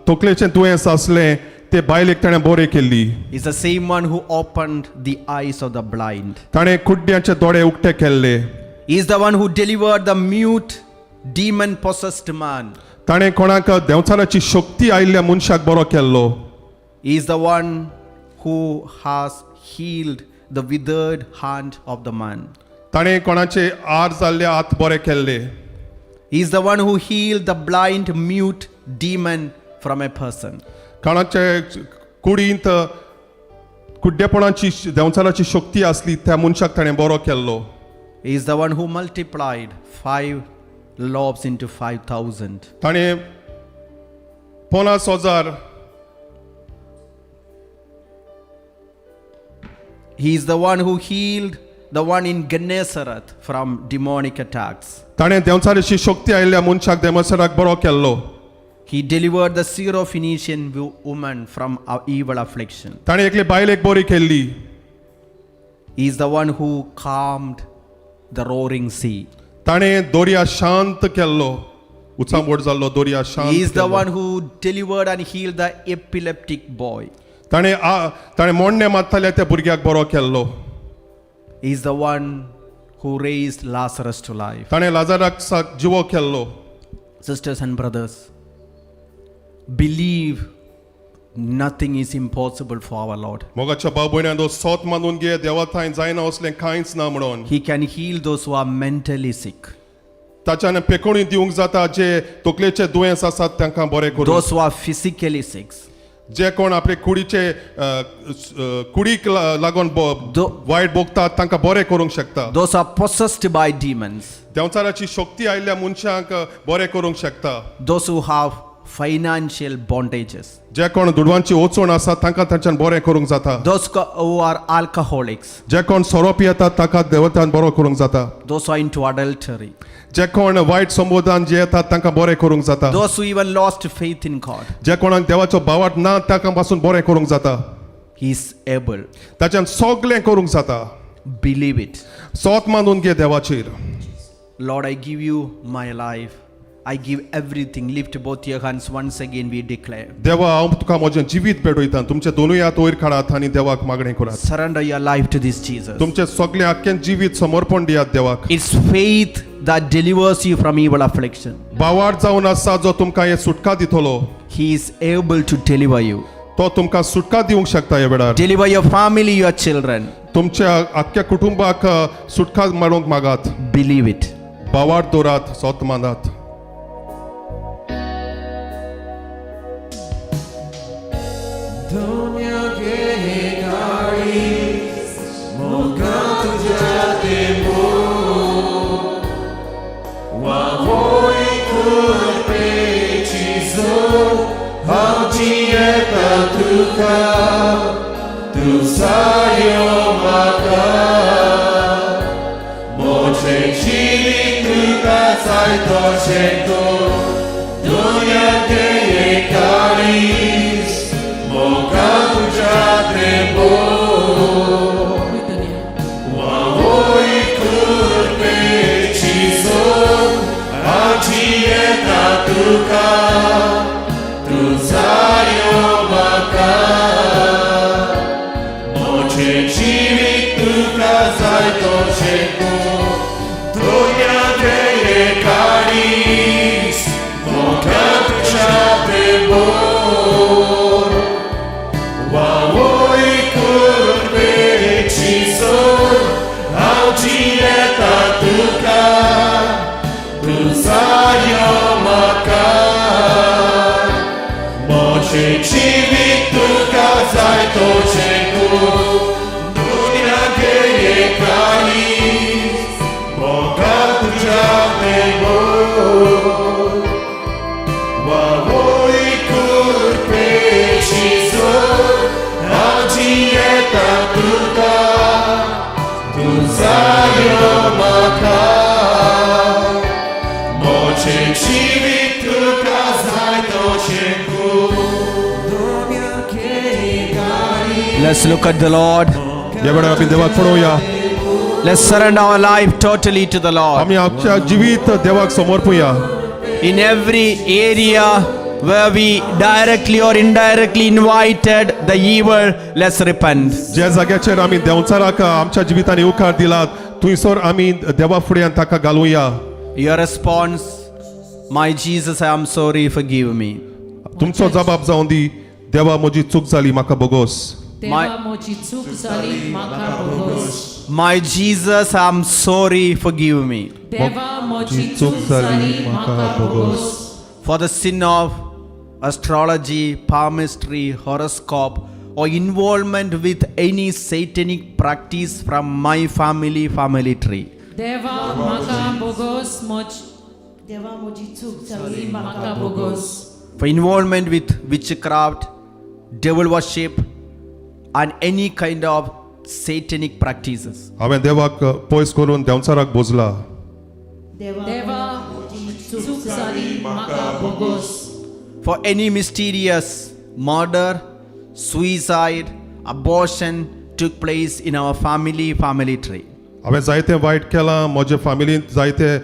तकलेचें दुयेंस आसलें ते बायलेक ताणें बरें केल्ली. He is the same one who opened the eyes of the blind. ताणें कुड्ड्यांचे दोळे उक्ते केल्ले. He is the one who delivered the mute, demon possessed man. ताणें कोणाक देंवचाराची शक्ती आयिल्ल्या मनशाक बरो केल्लो. He is the one who has healed the withered hand of the man. ताणें कोणाचे आर जाल्ले हात बरे केल्ले. He is the one who healed the blind, mute demon from a person. कोणाचे कुडींत कुड्डेपणाची देंवचाराची शक्ती आसली त्या मनशाक ताणें बरो केल्लो. He is the one who multiplied 5 loaves into 5,000. ताणें 50,000. He is the one who healed the one in Gennesaret from demonic attacks. ताणें देंवचाराची शक्ती आयिल्ल्या मनशाक देमसराक बरो केल्लो. He delivered the Syrophoenician woman from evil affliction. ताणें एकले बायलेक बरी केल्ली. He is the one who calmed the roaring sea. ताणें दर्या शांत केल्लो, उचांबोट जाल्लो दर्या शांत He is the केल्लो. One who delivered and healed the epileptic boy. ताणें ताणें मोडणे मारताल्या त्या भुरग्याक बरो केल्लो. He is the one who raised Lazarus to life. ताणें लाजाराक जिवो केल्लो. Sisters and brothers, believe nothing is impossible for our Lord. मोगाच्या भाव भयणांनो, सोत मानून घे, देवा थंय जायना असलें कांयच ना म्हणून. He can heal those who are mentally sick, ताच्यान पेकोणी दिवंक जाता, जे तकलेचे दुयेंस आसात तांकां बरें करूं, those who are physically sick, जे कोण आपले कुडीचे अ, अ, कुडीक लागून वायट भोगतात तांकां बरें करूंक शकता, those who are possessed by demons, देंवचाराची शक्ती आयिल्ल्या मनशांक बरें करूंक शकता, those who have financial bondages, जे कोण दुडवांची वचण आसा तांकां तांच्यान बरें करूंक जाता, those who are alcoholics, जे कोण सोरो पियेतात ताका देवतान बरो करूंक जाता, those who are into adultery, जे कोण वायट संबोधान जे येतात तांकां बरें करूंक जाता, those who even lost faith in God. जे कोणाक देवाचो भावार्थ ना तांकां पासून बरें करूंक जाता. He is able. ताच्यान सगळें करूंक जाता. Believe it. सोत मानून घे देवाचेर. Lord, I give you my life. I give everything. Lift both your hands once again, we declare. देवा, हांव तुका म्हजें जिवीत भेटयता. तुमचे दोनूय हात वयर काडात आनी देवाक मागणें करात. Surrender your life to this Jesus. तुमचें सगळें आख्खें जिवीत समर्पण दियात देवाक. It's faith that delivers you from evil affliction. भावार्थ जावन आसा जो तुमकां हें सुटका दितलो. He is able to deliver you. तो तुमकां सुटका दिवंक शकता ह्या वेळार. Deliver your family, your children. तुमच्या आख्ख्या कुटुंबाक सुटका मेळोवंक मागात. Believe it. भावार्थ दवरात, सोत मानात. Let's look at the Lord. ह्या वेळार आमी देवाक पळोवया. Let's surrender our life totally to the Lord. आमी आमच्या जिवीत देवाक समर्पुया. In every area where we directly or indirectly invited the evil, let's repent. ज्या जाग्याचेर आमी देंवचाराक आमच्या जिवितान येवकार दिलात थंयसर आमी देवा फुड्यान ताका घालुया. Your response, "My Jesus, I am sorry, forgive me." तुमचो जबाब जावन दी, देवा म्हजी चूक जाली, म्हाका बोगोस. देवा, म्हजी चूक जाली, म्हाका भोगोस. My Jesus, I am sorry, forgive me. देवा, म्हजी चूक जाली, म्हाका भोगोस. For the sin of astrology, palmistry, horoscope, or involvement with any satanic practice from my family tree. देवा, म्हाका भोगोस, म्हज देवा, म्हजी चूक जाली, म्हाका भोगोस. For involvement with witchcraft, devil worship, and any kind of satanic practices. हांवें देवाक पयस करून देंवचाराक बोजला. देवा, चूक जाली, म्हाका भोगोस. For any mysterious murder, suicide, abortion took place in our family tree. हांवें जायतें वायट केलां म्हजे फामिलींत, जायते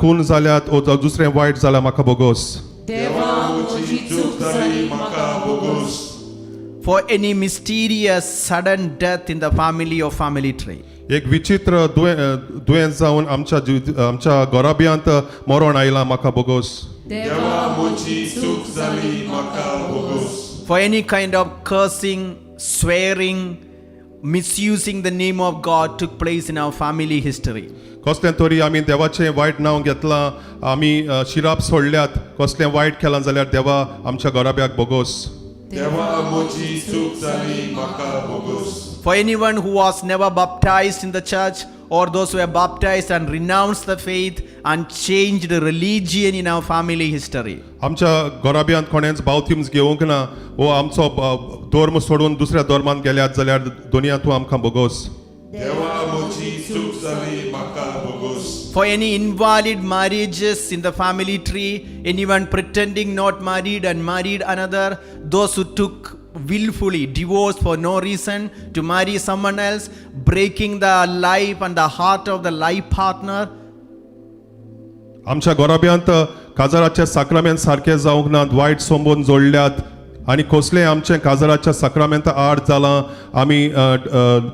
खून जाल्यात ओ दुसरें वायट जाल्यार म्हाका बोगोस. देवा, म्हजी चूक जाली, म्हाका भोगोस. For any mysterious sudden death in the family or family tree. एक विचित्र दुयेंस जावन आमच्या जिवित आमच्या घराब्यांत मरण आयलां, म्हाका बोगोस. देवा, म्हजी चूक जाली, म्हाका भोगोस. For any kind of cursing, swearing, misusing the name of God took place in our family history. कसलें तरी आमी देवाचें वायट नांव घेतलां, आमी शिराप सोडल्यात, कसलें वायट केलां जाल्यार देवा आमच्या घराब्याक बोगोस. देवा, म्हजी चूक जाली, म्हाका भोगोस. For anyone who was never baptized in the church or those who were baptized and renounced the faith and changed religion in our family history. आमच्या घराब्यांत कोणेंच बावतीम्स घेवंक ना वो आमचो धर्म सोडून दुसऱ्या धर्मांत गेल्यात जाल्यार दोनया तूं आमकां बोगोस. देवा, म्हजी चूक जाली, म्हाका भोगोस. For any invalid marriages in the family tree, anyone pretending not married and married another, those who took willfully divorce for no reason to marry someone else, breaking the life and the heart of the life partner. आमच्या घराब्यांत काजाराचे साक्रामेंत सारकें जावंक ना, वायट संबंद जोडल्यात आनी कसलें आमचें काजाराच्या साक्रामेंता आड जालां, आमी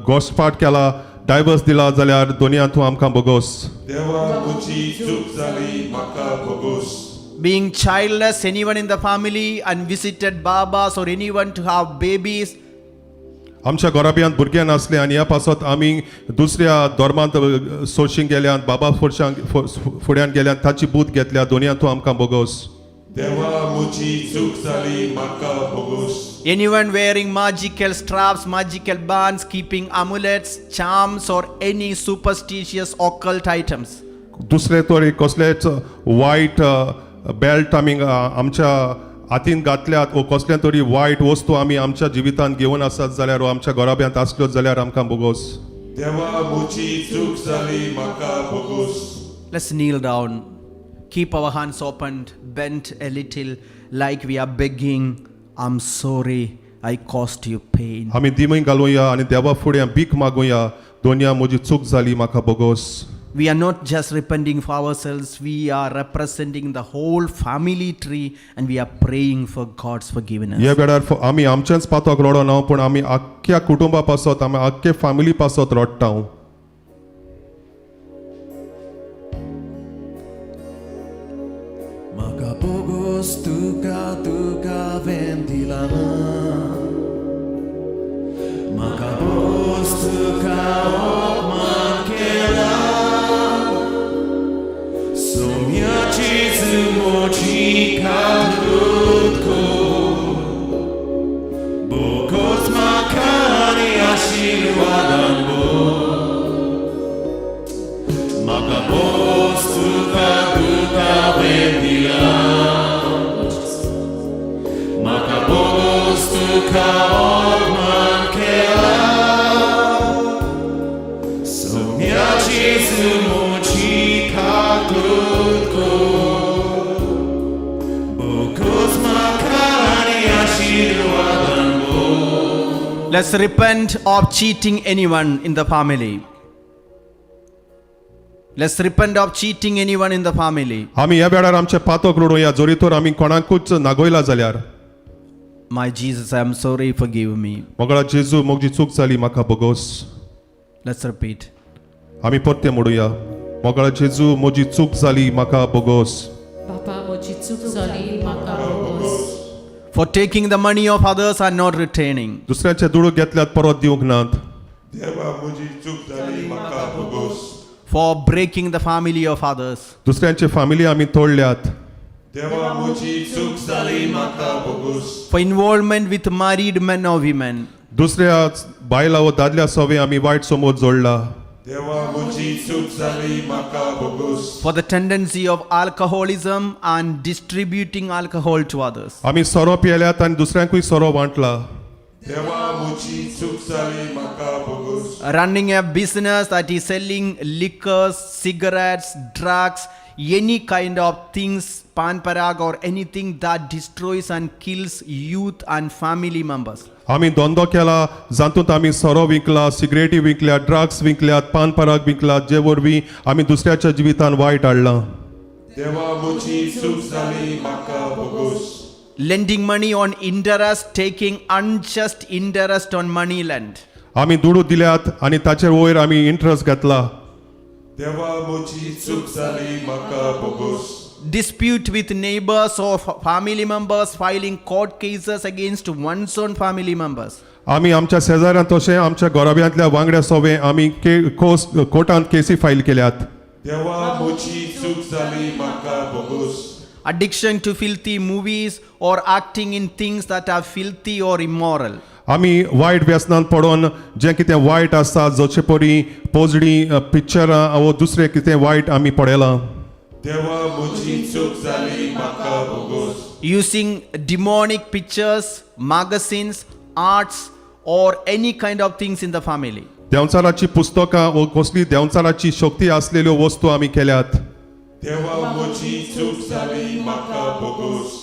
गोश्टपाट केला, डायवर्स दिला जाल्यार दोनया तूं आमकां बोगोस. देवा, म्हजी चूक जाली, म्हाका भोगोस. Being childless, anyone in the family and visited babas or anyone to have babies. आमच्या घराब्यांत भुरगें नासलें आनी ह्या पासत आमी दुसऱ्या धर्मांत सोशींक गेल्यात, बाबा फुडशांक फुड्यान गेल्यात, ताची बूत घेतल्या, दोनया तूं आमकां बोगोस. देवा, म्हजी चूक जाली, म्हाका भोगोस. Anyone wearing magical straps, magical bands, keeping amulets, charms, or any superstitious occult items. दुसरे तरी कसलेच वायट बेल्ट आमी आमच्या हातीन घातल्यात वो कसले तरी वायट वस्तू आमी आमच्या जिवितांत घेवन आसात जाल्यार वो आमच्या घराब्यांत आसल्यो जाल्यार आमकां बोगोस. देवा, म्हजी चूक जाली, म्हाका भोगोस. Let's kneel down. Keep our hands opened, bent a little, like we are begging, "I'm sorry, I caused you pain." आमी दिमय घालुया आनी देवा फुडें भीक मागुया, दोनया म्हजी चूक जाली, म्हाका बोगोस. We are not just repenting for ourselves, we are representing the whole family tree and we are praying for God's forgiveness. ह्या वेळार आमी आमचेंच पातक रडोना, पूण आमी आख्ख्या कुटुंबा पासत, आमी आख्खे फामिली पासत रडटा. Maka bogos tuka tuka ventilama. Maka bogos tuka opman kela. Sumya chizu mochi kadrutko. Bogos makani ashirwadan bo. Maka bogos tuka tuka vendila. Maka bogos tuka opman kela. Sumya chizu mochi kaklutko. Bogos makani ashirwadan bo. Let's repent of cheating anyone in the family. Let's repent of cheating anyone in the family. आमी ह्या वेळार आमचें पातक रडुया, जरी तर आमी कोणाकूच नागयला जाल्यार. My Jesus, I am sorry, forgive me. मोगळा जेजू, म्हजी चूक जाली, म्हाका बोगोस. Let's repeat. आमी परते म्हणुया, मोगळा जेजू, म्हजी चूक जाली, म्हाका बोगोस. बापा, म्हजी चूक जाली, म्हाका भोगोस. For taking the money of others and not returning. दुसऱ्याचे दुडू घेतल्यात, परत दिवंक नात. देवा, म्हजी चूक जाली, म्हाका भोगोस. For breaking the family of others. दुसऱ्यांची फामिली आमी तोडल्यात. देवा, म्हजी चूक जाली, म्हाका भोगोस. For involvement with married men or women. दुसऱ्या बायलां व दादल्या सवे आमी वायट समज जोडला. देवा म्हजी चूक जाली म्हाका भोगोस For the tendency of alcoholism and distributing alcohol to others. आमी सोरो पियेल्यात आनी दुसऱ्यांकूय सोरो वांटला. देवा म्हजी चूक जाली म्हाका भोगोस Running a business that is selling liquors, cigarettes, drugs, any kind of things, pan parag or anything that destroys and kills youth and family members. आमी धंदो केला जातूंत आमी सोरो विकला, सिगरेटी विकल्या, ड्रग्स विकल्यात, पान पराग विकल्यात, जे वरवीं आमी दुसऱ्याच्या जिवितान वायट हाडलां. देवा म्हजी चूक जाली म्हाका भोगोस Lending money on interest, taking unjust interest on money lent. आमी दुडू दिल्यात आनी ताचेर वयर आमी इंट्रस्ट घेतला. देवा म्हजी चूक जाली म्हाका भोगोस Dispute with neighbors or family members, filing court cases against one's own family members. आमी आमच्या शेजाऱ्यां तशें आमच्या घराब्यांतल्या वांगड्या सोवें आमी के कोस कोर्टांत केसी फायल केल्यात. देवा म्हजी चूक जाली म्हाका भोगोस Addiction to filthy movies or acting in things that are filthy or immoral. आमी वायट व्यसनान पडोन जें कितें वायट आसा, जशे परी पोजडी पिक्चरां वो दुसरें कितें वायट आमी पळयलां. देवा म्हजी चूक जाली म्हाका भोगोस Using demonic pictures, magazines, arts, or any kind of things in the family. देंवचाराची पुस्तकां वो कसली देंवचाराची शक्ती आसलेल्यो वस्तू आमी केल्यात. देवा म्हजी चूक जाली म्हाका भोगोस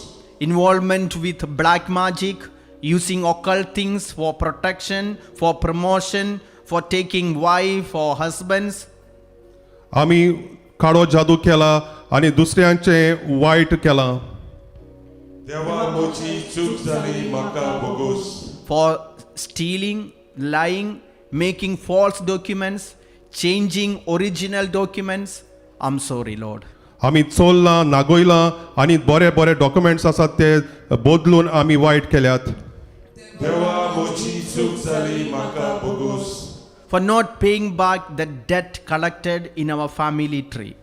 Involvement with black magic, using occult things for protection, for promotion, for taking wife or husbands. आमी काळो जादू केला आनी दुसऱ्यांचें वायट केलां. देवा म्हजी चूक जाली म्हाका भोगोस For stealing, lying, making false documents, changing original documents. I'm sorry, Lord. आमी चोरलां, नागयलां आनी बरे बरे डॉक्युमेंट्स आसात ते बदलून आमी वायट केल्यात. देवा म्हजी चूक जाली म्हाका भोगोस For not paying back the debt collected in our family tree.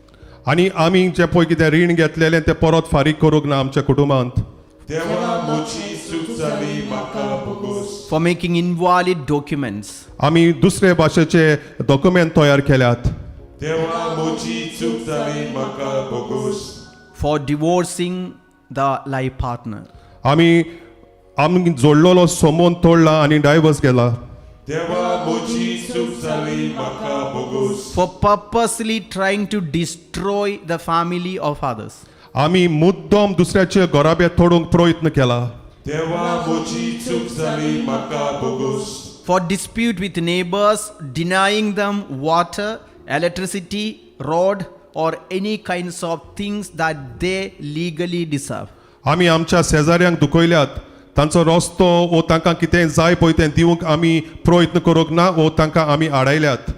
आनी आमी जें पळय कितें रीण घेतलेलें तें परत फारीक करूंक ना आमच्या कुटुंबांत. देवा म्हजी चूक जाली म्हाका भोगोस For making invalid documents. आमी दुसरे भाशेचे डॉक्युमेंट तयार केल्यात. देवा म्हजी चूक जाली म्हाका भोगोस For divorcing the life partner. आमी आमी जोडलेलो संबंद तोडला आनी डायवर्स केला. देवा म्हजी चूक जाली म्हाका भोगोस For purposely trying to destroy the family of others. आमी मुद्दम दुसऱ्याचे घराबे तोडूंक प्रयत्न केला. देवा म्हजी चूक जाली म्हाका भोगोस For dispute with neighbors, denying them water, electricity, road, or any kinds of things that they legally deserve. आमी आमच्या शेजाऱ्यांक दुखयल्यात, तांचो रस्तो वो तांकां कितें जाय पळय तें दिवंक आमी प्रयत्न करूंक ना वो तांकां आमी आडायल्यात.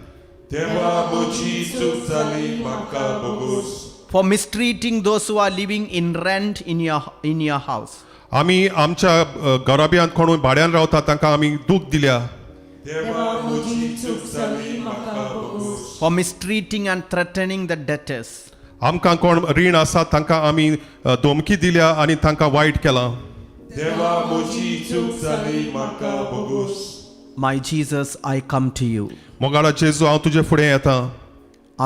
देवा म्हजी चूक जाली म्हाका भोगोस For mistreating those who are living in rent in your house. आमी आमच्या घराब्यांत कोणूय भाड्यान रावता तांकां आमी दूख दिल्या. देवा म्हजी चूक जाली म्हाका भोगोस For mistreating and threatening the debtors. आमकां कोण रीण आसा तांकां आमी धमकी दिल्या आनी तांकां वायट केलां. देवा म्हजी चूक जाली म्हाका भोगोस My Jesus, I come to you मोगाळा जेजू, हांव तुजे फुडें येता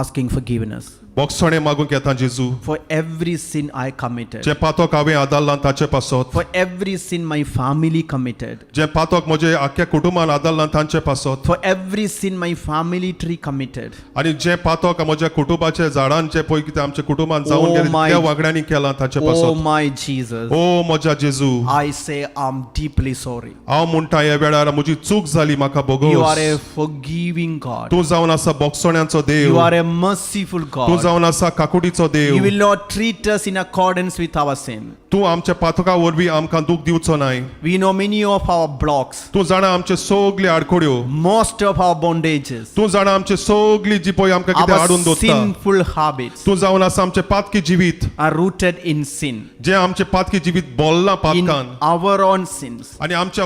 asking forgiveness बोगसणें मागूंक येता जेजू for every sin I committed, जें पातक हांवें आदारलां ताचे पासत, for every sin my family committed, जें पातक म्हजे आख्ख्या कुटुंबान आदारलां तांचे पासत, for every sin my family tree committed. आनी जें पातक म्हज्या कुटुंबाच्या झाडान जें पळय कितें आमच्या कुटुंबान जावन Oh गेलें त्या वागड्यांनी केलां ताचे Oh पासत. my Jesus, ओ म्हज्या जेजू, I say I'm deeply sorry. हांव म्हणटा ह्या वेळार म्हजी चूक जाली, म्हाका You are भोगोस. a forgiving God. तूं जावन आसा बोगसण्यांचो You देव. are a merciful तूं God. जावन आसा काकुटीचो You देव. will not treat us in accordance with our sin. तूं आमच्या पातका वरवीं आमकां दूख दिवचो नाय. We know many of our blocks, तूं जाणा आमचे सगळे आडखड्यो, most of our bondages, तूं जाणा आमचे सगळी जी पळय आमकां कितें our हाडून दवरता. sinful habits तूं जावन आसा आमचें पातकी जिवीत are rooted in sin, जें आमचें पातकी जिवीत बोल्लां in पातकान our own sins, आनी आमच्या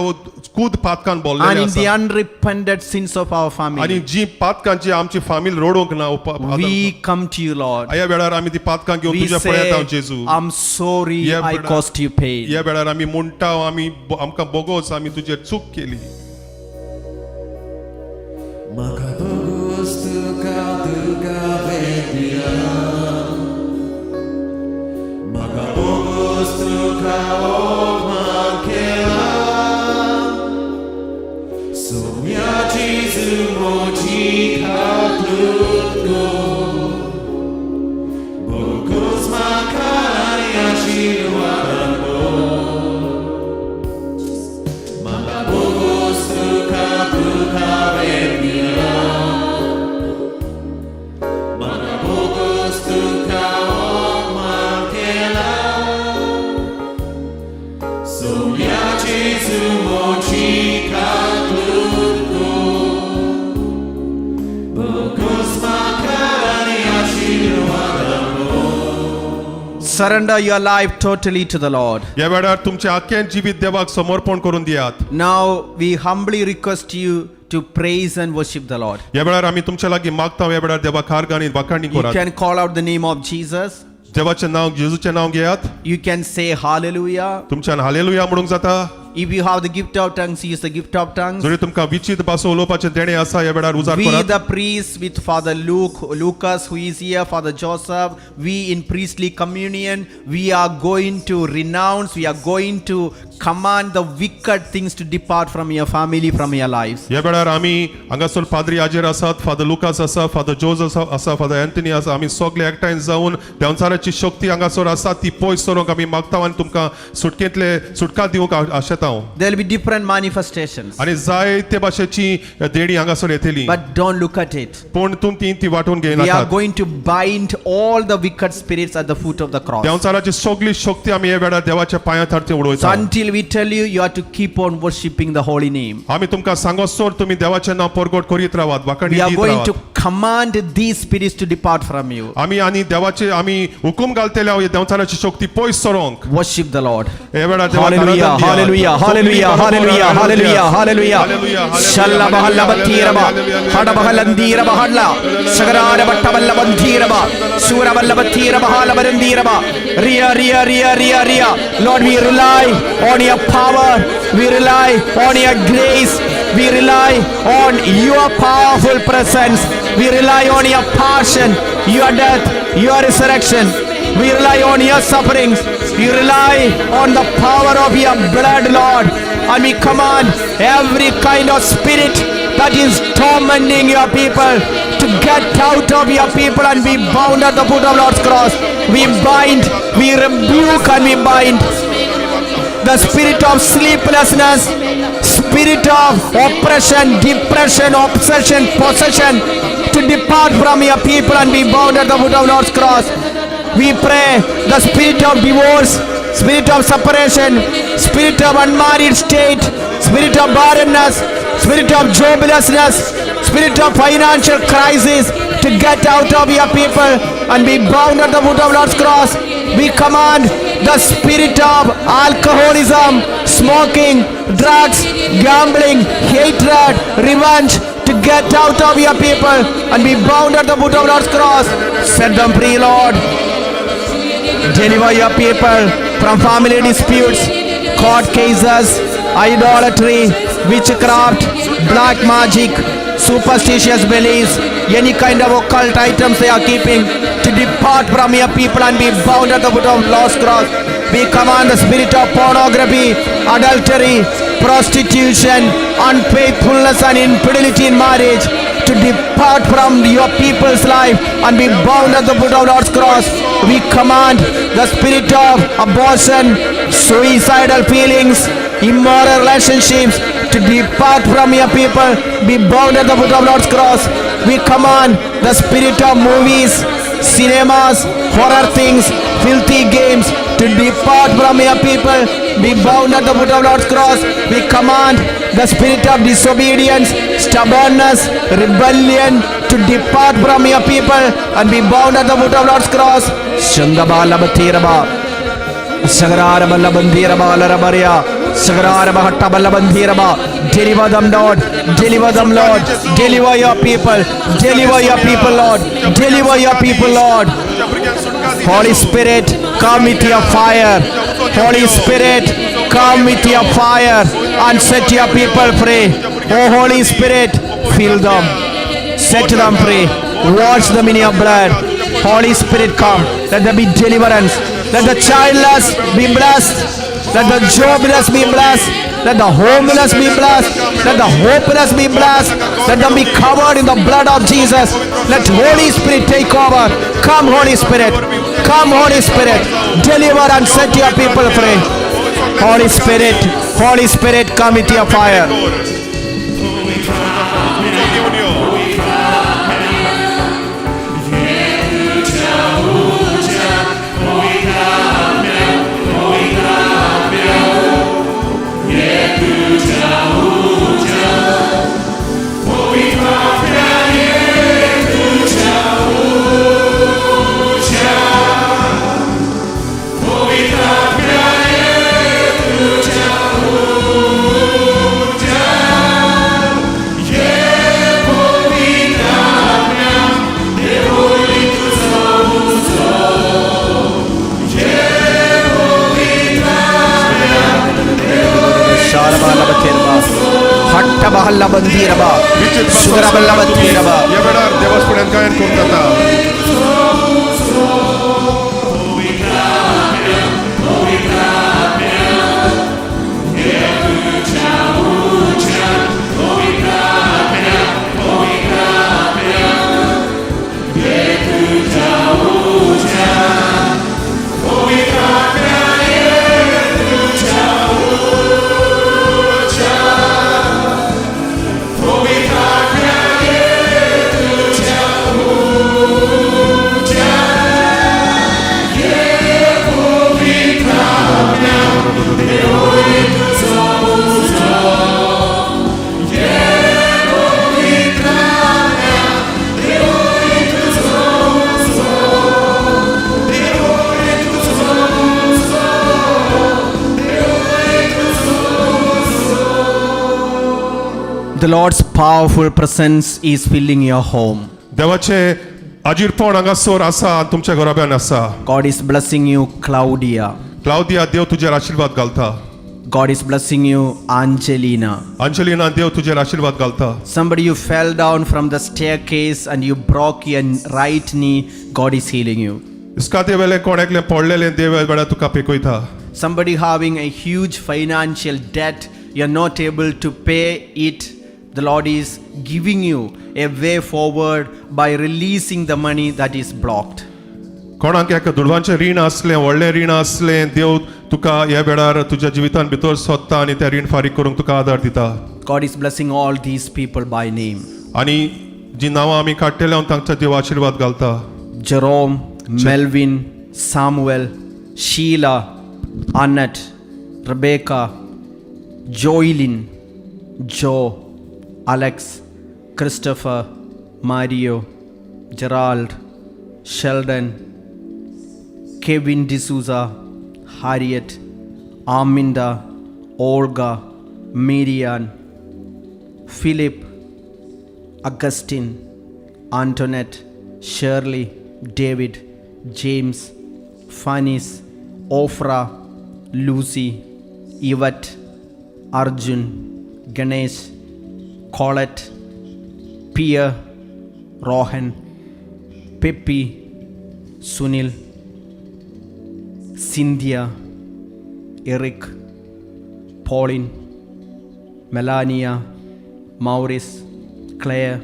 कूद पातकान and बोल्लेलें in the आसा unrepented sins of our आनी family. जी पातकां जी आमची फामील रडूंक ना We come to you, Lord. ह्या वेळार आमी ती पातकां घेवन We तुज्या फुडें येता say, जेजू. I'm sorry Yeah, I brother. caused you pain. ह्या वेळार आमी म्हणटा आमी आमकां बोगोस आमी तुजेर चूक केली. म्हाका भोगोस तुका. तुका ओगमान केला सोम्या जेजू मोजी खातूत गो बोगोस म्हाका आनी आशिर्वादान भर म्हाका बोगोस तुका तुका वेदिया म्हाका बोगोस तुका ओगमान केला सोम्या जेजू मोजी खातूत गो बोगोस म्हाका आनी आशिर्वादान भर Surrender your life totally to the Lord. ह्या वेळार तुमचें आख्खें जिवीत देवाक समर्पण करून दियात. Now we humbly request you to praise and worship the Lord. ह्या वेळार आमी तुमच्या लागीं मागता, ह्या वेळार देवाक हार गाणी वाखाणी You करात. can call out the name of Jesus. देवाचें नांव, जेजूचें नांव घेयात. You can say hallelujah. तुमच्यान हालेलुया म्हणूंक जाता. If you have the gift of tongues, use the gift of tongues. जरी तुमकां विचित भासो उलोवपाचें देणें आसा, ह्या वेळार उजार We करात. the priests with Father Luke, Lucas who is here, Father Joseph, we in priestly communion, we are going to renounce, we are going to command the wicked things to depart from your family, from your lives. ह्या वेळार आमी हांगासर पाद्री आजेर आसात, father Lucas आसा, father जोज आसा आसा, father Anthony आसा. आमी सगळे एकठांय जावन देंवचाराची शक्ती हांगासर आसा ती पयस सरोंक आमी मागता आनी तुमकां सुटकेंतले सुटका दिवंक आशेता हांव. There will be different manifestations, आनी जायते भाशेची देणी हांगासर येतली. but don't look at it. पूण तुमी ती वांटून We are घेयनाकात. going to bind all the wicked spirits at the foot of the cross. देंवचाराची सगळी शक्ती आमी ह्या वेळार देवाच्या पांयां थारती So उडयता. until we tell you, you have to keep on worshipping the holy name. आमी तुमकां सांगोसर तुमी देवाचें नांव परगट करीत रावात, वाखाणी We are दीत going रावात. to command these spirits to depart from you. आमी आनी देवाचे आमी हुकूम घालतले हे देंवचाराची शक्ती पयस सरोंक. Worship the Lord. ह्या वेळार देवाक Hallelujah, आराधन दियात. hallelujah, hallelujah, hallelujah, hallelujah, hallelujah. Shallabahalabatiraba, Hadabahalandiraba hadla, Sagarabatabalabandhiraba, Surabalabatiiraba halabarandiraba. Ria, ria, ria, ria, ria. Lord, we rely on your power, we rely on your grace, we rely on your powerful presence, we rely on your passion, your death, your resurrection. We rely on your sufferings. We rely on the power of your blood, Lord. And we command every kind of spirit that is tormenting your people to get out of your people and be bound at the foot of Lord's cross. We bind, we rebuke, and we bind the spirit of sleeplessness, spirit of oppression, depression, obsession, possession to depart from your people and be bound at the foot of Lord's cross. We pray the spirit of divorce, spirit of separation, spirit of unmarried state, spirit of barrenness, spirit of joblessness, spirit of financial crisis to get out of your people and be bound at the foot of Lord's cross. We command the spirit of alcoholism, smoking, drugs, gambling, hatred, revenge to get out of your people and be bound at the foot of Lord's cross. Set them free, Lord. Deliver your people from family disputes, court cases, idolatry, witchcraft, black magic, superstitious beliefs, any kind of occult items they are keeping to depart from your people and be bound at the foot of Lord's cross. We command the spirit of pornography, adultery, prostitution, unfaithfulness and infidelity in marriage to depart from your people's life and be bound at the foot of Lord's cross. We command the spirit of abortion, suicidal feelings, immoral relationships to depart from your people, be bound at the foot of Lord's cross. We command the spirit of movies, cinemas, horror things, filthy games to depart from your people, be bound at the foot of Lord's cross. We command the spirit of disobedience, stubbornness, rebellion to depart from your people and be bound at the foot of Lord's cross. Shangabalabhatiraba. Sagararabalabandhirabalarabariya. Sagararabahattabalabandhiraba. Deliver them, Lord. Deliver them, Lord. Deliver your people. Deliver your people, Lord. Deliver your people, Lord. तुमच्या भुरग्यांक सुटका दी. Holy Spirit, come with your fire. Holy Spirit, come with your fire and set your people free. Oh Holy Spirit, fill them, set them free, wash them in your blood. Holy Spirit, come. Let there be deliverance. Let the childless be blessed. Let the jobless be blessed. Let the homeless be blessed. Let the hopeless be blessed. Let them be covered in the blood of Jesus. Let Holy Spirit take over. Come, Holy Spirit. Come, Holy Spirit. Deliver and set your people free. Holy Spirit, Holy Spirit, come with your fire. उजो घेवन यो. Hattabahallabandiraba. Sugaraballabandiraba. ह्या वेळार देवास फुड्यान गायन करूंक जाता. The Lord's powerful presence is filling your home. देवाचे आजीरपण हांगासर आसा आनी तुमच्या घराब्यान आसा. God is blessing you, Claudia. Claudia, देव तुजेर आशिर्वाद घालता. God is blessing you, Angelina. Angelina, देव तुजेर आशिर्वाद घालता. Somebody, you fell down from the staircase and you broke your right knee. God is healing you. इस्काते वेले कोण एकलें पडलेलें, देव ह्या वेळार तुका पेकयता. Somebody having a huge financial debt, you're not able to pay it. The Lord is giving you a way forward by releasing the money that is blocked. कोणाक एका दुडवांचें रीण आसलें, व्हडलें रीण आसलें, देव तुका ह्या वेळार तुज्या जिवितान भितर सोदता आनी तें रीण फारीक करूंक तुका आदार दिता. God is blessing all these people by name. आनी जी नांवां आमी काडटेले तांकां देव आशिर्वाद घालता. Jerome, Melvin, Samuel, Sheila, Annette, Rebecca, Joylin, Joe, Alex, Christopher, Mario, Gerald, Sheldon, Kevin D'Souza, Harriet, Aminda, Olga, Marian, Philip, Augustine, Antoinette, Shirley, David, James, Fanis, Ofra, Lucy, Yvette, Arjun, Ganesh, Colette, Pierre, Rohan, Peppy, Sunil, Cynthia, Eric, Pauline, Melania, Maurice, Claire,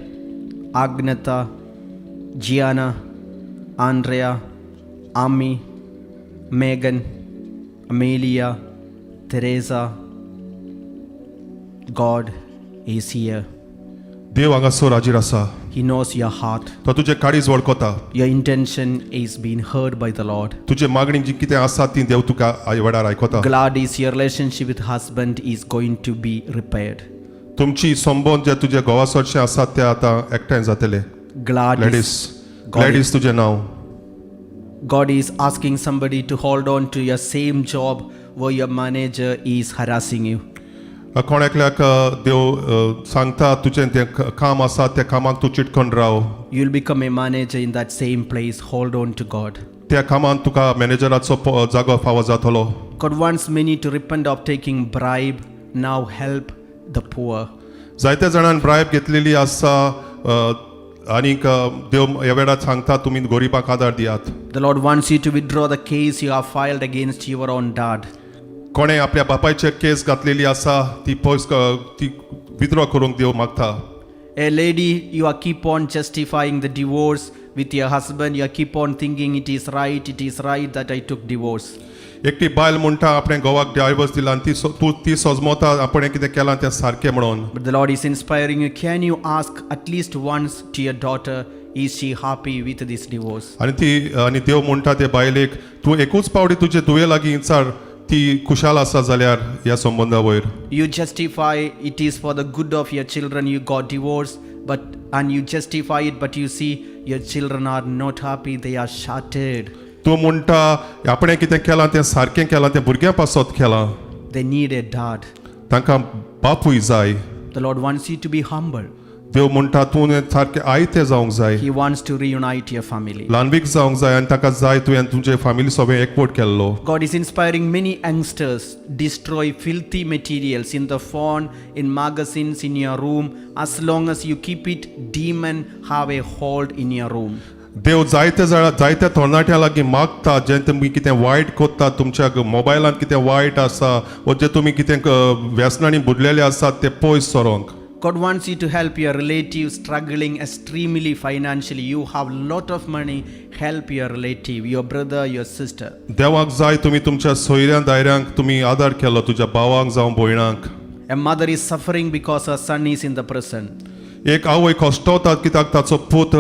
Agneta, Gianna, Andrea, Ami, Megan, Amelia, Teresa. God is here. देव हांगासर हाजीर आसा. He knows your heart. तो तुजें काळीज वळखता. Your intention is being heard by the Lord. तुजे मागणी जी कितें आसा ती देव तुका वेळार आयकता. Gladys, your relationship with husband is going to be repaired. तुमची संबंद जे तुजे घोवासरचे आसात ते आतां एकठांय जातले. Gladys, ladies. God ladies, तुजें नांव. God is asking somebody to hold on to your same job where your manager is harassing you. कोण एकल्याक देव सांगता, तुजें तें काम आसा त्या कामाक तूं चिटकोन राव. You'll become a manager in that same place. Hold on to God. त्या कामांत तुका मॅनेजराचो जागो फावो जातलो. God wants many to repent of taking bribe. Now help the poor. जायत्या जाणांनी ब्रायब घेतलेली आसा. आनीक देव ह्या वेळार सांगता तुमी गरिबांक आदार दियात. The Lord wants you to withdraw the case you have filed against your own dad. कोणें आपल्या बापायचेर केस घातलेली आसा ती पयस ती विथड्रॉ करूंक देव मागता. A lady, you are keep on justifying the divorce with your husband. You are keep on thinking it is right that I took divorce. एकटी बायल म्हणटा आपणें घोवाक डायवर्स दिला आनी ती तूं ती सजमोता आपणें कितें केलां तें सारकें म्हणून. But the Lord is inspiring you. Can you ask at least once to your daughter, is she happy with this divorce? आनी ती आनी देव म्हणटा ते बायलेक तूं एकूच पावटी तुजे धुवे लागीं विचार ती खुशाल आसा जाल्यार ह्या संबंदा वयर. You justify it is for the good of your children you got divorced, but and you justify it, but you see your children are not happy, they are shattered. तूं म्हणटा आपणें कितें केलां तें सारकें केलां तें भुरग्यां पासत केलां. They need a dad. तांकां बापूय जाय. The Lord wants you to be humble. देव म्हणटा तूं सारकें आयतें जावंक जाय. He wants to reunite your family. ल्हानवीक जावंक जाय आनी ताका जाय तुवें तुमचे फामिली सगळें एकवट केल्लो. God is inspiring many youngsters destroy filthy materials in the phone, in magazines, in your room. As long as you keep it, demon have a hold in your room. देव जायते जाणा जायत्या तरणाट्यां लागीं मागता जें तुमी कितें वायट करता तुमच्या मोबायलांत कितें वायट आसा वो जे तुमी कितें व्यसनांनी बुडलेले आसात ते पयस सरोंक. God wants you to help your relative struggling extremely financially. You have lot of money, help your relative, your brother, your sister. देवाक जाय तुमी तुमच्या सोयऱ्यां दायऱ्यांक तुमी आदार केलो तुज्या भावांक जावं भयणांक. A mother is suffering because her son is in the prison. एक आवय कश्टवतात कित्याक ताचो पूत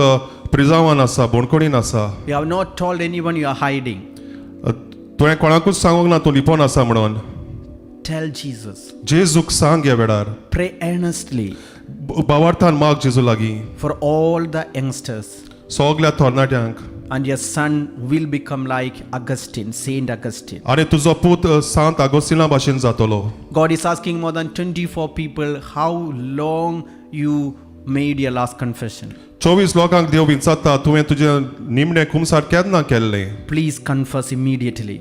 प्रिजावान आसा बोणकोणीन आसा. You have not told anyone, you are hiding. तुवें कोणाकूच सांगूंक ना तूं लिपोन आसा म्हणून. Tell Jesus. जेजूक सांग ह्या वेळार. Pray earnestly बावार्थान माग जेजू लागीं for all the youngsters. सगल्या तरणाट्यांक. And your son will become like Augustine, Saint Augustine. आनी तुजो पूत सांत आगोस्तिना भाशेन जातलो. God is asking more than 24 people how long you made your last confession. 24 लोकांक देव विचारता तुवें तुजें निमणें कुमसार केन्ना केल्लें. Please confess immediately.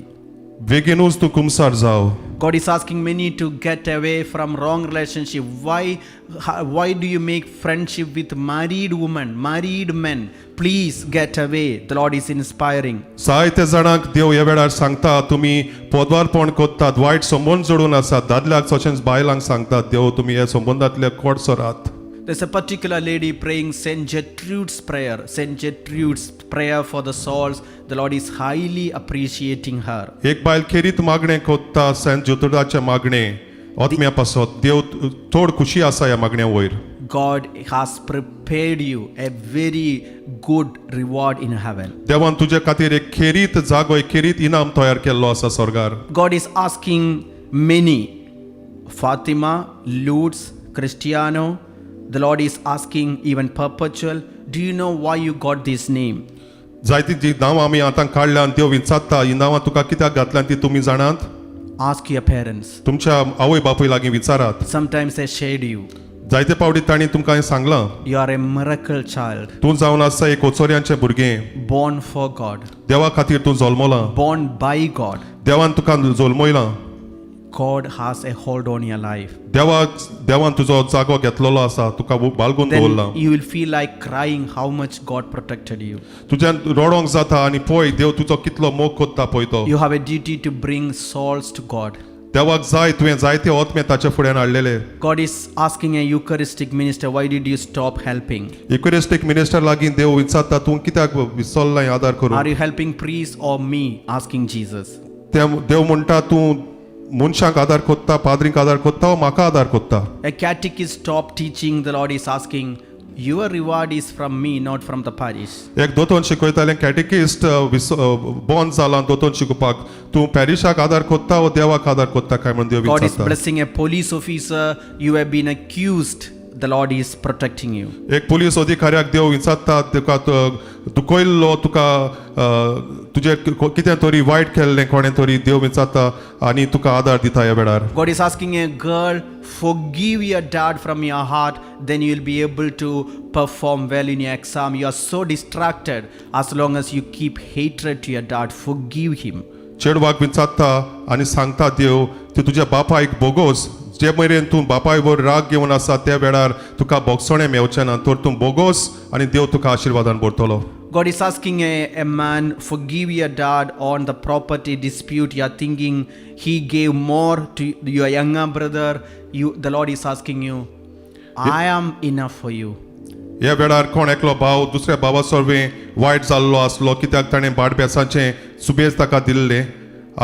बेगीनूच तूं कुमसार जाव. God is asking many to get away from wrong relationship. Why do you make friendship with married women, married men? Please get away. The Lord is inspiring. जायते जाणांक देव ह्या वेळार सांगता तुमी पोदवारपण करतात वायट संबंद जोडून आसात दादल्याक तशेंच बायलांक सांगतात देव तुमी हे संबंदांतले code सरात. There's a particular lady praying Saint Gertrude's prayer. Saint Gertrude's prayer for the souls. The Lord is highly appreciating her. एक बायल खेरीत मागणें कोत्ता सेंट ज्योतुडाचें मागणें आत्म्या पासत देव चड खुशी आसा ह्या मागण्या वयर. God has prepared you a very good reward in heaven. देवान तुजे खातीर एक खेरीत जागो एक खेरीत इनाम तयार केल्लो आसा स्वर्गार. God is asking many, Fatima, Lutz, Cristiano, the Lord is asking even Perpetual, do you know why you got this name? जायती जी नांवां आमी आतां काडल्या आनी देव विचारता ही नांवां तुका कित्याक घातल्या ती तुमी जाणात. Ask your parents. तुमच्या आवय बापूय लागीं विचारात. Sometimes they shade you. जायते पावटी तांणी तुमकां हें सांगलां. You are a miracle child, तूं जावन आसा एक ओचोऱ्यांचें भुरगें. born for God, देवा खातीर तूं जल्मलां. born by God. देवान तुका जल्मयलां. God has a hold on your life. देवा देवान तुजो जागो घेतलेलो आसा तुका बालगून दवरला. Then you will feel like crying how much God protected you. तुज्यान रडोंक जाता आनी पळय देव तुजो कितलो मोग कोत्ता पळय तो. You have a duty to bring souls to God. देवाक जाय तुवें जायते आत्मे ताच्या फुड्यान हाडलेले. God is asking a Eucharistic minister, why did you stop helping? Eucharistic minister लागीं देव विचारता तूं कित्याक विसरलां आदार करूं. Are you helping priests or me? Asking Jesus. ते देव म्हणटा तूं मनशांक आदार कोत्ता पाद्रींक आदार कोत्ता वो म्हाका आदार कोत्ता. A catechist stopped teaching, the Lord is asking, your reward is from me, not from the parish. एक दोतोन शिकयतालें कॅटेकिस्ट बंद जाला दोतोन शिकोवपाक तूं पॅरिशाक आदार कोत्ता वो देवाक आदार कोत्ता काय म्हणून देव God is विचारता. blessing a police officer, you have been accused, the Lord is protecting you. एक पुलीस अधिकाऱ्याक देव विचारता तुका दुखयल्लो तुका तुजें कितें तरी वायट केल्लें कोणें तरी देव विचारता आनी तुका आदार दिता ह्या वेळार. God is asking a girl, forgive your dad from your heart, then you will be able to perform well in your exam. You are so distracted. As long as you keep hatred to your dad, forgive him. चेडवाक विचारता आनी सांगता देव ती तुज्या बापायक बोगोस जे मेरेन तूं बापाय वर राग घेवन आसा त्या वेळार तुका भोगसणें मेवचें ना तर तूं बोगोस आनी देव तुका आशिर्वादान भरतलो. God is asking a man, forgive your dad on the property dispute. You are thinking he gave more to your younger brother. The Lord is asking you, I am enough for you. ह्या वेळार कोण एकलो भाव दुसऱ्या भावा सोरवें वायट जाल्लो आसलो कित्याक ताणें भाटबेसाचें सुबेज ताका दिल्लें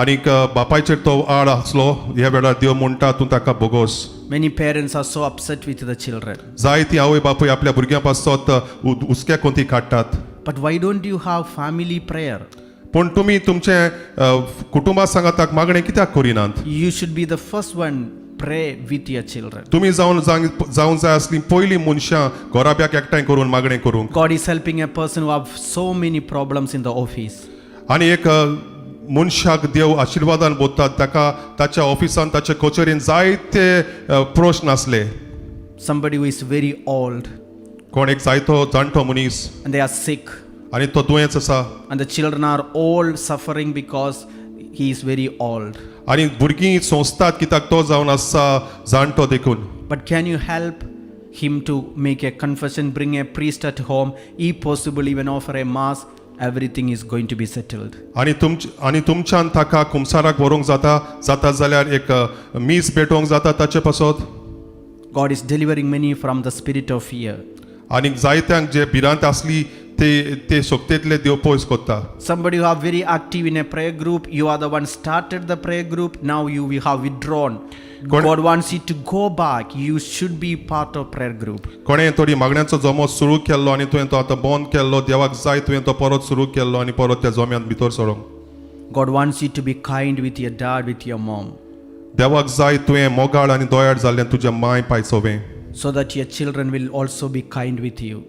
आनीक बापायचेर तो आड आसलो. ह्या वेळार देव म्हणटा तूं ताका बोगोस. Many parents are so upset with the children. जायती आवय बापूय आपल्या भुरग्यां पासत हुसक्या कोंती काडटात. But why don't you have family prayer? पूण तुमी तुमचे कुटुंबा सांगाताक मागणें कित्याक करिनात? You should be the first one pray with your children. तुमी जावन जावंक जाय आसलीं पयलीं मनशां घराब्याक एकठांय करून मागणें करूंक. God is helping a person who have so many problems in the office. आनी एक मनशाक देव आशिर्वादान बोधतात ताका ताच्या ऑफिसान ताच्या कचेरीन जायते प्रश्न आसले. Somebody who is very old कोण एक जायतो जाणटो मनीस and they are sick, आनी तो दुयेंस आसा and the children are all suffering because he is very old. आनी भुरगीं सोंसतात कित्याक तो जावन आसा जाणटो देखून. But can you help him to make a confession, bring a priest at home, if possible even offer a mass? Everything is going to be settled. आनी तुमच्यान ताका कुमसाराक व्हरूंक जाता जाता जाल्यार एक मीस भेटोवंक जाता ताचे पासत. God is delivering many from the spirit of fear. आनी जायत्यांक जे भिरांत आसली ते ते शक्तेंतले देव पयस कोत्ता. Somebody who are very active in a prayer group, you are the one started the prayer group, now you have withdrawn. God wants you to go back. You should be part of prayer group. कोणें तरी मागण्यांचो जमो सुरू केल्लो आनी तुवें तो आतां बंद केल्लो. देवाक जाय तुवें तो परत सुरू केल्लो आनी परत त्या जम्यांत भितर सरोंक. God wants you to be kind with your dad, with your mom, देवाक जाय तुवें मोगाळ आनी दयाळ जाल्लें तुज्या मांय पाय सोवें, so that your children will also be kind with you.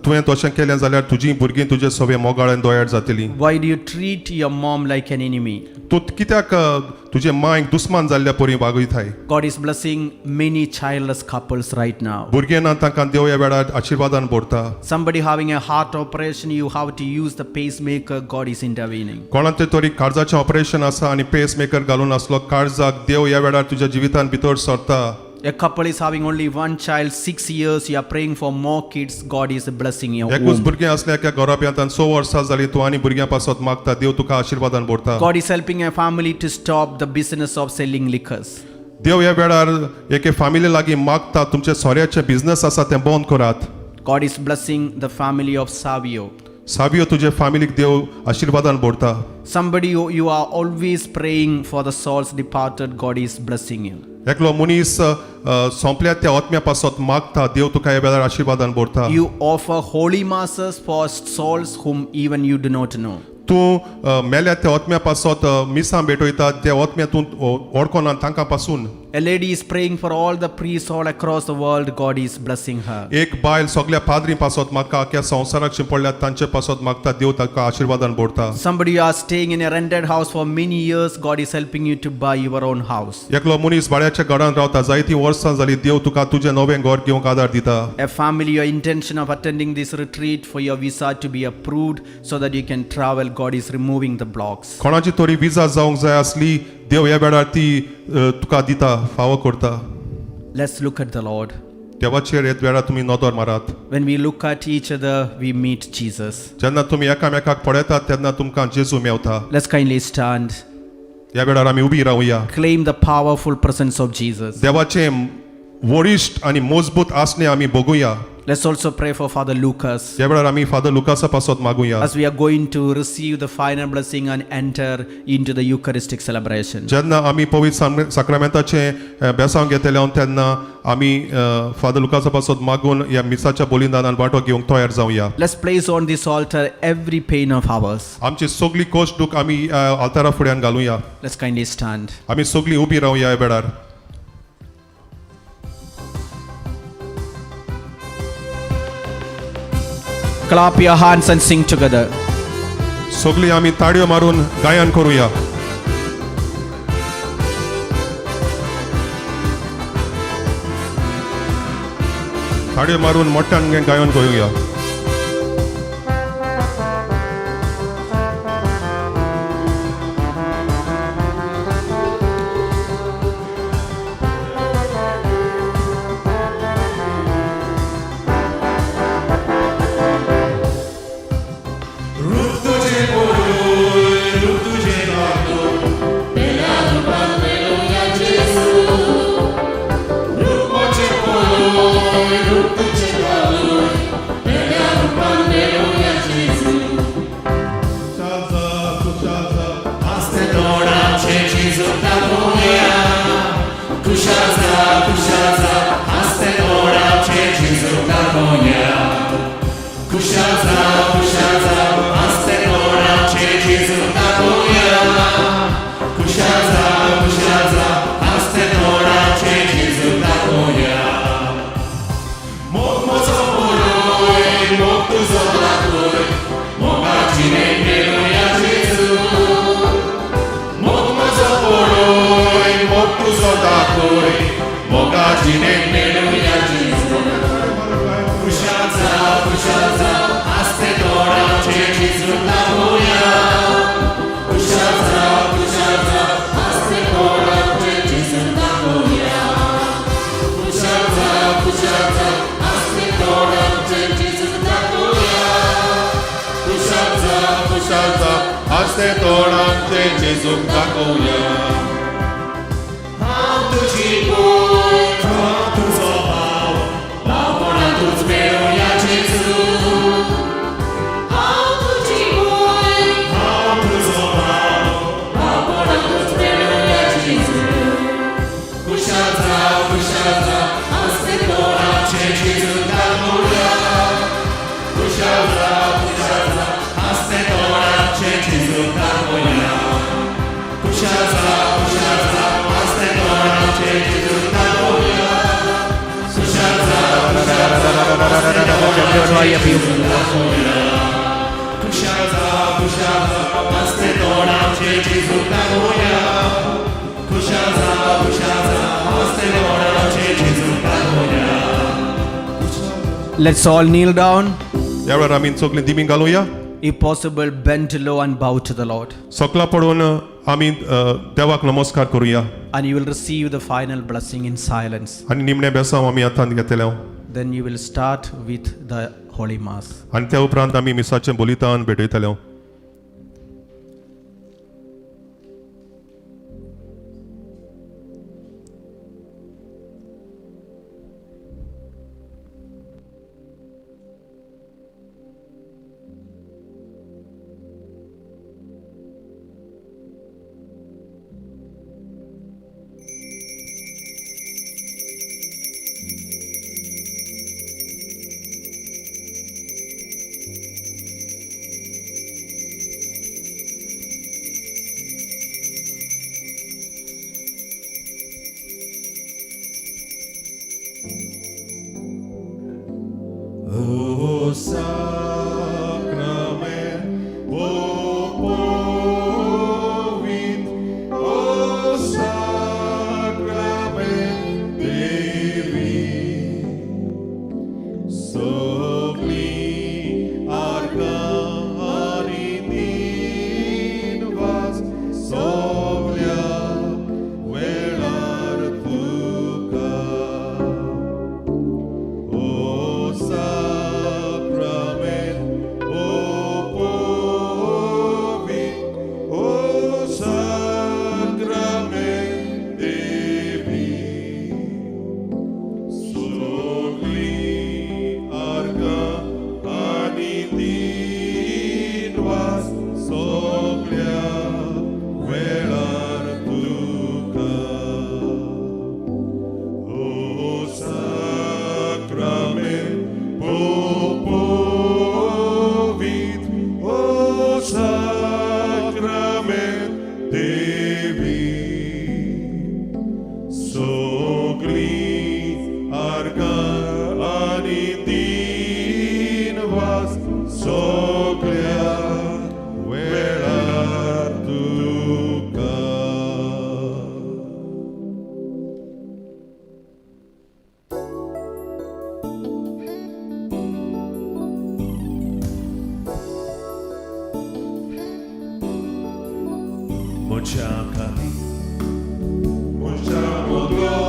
तुवें तशें केलें जाल्यार तुजी भुरगीं तुजे सोवें मोगाळ आनी दयाळ जातलीं. Why do you treat your mom like an enemy? तूं कित्याक तुजे मांयक दुस्मान जाल्ल्या परी वागयताय? God is blessing many childless couples right now. भुरगें ना तांकां देव ह्या वेळार आशिर्वादान भरता. Somebody having a heart operation, you have to use the pacemaker. God is intervening. कोणाचें तरी काळजाचें ऑपरेशन आसा आनी पेसमेकर घालून आसलो काळजाक देव ह्या वेळार तुज्या जिवितान भितर सरता. A couple is having only one child, 6 years, you are praying for more kids. God is blessing your एकूच womb. भुरगें आसलें एका घराब्यांत आनी 6 वर्सां जालीं तूं आनी भुरग्यां पासत मागता देव तुका आशिर्वादान भरता. God is helping a family to stop the business of selling liquors. देव ह्या वेळार एके फामिली लागीं मागता तुमचे सोऱ्याचे बिजनस आसा तें बंद करात. God is blessing the family of Savio. Savio तुजे फामिलीक देव आशिर्वादान भरता. Somebody you are always praying for the souls departed, God is blessing you. एकलो मनीस सोंपल्या त्या आत्म्या पासत मागता देव तुका ह्या वेळार आशिर्वादान भरता. You offer holy masses for souls whom even you do not know. तूं मेल्या त्या आत्म्या पासत मिसां भेटयता त्या आत्म्या तूं वळखना तांकां पासून. A lady is praying for all the priests all across the world. God is blessing her. एक बायल सगळ्या पाद्री पासत मागता अख्ख्या संवसाराक शिंपडल्या तांचे पासत मागता देव ताका आशिर्वादान भरता. Somebody you are staying in a rented house for many years, God is helping you to buy your own house. एकलो मनीस भाड्याच्या घरान रावता जायतीं वर्सां जाली देव तुका तुजें नवें घर घेवंक आदार दिता. A family, your intention of attending this retreat for your visa to be approved so that you can travel, God is removing the blocks. कोणाची तरी विजा जावंक जाय आसली देव ह्या वेळार ती तुका दिता फावो करता. Let's look at the Lord. देवाचेर ह्या वेळार तुमी नदर मारात. When we look at each other, we meet Jesus. जेन्ना तुमी एकामेकाक पळयतात तेन्ना तुमकां जेजू मेवता. Let's kindly stand. ह्या वेळार आमी उबी रावया. Claim the powerful presence of Jesus. देवाचें वरिश्ठ आनी मजबूत आसणें आमी बघुया. Let's also pray for Father Lucas. ह्या वेळार आमी फादर लुकासा पासत मागुया. As we are going to receive the final blessing and enter into the Eucharistic celebration. जेन्ना आमी पवित्र साक्रामेंताचें बेसांव घेतले तेन्ना आमी फादर लुकासा पासत मागून ह्या मिसाच्या बलिदानान वांटो घेवंक तयार जावया. Let's place on this altar every pain of ours. आमची सगळी कश्ट दूख आमी आल्तारा फुड्यान घालुया. Let's kindly stand. आमी सगळी उबी रावया ह्या वेळार. Clap your hands and sing together. सगळी आमी ताळयो मारून गायन करूया. ताळयो मारून मोठ्यान गायन करूया. खुशाल जा, खुशाल जा, हांसते तोंडाचे जेजूक दाखोवया. खुशाल जा, खुशाल जा, हांसते तोंडाचे जेजूक दाखोवया. खुशाल जा, खुशाल जा, हांसते तोंडाचे जेजूक दाखोवया. मोग म्हजो पळय, मोग तुजो दाखय, मोगाची मेळुया जेजू. मोग म्हजो पळय, मोग तुजो दाखय, मोगाची मेळुया जेजू. खुशाल जा, खुशाल जा, हांसते तोंडाचे जेजूक दाखोवया. खुशाल जा, खुशाल जा, हांसते तोंडाचे जेजूक दाखोवया. खुशाल जा, खुशाल जा, हांसते तोंडाचे जेजूक दाखोवया. खुशाल जा, खुशाल जा, हांसते तोंडाचे जेजूक दाखोवया. हांव तुजी भूंय, हांव तुजो भाव, भावपणांतूच मेळुया जेजू. हांव तुजी भूंय, हांव तुजो भाव, भावपणांतूच मेळुया जेजू. खुशाल जा, खुशाल जा, हांसते तोंडाचे जेजूक दाखोवया. खुशाल जा, खुशाल जा, हांसते तोंडाचे जेजूक दाखोवया. खुशाल जा, खुशाल जा, हांसते तोंडाचे जेजूक दाखोवया. खुशाल जा, खुशाल जा, हांसते तोंडाचे जेजूक दाखोवया. खुशाल जा, खुशाल जा, हांसते तोंडाचे जेजूक दाखोवया. खुशाल जा, खुशाल जा, हांसते तोंडाचे जेजूक दाखोवया. Let's all kneel down. ह्या वेळार आमी सगळीं दिमी घालुया. If possible, bend low and bow to the Lord. सकला पडून आमी देवाक नमस्कार करुया. And you will receive the final blessing in silence. आनी निमणें बेसांव आमी हातांत घेतले. Then you will start with the Holy Mass. आनी त्या उपरांत आमी मिसाचें बलिदान भेटयतले. O sacrament, o povit, o sacrament devi, sogli arcani din vas, soglia velar tuca. O sacrament, o povit, o sacrament Devi, sogli arca ani din vas, soglia velar tuca. O sacrament, povit, o sacrament Devi, sogli arca ani din vas, soglia velar tuca. मनशा खातीर मनशा मोदलो.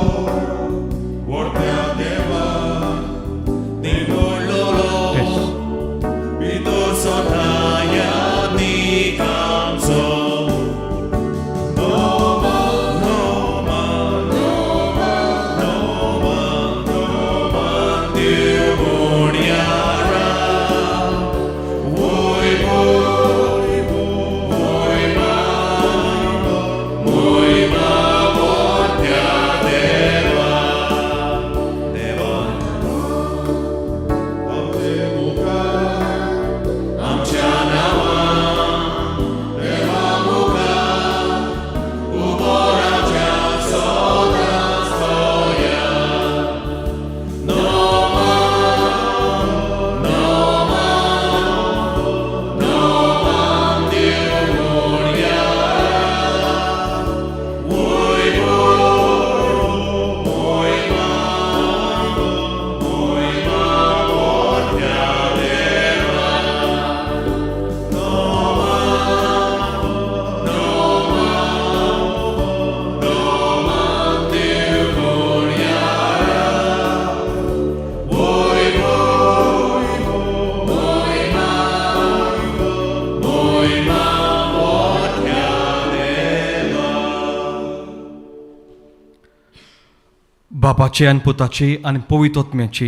बापाचे आनी पुताचे आनी पवित्र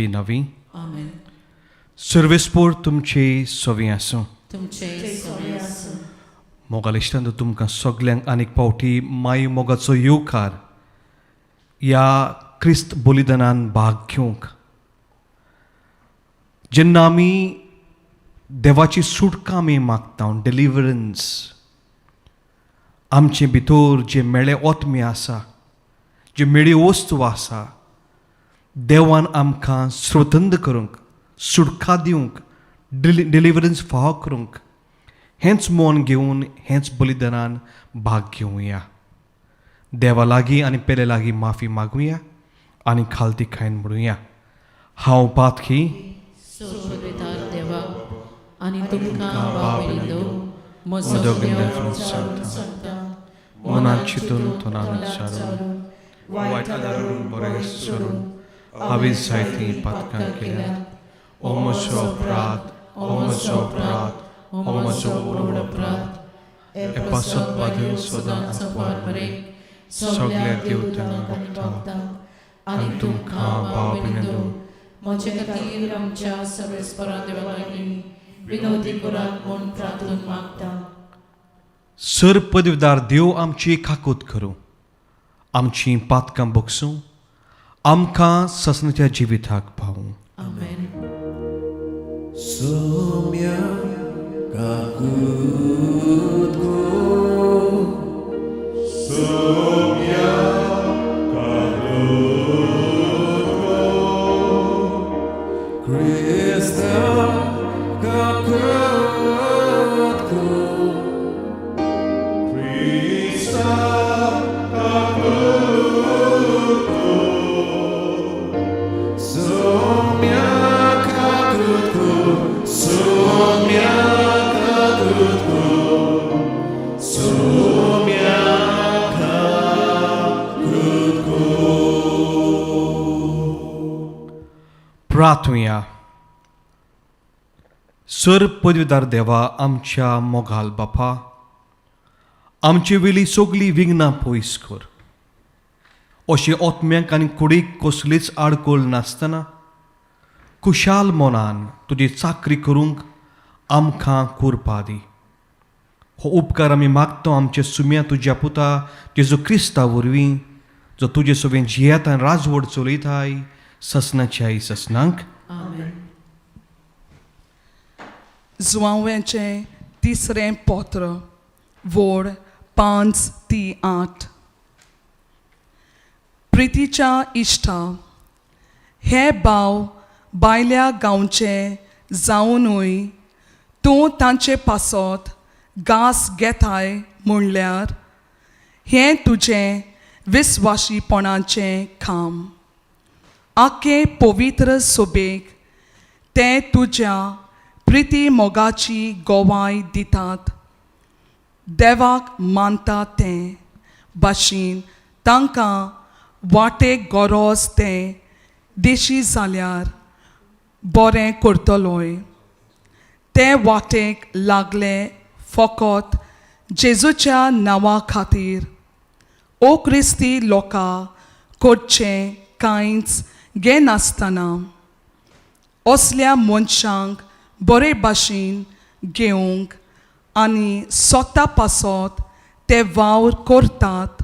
नावी. आमेन. सर्वेस्पोर तुमचे सवी आसूं. तुमचे सवे आसूं. मोगाल इश्टांनो, तुमकां सगल्यांक आनीक फावटी माई मोगाचो येवकार ह्या क्रिस्त बलिदानान भाग घेवंक. जेन्ना आमी देवाची सुटका आमी मागता, डिलिवरन्स, आमचे भितर जे मेळे ओतमी आसा, ज्यो मेळी वस्तू आसा, देवान आमकां स्वतंत्र करूंक, सुटका दिवंक, डिलिवरन्स फावो करूंक, हेंच मन घेवन हेंच बलिदानान भाग घेवया. देवा लागीं आनी पेले लागीं माफी मागुया आनी खालती खायन म्हणुया, हांव पातकी सोदवेदार देवा आनी तुमकां भाव भयणींनो, म्हजो म्हजो गुन्यांव गुन्यांव विचारून सांगता. मनात चिंतून तोंडान उच्चारून, वायट आदारून बरें सरून हांवें जायतीं पातकां केल्यात. ओ म्हजो अपराध, ओ म्हजो अपराध, ओ म्हजो व्हड अपराध. हे पासत बादून सदांच मरेक सगल्या देवतांक भोगता आनी तुमकां भाव भयणींनो, म्हजे खातीर आमच्या सर्वेस्परा देवा लागीं विनवती करात म्हूण प्रार्थून मागता. सर पदवीदार देव आमची काकूत करूं, आमची पातकां बगसूं, आमकां ससनाच्या जिविताक पावूं. आमेन. Soumya काकूत को. Soumya काकूत को. Krista काकूत को. Krista काकूत को. Soumya काकूत को. Soumya काकूत को. Soumya काकूत को. प्रार्थुया. सर पदवीदार देवा, आमच्या मोगाल बापा, आमचे वेली सगळीं विघ्नां पयस कर. अशें ओतम्यांक आनी कुडीक कसलीच आडखळ नासतना खुशाल मनान तुजी चाकरी करूंक आमकां कुरपा दी. हो उपकार आमी मागता आमच्या सुम्या तुज्या पुता जेजू क्रिस्ता वरवीं, जो तुजे सवें जियेता आनी राजवट चलयताय ससनाच्या ससनांक. आमेन. जुआंव्याचें तिसरें पत्र, वोड 5 ते 8. प्रितीच्या इश्टा, हे भाव भायल्या गांवचे जावनूय तूं तांचे पासत घास घेताय म्हणल्यार हें तुजें विस्वाशीपणाचें काम. आखे पवित्र सोबेक ते तुज्या प्रिती मोगाची गोवाय दितात. देवाक मानता तें भाशेन तांकां वाटेक गरज तें देशी जाल्यार बरें करतलोय. ते वाटेक लागले फकत जेजूच्या नांवा खातीर ओ क्रिस्ती लोकां करचें कांयच घेनासतना असल्या मनशांक बरे भाशेन घेवंक आनी स्वता पासत ते वावर करतात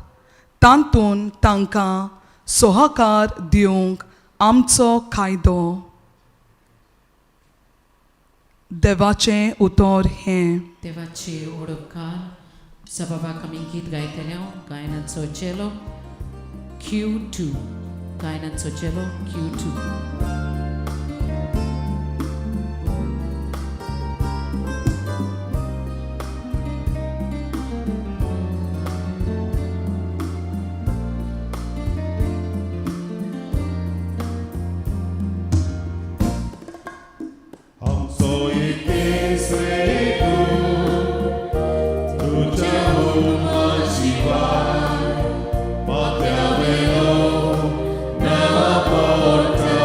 तातूंत तांकां सहकार दिवंक आमचो कायदो. देवाचें उतर हें. देवाची ओडपकार. सबाबाक आमी गीत गायतले. गायनाचो चेलो Q2, गायनाचो चेलो Q2. आमचो एक रे तूं, तुज्या हुकमा शिवाय माथ्या वेलो नांव पडटा.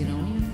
उबी रावया.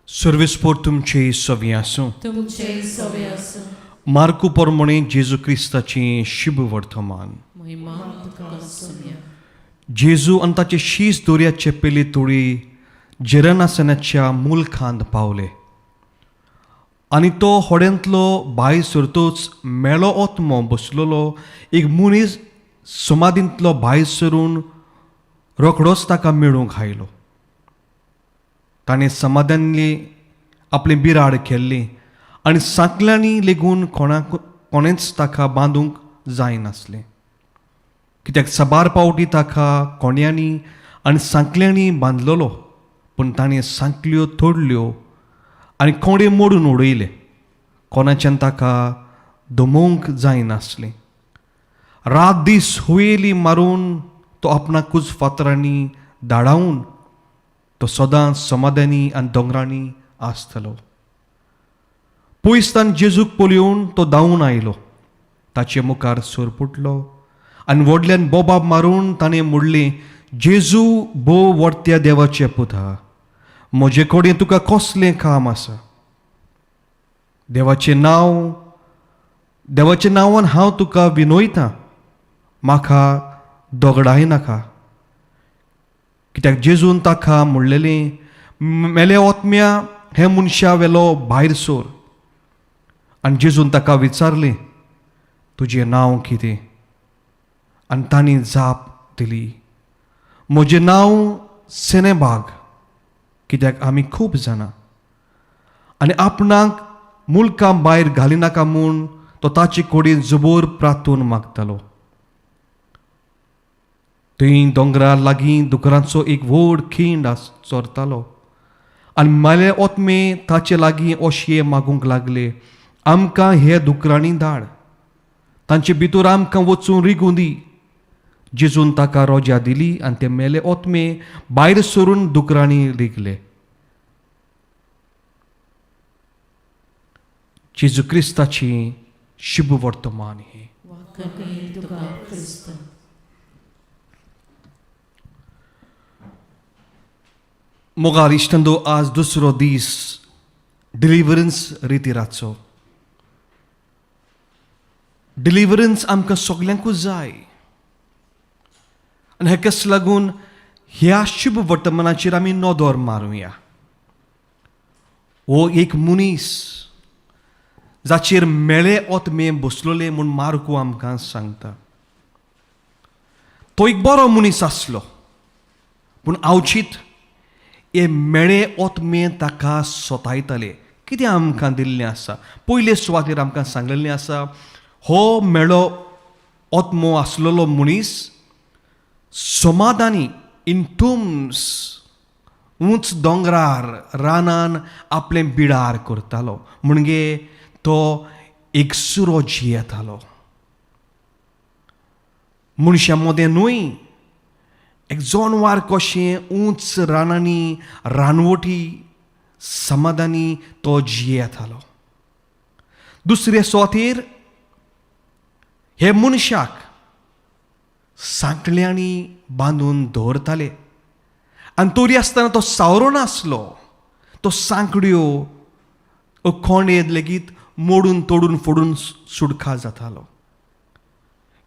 सर्वेस पोर तुमचे सवी आसूं. तुमचे सवे आसूं. मार्कू पोरमोणे जेजू क्रिस्ताचें शुभ वर्तमान. महिमा तुका सोम्या. जेजू आनी ताचे शीस दर्याचे पेले तोडी जेरनासनाच्या मुलखांत पावले आनी तो होड्यांतलो भायर सरतोच मेलो ओत्मो बसलेलो एक मनीस समाधींतलो भायर सरून रोखडोच ताका मेळूंक आयलो. ताणें समाधानली आपलें बिराड केल्लें आनी सांकल्यांनी लेगून कोणाक कोणेंच ताका बांदूंक जायनासलें, कित्याक साबार पावटी ताका कोंड्यांनी आनी सांकल्यांनी बांदलेलो, पूण ताणें सांकल्यो तोडल्यो आनी कोंडे मोडून उडयले. कोणाच्यान ताका दमोवंक जायनासलें. रात दीस हुयेली मारून तो आपणाकूच फातरांनी धाडावन तो सदांच समाधानी आनी दोंगरांनी आसतलो. पयसतान जेजूक पळोवन तो धांवून आयलो, ताचे मुखार सरपुटलो आनी व्हडल्यान बोबाब मारून ताणें म्हणलें, जेजू भोव व्हडत्या देवाचे पुता, म्हजे कडेन तुका कसलें काम आसा? देवाचें नांव, देवाच्या नांवान हांव तुका विनयतां, म्हाका दोगडाय नाका. कित्याक जेजून ताका म्हणलेलें, मेले ओतम्या हे मनशा वेलो भायर सोर. आनी जेजून ताका विचारलें, तुजें नांव कितें? आनी तांणी जाप दिली, म्हजें नांव सेनेबाग, कित्याक आमी खूब जाणां. आनी आपणाक मुल्कां भायर घालिनाका म्हूण तो ताचे कडेन जबोर प्रार्थून मागतालो. थंय दोंगरा लागीं दुकरांचो एक व्हड खींड चरतालो आनी माले ओतमे ताचे लागीं ओशये मागूंक लागले, आमकां हे दुकरांनी धाड, तांचे भितर आमकां वचून रिगूं दी. जेजून ताका रोजा दिली आनी ते मेले ओतमे भायर सरून दुकरांनी रिगले. जेजू क्रिस्ताची शुभ वर्तमान हें. वाकणी तुका क्रिस्त. मोगार इश्टंदो, आज दुसरो दीस डिलिवरन्स रितीराचो. डिलिवरन्स आमकां सगल्यांकूच जाय आनी हेकाच लागून ह्या शुभ वर्तमानाचेर आमी नदर मारुया. हो एक मनीस जाचेर मेळे ओतमे बसलोले म्हूण मार्कू आमकां सांगता. तो एक बरो मनीस आसलो, पूण आवचीत हे मेळे ओतमे ताका सोतायताले. कितें आमकां दिल्लें आसा? पयले सुवातेर आमकां सांगलेलें आसा, हो मेळो ओतमो आसलेलो मनीस समाधानी इन टुम्स उंच दोंगरार रानान आपलें बिडार करतालो, म्हणजे तो एकसुरो जियेतालो. मनशां मदें न्हय, एक जनवार कशें उंच रानांनी रानवटी समाधानी तो जियेतालो. दुसरे सुवातेर हे मनशाक सांकळ्यांनी बांदून दवरताले आनी तरी आसतना तो सावरो नासलो, तो सांकड्यो कोंडे लेगीत मोडून तोडून फोडून सुडखा जातालो.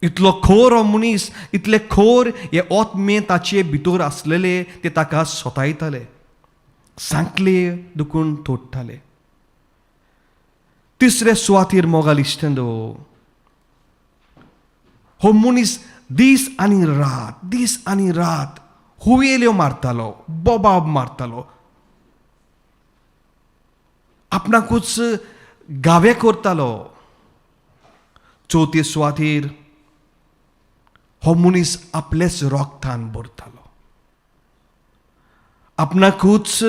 इतलो खोर हो मनीस, इतले खोर हे ओतमे ताचे भितर आसलेले ते ताका सोतायताले, सांकले दुखून तोडटाले. तिसरे सुवातीर मोगाल इश्टंदो हो मनीस दीस आनी रात, दीस आनी रात हुयेल्यो मारतालो, बोबाब मारतालो, आपणाकूच गावे करतालो. चवथे सुवातीर हो मनीस आपलेच रोगतान भरतालो, आपणाकूच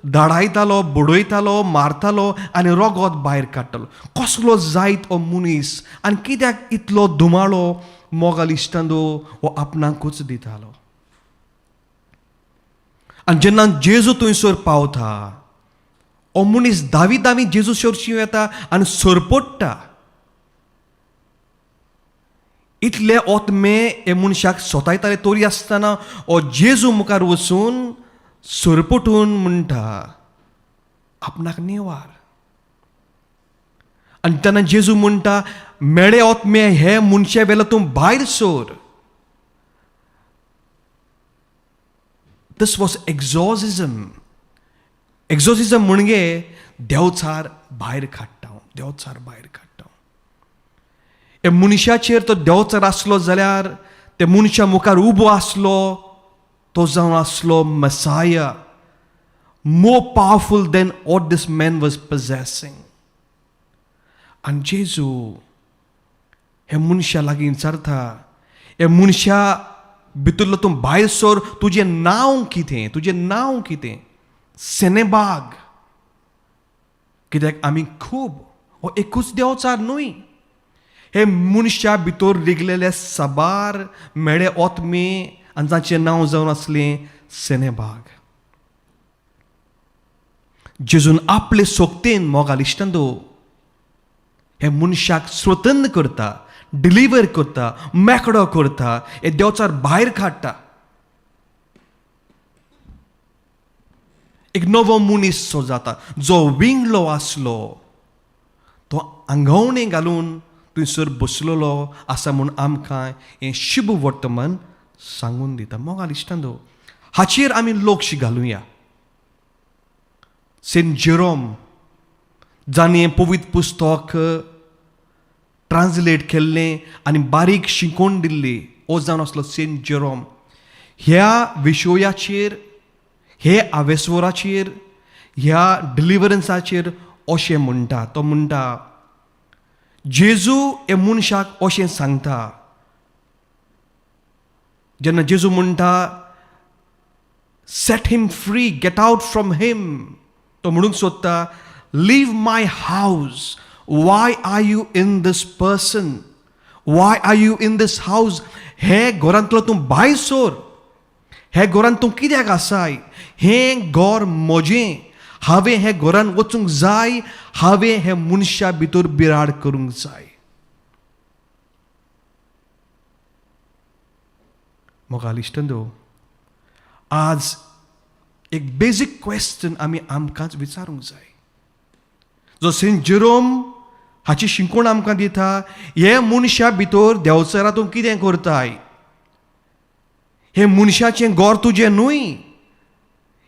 धाडायतालो, बडयतालो, मारतालो आनी रोगोत भायर काडटालो. कसलो जायत हो मनीस आनी कित्याक इतलो धुमाळो मोगाल इश्टांदो हो आपणाकूच दितालो. आनी जेन्ना जेजू थंयसर पावता हो मनीस धावी धावी जेजू सरशी येता आनी सरपडटा. इतले ओतमे हे मनशाक सोतायताले तरी आसतना हो जेजू मुखार वचून सरपटून म्हणटा आपणाक निवार. आनी तेन्ना जेजू म्हणटा मेळे ओतमे हे मनशे वेलो तूं भायर सोर. This was exorcism. Exorcism म्हणजे देवचार भायर काडटा, देवचार भायर काडटा. हे मनशाचेर तो देवचार आसलो जाल्यार ते मनशा मुखार उबो आसलो तो जावन आसलो Messiah, more powerful than what this man was possessing. आनी जेजू हे मनशा लागीं विचारता, हे मनशा भितरलो तूं भायर सोर, तुजें नांव कितें, तुजें नांव कितें? सेनेबाग. कित्याक आमी खूब, हो एकूच देवचार न्हय. हे मनशा भितर रिगलेले साबार मेळे ओतमे आनी जाचें नांव जावन आसलें सेनेबाग. जेजून आपले सोगतेन मोगाल इश्टांदो हे मनशाक स्वतंत्र करता, डिलिव्हर करता, मेकडो करता, हे देवचार भायर काडटा. एक नवो मनीस सो जाता, जो विंगलो आसलो तो आंगवणें घालून थंयसर बसलेलो आसा म्हूण आमकां हें शुभ वर्तमान सांगून दिता. मोगाल इश्टांदो हाचेर आमी लक्ष घालुया. सेंट जेरोम जाणें पवित्र पुस्तक ट्रान्सलेट केल्लें आनी बारीक शिकोवन दिल्ली, हो जावन आसलो सेंट जेरोम. ह्या विशयाचेर, हे आवेस्वराचेर, ह्या डिलिवरन्साचेर अशें म्हणटा. तो म्हणटा जेजू हे मनशाक अशें सांगता, जेन्ना जेजू म्हणटा set him free, get out from him, तो म्हणूंक सोदता leave my house, why are you in this person, why are you in this house. हे घरांतलो तूं भायर सोर, हे घरान तूं कित्याक आसाय, हें घर म्हजें, हांवें हे घरान वचूंक जाय, हांवें हे मनशा भितर बिराड करूंक जाय. मोगाल इश्टांनो आज एक बेजीक क्वेश्चन आमी आमकांच विचारूंक जाय. जो सेंट जेरोम हाची शिकवण आमकां दिता, हे मनशा भितर देवचारा तूं कितें करताय, हे मनशाचें घर तुजें न्हय,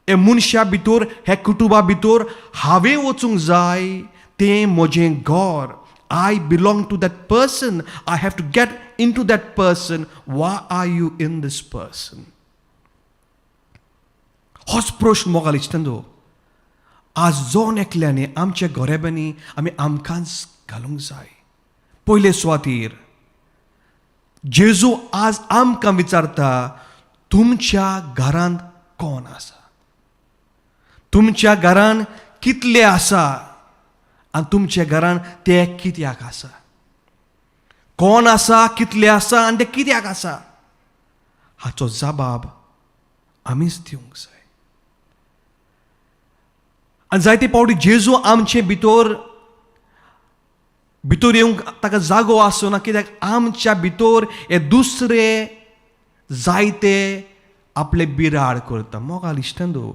हे मनशा भितर, हे कुटुंबा भितर हांवें वचूंक जाय, तें म्हजें घर. I belong to that person, I have to get into that person. Why are you in this person? होच प्रश्न मोगाल इश्टांनो आज जोन एकल्यानी आमच्या घराब्यांनी आमी आमकांच घालूंक जाय. पयले सुवातीर जेजू आज आमकां विचारता, तुमच्या घरांत कोण आसा, तुमच्या घरान कितले आसा आनी तुमच्या घरान ते कित्याक आसा, कोण आसा, कितले आसा आनी ते कित्याक आसा, हाचो जबाब आमीच दिवंक जाय. आनी जायते फावटी जेजू आमचे भितर भितर येवंक ताका जागो आसना, कित्याक आमच्या भितर हे दुसरे जायते आपले बिराड करता. मोगाल इश्टांनो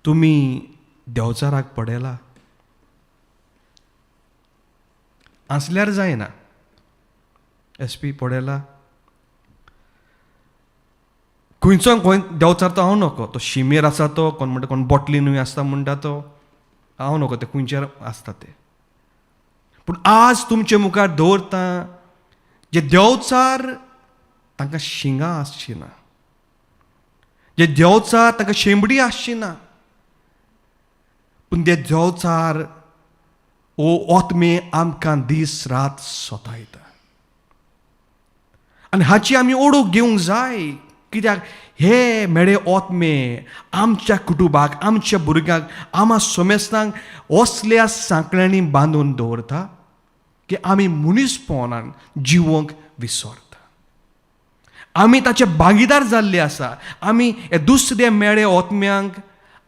तुमी देवचाराक पडयला, आसल्यार जायना. एस पी पडेला खंयचो खंय देंवचार तो हांव नको, तो शिमेर आसा तो, कोण म्हणटा कोण बोटली न्हय आसता म्हणटा तो, हांव नको ते खंयचेर आसता ते. पूण आज तुमचे मुखार दवरता जे देंवचार तांकां शिंगां आसची ना, जे देंवचार तांकां शेंबडी आसची ना, पूण ते देंवचार ओ ओतमे आमकां दीस रात सोतायता. आनी हाची आमी ओडूक घेवंक जाय, कित्याक हे मेळे ओतमे आमच्या कुटुंबाक, आमच्या भुरग्यांक, आमा सोमेस्तांक असल्या सांकळ्यांनी बांदून दवरता की आमी मनीसपणान जिवंक विसरता. आमी ताचे भागीदार जाल्ले आसा. आमी हे दुसऱ्या मेळे ओतम्यांक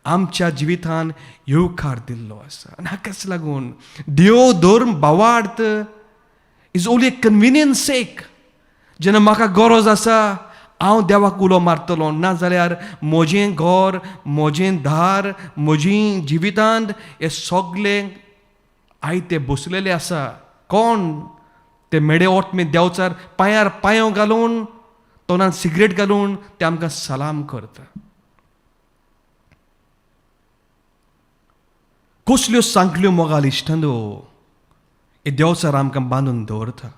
आमच्या जिवितान येवकार दिल्लो आसा. आनी हाकाच लागून देव धर्म भावार्थ is only a convenience sake. जेन्ना म्हाका गरज आसा हांव देवाक उलो मारतलो, नाजाल्यार म्हजें घर, म्हजें दार, म्हजी जिवितांत हे सगळे आयते बसलेले आसा. कोण ते मेडे ओतमे देंवचार पांयार पांयो घालून, तोंडान सिगरेट घालून ते आमकां सलाम करता. कसल्यो सांकल्यो मोगाल इश्टांनो हे देंवचार आमकां बांदून दवरता.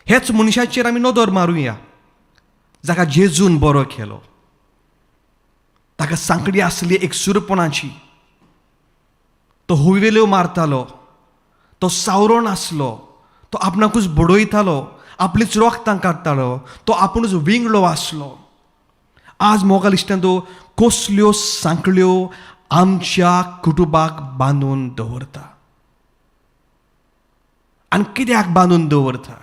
हेच मनशाचेर आमी नदर मारुया जाका जेजून बरो केलो. ताका सांकडी आसली एक सुरपणाची, तो हुयवेल्यो मारतालो, तो सावरण आसलो, तो आपणाकूच बडयतालो, आपलीच रोखतां काडटालो, तो आपुणूच विंगळो आसलो. आज मोगाल इश्टांनो कसल्यो सांकळ्यो आमच्या कुटुंबाक बांदून दवरता आनी कित्याक बांदून दवरता?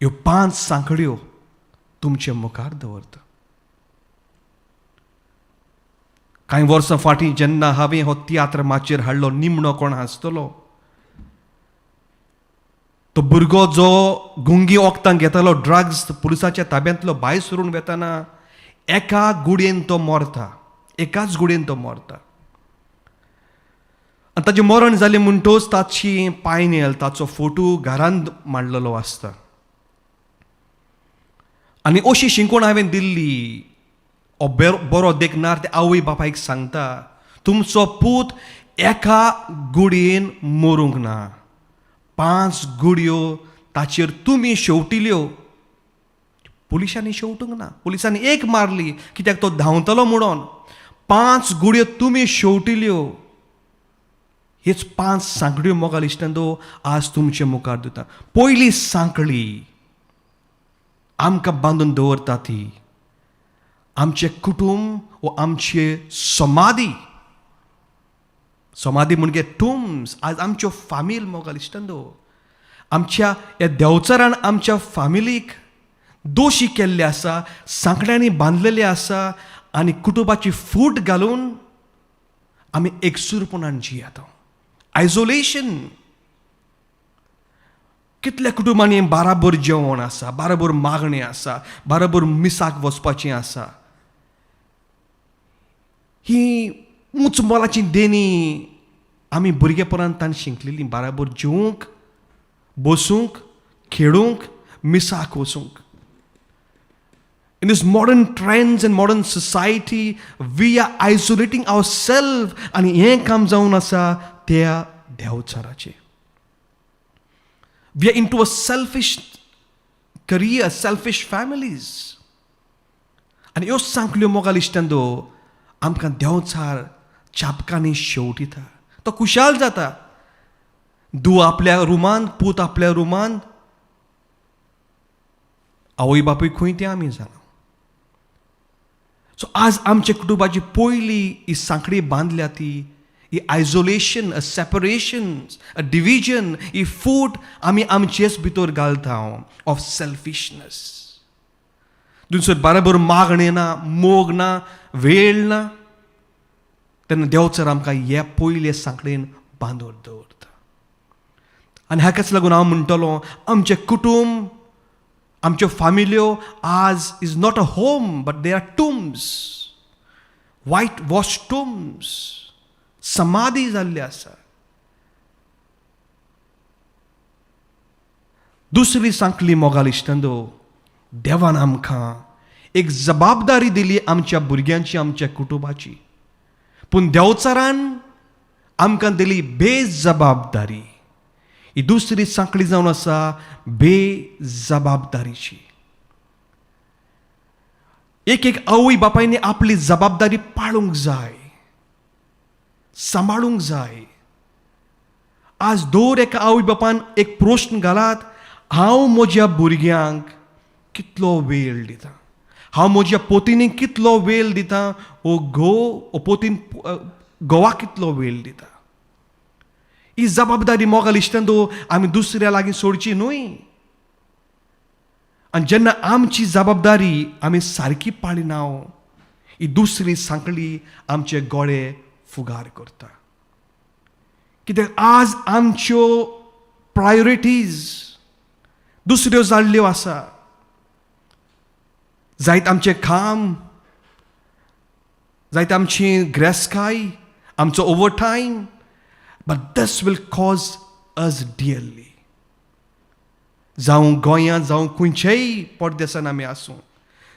ह्यो 5 सांकळ्यो तुमचे मुखार दवरता. कांय वर्सां फाटीं जेन्ना हांवें हो तियात्र माचयेर हाडलो, निमणो कोण हांसतलो, तो भुरगो जो गुंगी वखदां घेतालो, ड्रग्स, पुलिसाच्या ताब्यांतलो भायर सरून वेताना एका गुडयेन तो मरता, एकाच गुडयेन तो मरता. आनी ताचें मरण जालें म्हणटच ताची पायनेल, ताचो फोटो घरांत मांडलेलो आसता. आनी अशी शिकवण हांवें दिल्ली, हो बरो देखणार ते आवय बापायक सांगता, तुमचो पूत एका गुडयेन मरूंक ना, 5 गुडयो ताचेर तुमी शेवटिल्यो. पुलिसांनी शेवटूंक ना, पुलिसांनी एक मारली कित्याक तो धांवतलो म्हणून. 5 गुडयो तुमी शेवटिल्यो. हेच 5 सांकड्यो मोगाल इश्टांनो आज तुमचे मुखार दिता. पयली सांकळी आमकां बांदून दवरता ती आमचें कुटुंब वो आमचे समाधी. समाधी म्हणजे टुम्स. आज आमच्यो फामील मोगाल इश्टांनो आमच्या ह्या देंवचारान आमच्या फामिलीक दोशी केल्ले आसा, सांकड्यांनी बांदलेले आसा आनी कुटुंबाची फूट घालून आमी एकसूरपणान जियेता. आयसोलेशन. कितल्या कुटुंबांनी बाराबर जेवण आसा, बाराबर मागणें आसा, बाराबर मिसाक वचपाचें आसा. ही उंच मोलाची देणी आमी भुरगेपणांत तांणी शिकलेली, बाराबर जेवंक, बसूंक, खेळूंक, मिसाक वचूंक. In this modern trends and modern society, we are isolating ourselves. आनी हें काम जावन आसा त्या देंवचाराचें. We are into a selfish career, selfish families. आनी ह्यो सांकल्यो मोगाल इश्टांनो आमकां देंवचार चापकांनी शेवटिता. तो खुशाल जाता. दू आपल्या रुमांत, पूत आपल्या रुमांत, आवय बापूय खंय तें आमी जाणा. सो आज आमच्या कुटुंबाची पयली ही सांकडी बांदल्या ती ही आयसोलेशन, अ सेपरेशन, अ डिविजन, ही फूट आमी आमचेच भितर घालता ऑफ सेल्फिशनस. दुसर बरोबर मागणें ना, मोग ना, वेळ ना, तेन्ना देंवचार आमकां हे पयले सांकडेन बांदून दवरता. आनी हाकाच लागून हांव म्हणटलो आमचें कुटुंब, आमच्यो फामिल्यो आज is not a home but they are tombs, white wash tombs, समाधी जाल्ली आसा. दुसरी सांकली मोगाल इश्टांनो, देवान आमकां एक जबाबदारी दिली आमच्या भुरग्यांची, आमच्या कुटुंबाची. पूण देंवचारान आमकां दिली बेजबाबदारी. ही दुसरी सांकळी जावन आसा बेजबाबदारीची. एक एक आवय बापायनी आपली जबाबदारी पाळूंक जाय, सांबाळूंक जाय. आज दर एका आवय बापान एक प्रश्न घालात, हांव म्हज्या भुरग्यांक कितलो वेळ दिता, हांव म्हज्या पोतीनीक कितलो वेळ दिता, ओ घोव ओ पोतीन घोवाक कितलो वेळ दिता. ही जबाबदारी मोगाल इश्टांनो आमी दुसऱ्या लागीं सोडची न्हय. आनी जेन्ना आमची जबाबदारी आमी सारकी पाळिना, ही दुसरी सांकळी आमचे गोळे फुगार करता. कित्याक आज आमच्यो प्रायोरिटीज दुसऱ्यो जाल्ल्यो आसा. जायत आमचें काम, जायत आमची ग्रेसकाय, आमचो over time, but this will cost us dearly. जावं गोंयांत, जावं खंयचेय परदेसान आमी आसूं,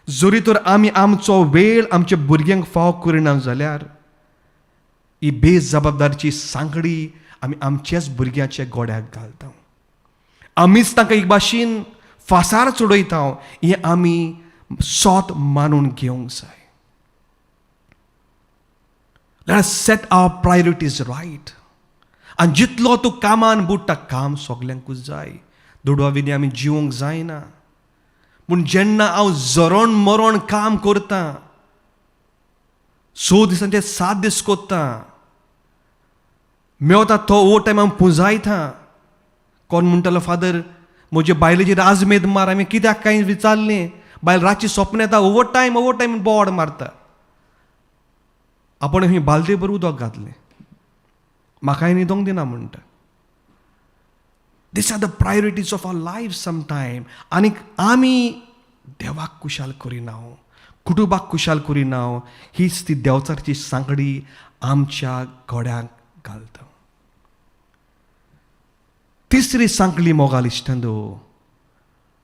जरी तर आमी आमचो वेळ आमच्या भुरग्यांक फाव करिना जाल्यार ही बेजबाबदारीची सांकडी आमी आमच्याच भुरग्यांच्या गोड्याक घालता. आमीच तांकां एक भाशेन फासार चडयता. हें आमी सोत मानून घेवंक जाय. Let us set our priorities right. आनी जितलो तूं कामान बुडटा, काम सगल्यांकूच जाय, दुडवा विनी आमी जिवंक जायना. पूण जेन्ना हांव जरण मरण काम करता, 6 दिसांचे 7 दीस करता, मेवता तो ओवर टायम हांव पुंजायता. कोण म्हणटालो, फादर म्हजे बायलेचेर आजमेद मार. हांवें कित्याक कांय विचारलें, बायल रातची सपन येता, ओवर टायम ओवर टायम बोवाळ मारता. आपण ही बालदे भर उदक घातलें, म्हाकाय न्हिदोंक दिना म्हणटा. These are the priorities of our life sometime. आनीक आमी देवाक कुशाल करिना, कुटुंबाक कुशाल करिना. हीच ती देंवचारची सांकडी आमच्या गोड्याक घालता. तिसरी सांकळी मोगाल इश्टांनो,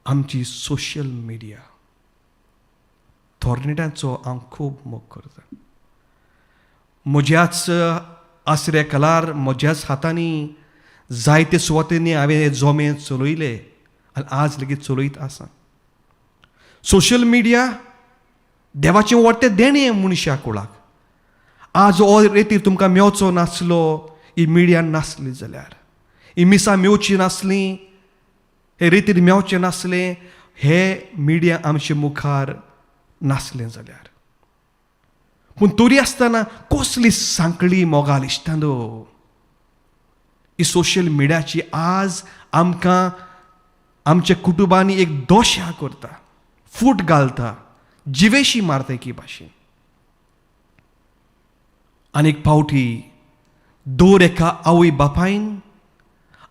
आमची सोशल मिडिया. तरणाट्यांचो हांव खूब मोग करता. म्हज्याच आसऱ्या कलार, म्हज्याच हातांनी जायते सुवातेंनी हांवें हे जोमे चलयले आनी आज लेगीत चलयत आसा. सोशल मिडिया देवाचें व्हडलें देणें मनशा कुळाक. आज हो रेतीर तुमकां मेवचो नासलो ही मिडिया नासली जाल्यार, ही मिसां मेवची नासली, हे रेतीर मेवचें नासलें, हे मिडिया आमचे मुखार नासलें जाल्यार. पूण तरी आसतना कसली सांकळी मोगाल इश्टांनो ही सोशल मिडियाची आज आमकां आमच्या कुटुंबांनी एक दोशा करता, फूट घालता, जिवेशी मारता एकी भाशेन. आनी एक फावटी दर एका आवय बापायन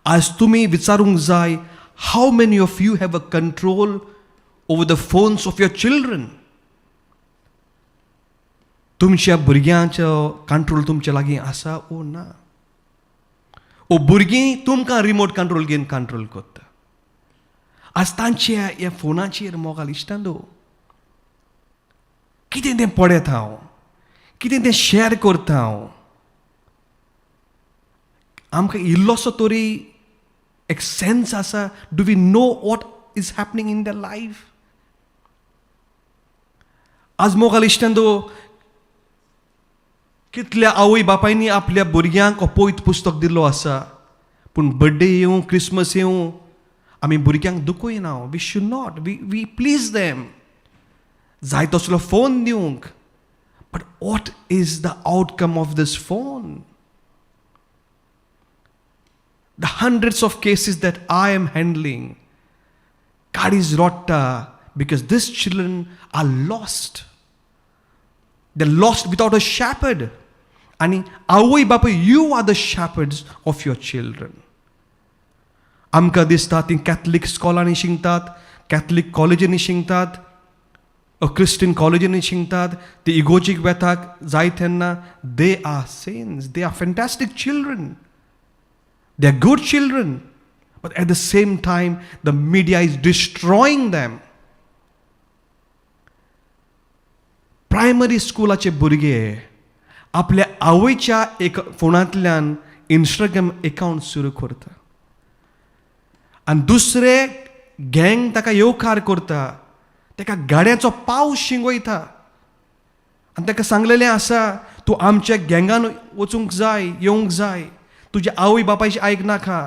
आज तुमी विचारूंक जाय, how many of you have a control over the phones of your children? तुमच्या भुरग्यांचो कंट्रोल तुमच्या लागीं आसा ओ ना? ओ भुरगीं तुमकां रिमोट कंट्रोल घेवन कंट्रोल करता आज तांच्या ह्या फोनाचेर. मोगाल इश्टांनो, कितें तें पळयता हांव, कितें तें शेअर करता हांव, आमकां इल्लोसो तरी एक सेन्स आसा? Do we know what is happening in the life? आज मोगाल इश्टांनो, कितल्या आवय बापायनी आपल्या भुरग्यांक पवित्र पुस्तक दिल्लो आसा, पूण बड्डे येवं, क्रिसमस येवं, आमी भुरग्यांक दुखयना. We should not. We please them जाय तसलो फोन दिवंक. But what is the outcome of this phone? The hundreds of cases that I am handling, काळीज रडटा because these children are lost. They're lost without a shepherd. आनी आवय बापूय, you are the shepherds of your children. आमकां दिसता ती Catholic स्कॉलांनी शिकतात, Catholic कॉलेजींनी शिकतात, क्रिस्टियन कॉलेजींनी शिकतात, ती इगोर्जीक वेतात जाय तेन्ना. They are saints, they are fantastic children, they are good children. But at the same time the media is destroying them. Primary स्कुलाचे भुरगे आपल्या आवयच्या एक फोनांतल्यान इंस्टाग्राम एकावंट सुरू करता आनी दुसरे गँग ताका येवकार करता, ताका गाड्याचो पावस शिंगयता आनी ताका सांगलेलें आसा, तूं आमच्या गँगान वचूंक जाय, येवंक जाय, तुज्या आवय बापायची आयक नाका.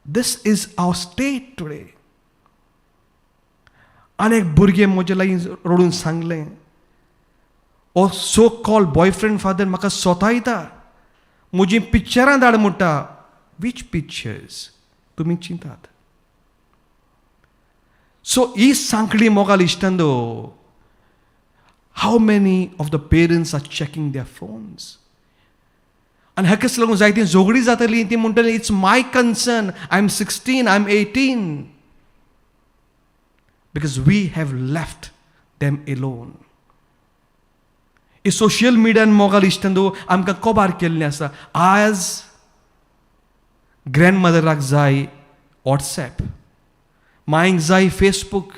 This is our state today. आनी एक भुरगें म्हजे लागीं रडून सांगलें, हो सो कॉल्ड बॉयफ्रेंड फादर म्हाका सोतायता, म्हजीं पिक्चरां धाड म्हणटा. Which pictures तुमी चिंतात. सो ही सांकळी मोगाल इश्टांनो, how many of the parents are checking their phones? आनी हाकाच लागून जायतीं झगडीं जातलीं. ती म्हणटली, it's my concern, I am 16, I am 18, because we have left them alone. ही सोशल मिडियान मोगाल इश्टांनो आमकां कबार केल्लें आसा. आज ग्रँड मदराक जाय वॉट्सॅप, मांयक जाय फेसबूक,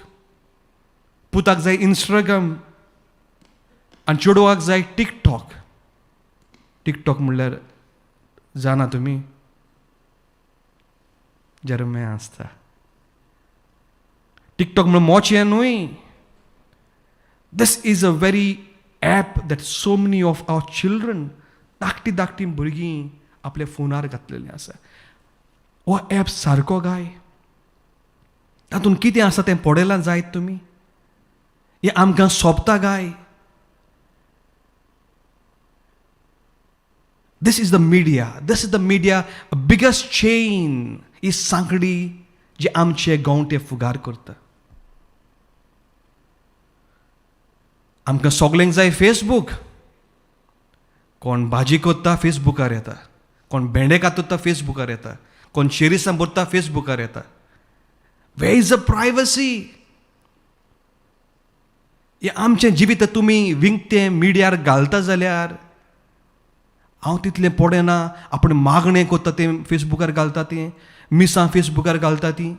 पुताक जाय इंस्टाग्राम आनी चेडवाक जाय टिकटॉक. टिकटॉक म्हणल्यार जाणा तुमी, जरमे आसता. टिकटॉक म्हणल्यार मोचें न्हय. This is a very app that so many of our children, धाकटी धाकटी भुरगीं आपल्या फोनार घातलेलीं आसा. हो एप सारको काय? तातूंत कितें आसा तें पळयलां जायत तुमी? हें आमकां सोंपता काय? This is the media. This is the media biggest chain. ही सांकडी जी आमचे गांवटे फुगार करता. आमकां सगल्यांक जाय फेसबूक. कोण भाजी कोत्ता फेसबुकार येता, कोण भेंडे कातरता फेसबुकार येता, कोण शेरिसां भरता फेसबुकार येता. Where is the privacy? हें आमचें जिवीत तुमी विंकतें मिडियार घालता जाल्यार हांव तितलें पडना. आपूण मागणें करता तें फेसबुकार घालता, तें मिसां फेसबुकार घालता ती.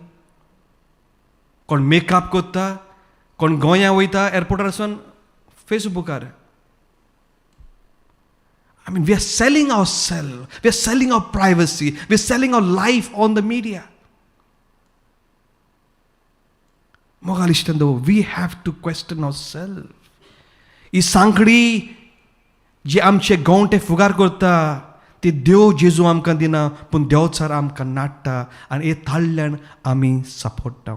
कोण मेकअप करता, कोण गोंया वयता एअरपोर्टार वचून फेसबुकार. I mean, we are selling ourselves, we are selling our privacy, we are selling our life on the media. मोगाल इश्टांनो, we have to question ourselves. ही सांकडी जी आमचे गांवटे फुगार करता ती देव जेजू आमकां दिना, पूण देवचार आमकां नाडटा आनी हे ताळल्यान आमी सपोर्टा.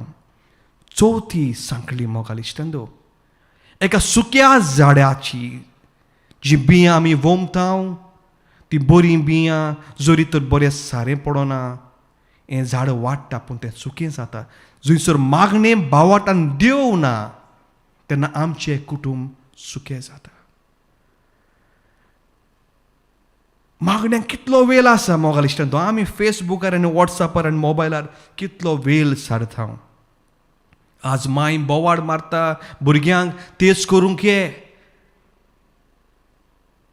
चवथी सांकळी मोगाल इश्टांनो, एका सुक्या झाडाची जी बियां आमी वोमता ती बरीं बियां जरी तर बरें सारें पडना, हें झाड वाडटा पूण तें सुकें जाता. जंयसर मागणें बावाट आनी देव ना तेन्ना आमचें कुटूंब सुकें जाता. मागण्यांक कितलो वेळ आसा मोगाल इश्टांनो, आमी फेसबुकार आनी वॉट्सॅपार आनी मोबायलार कितलो वेळ सारता. आज माय बोवाड मारता भुरग्यांक तेज करूंक ये.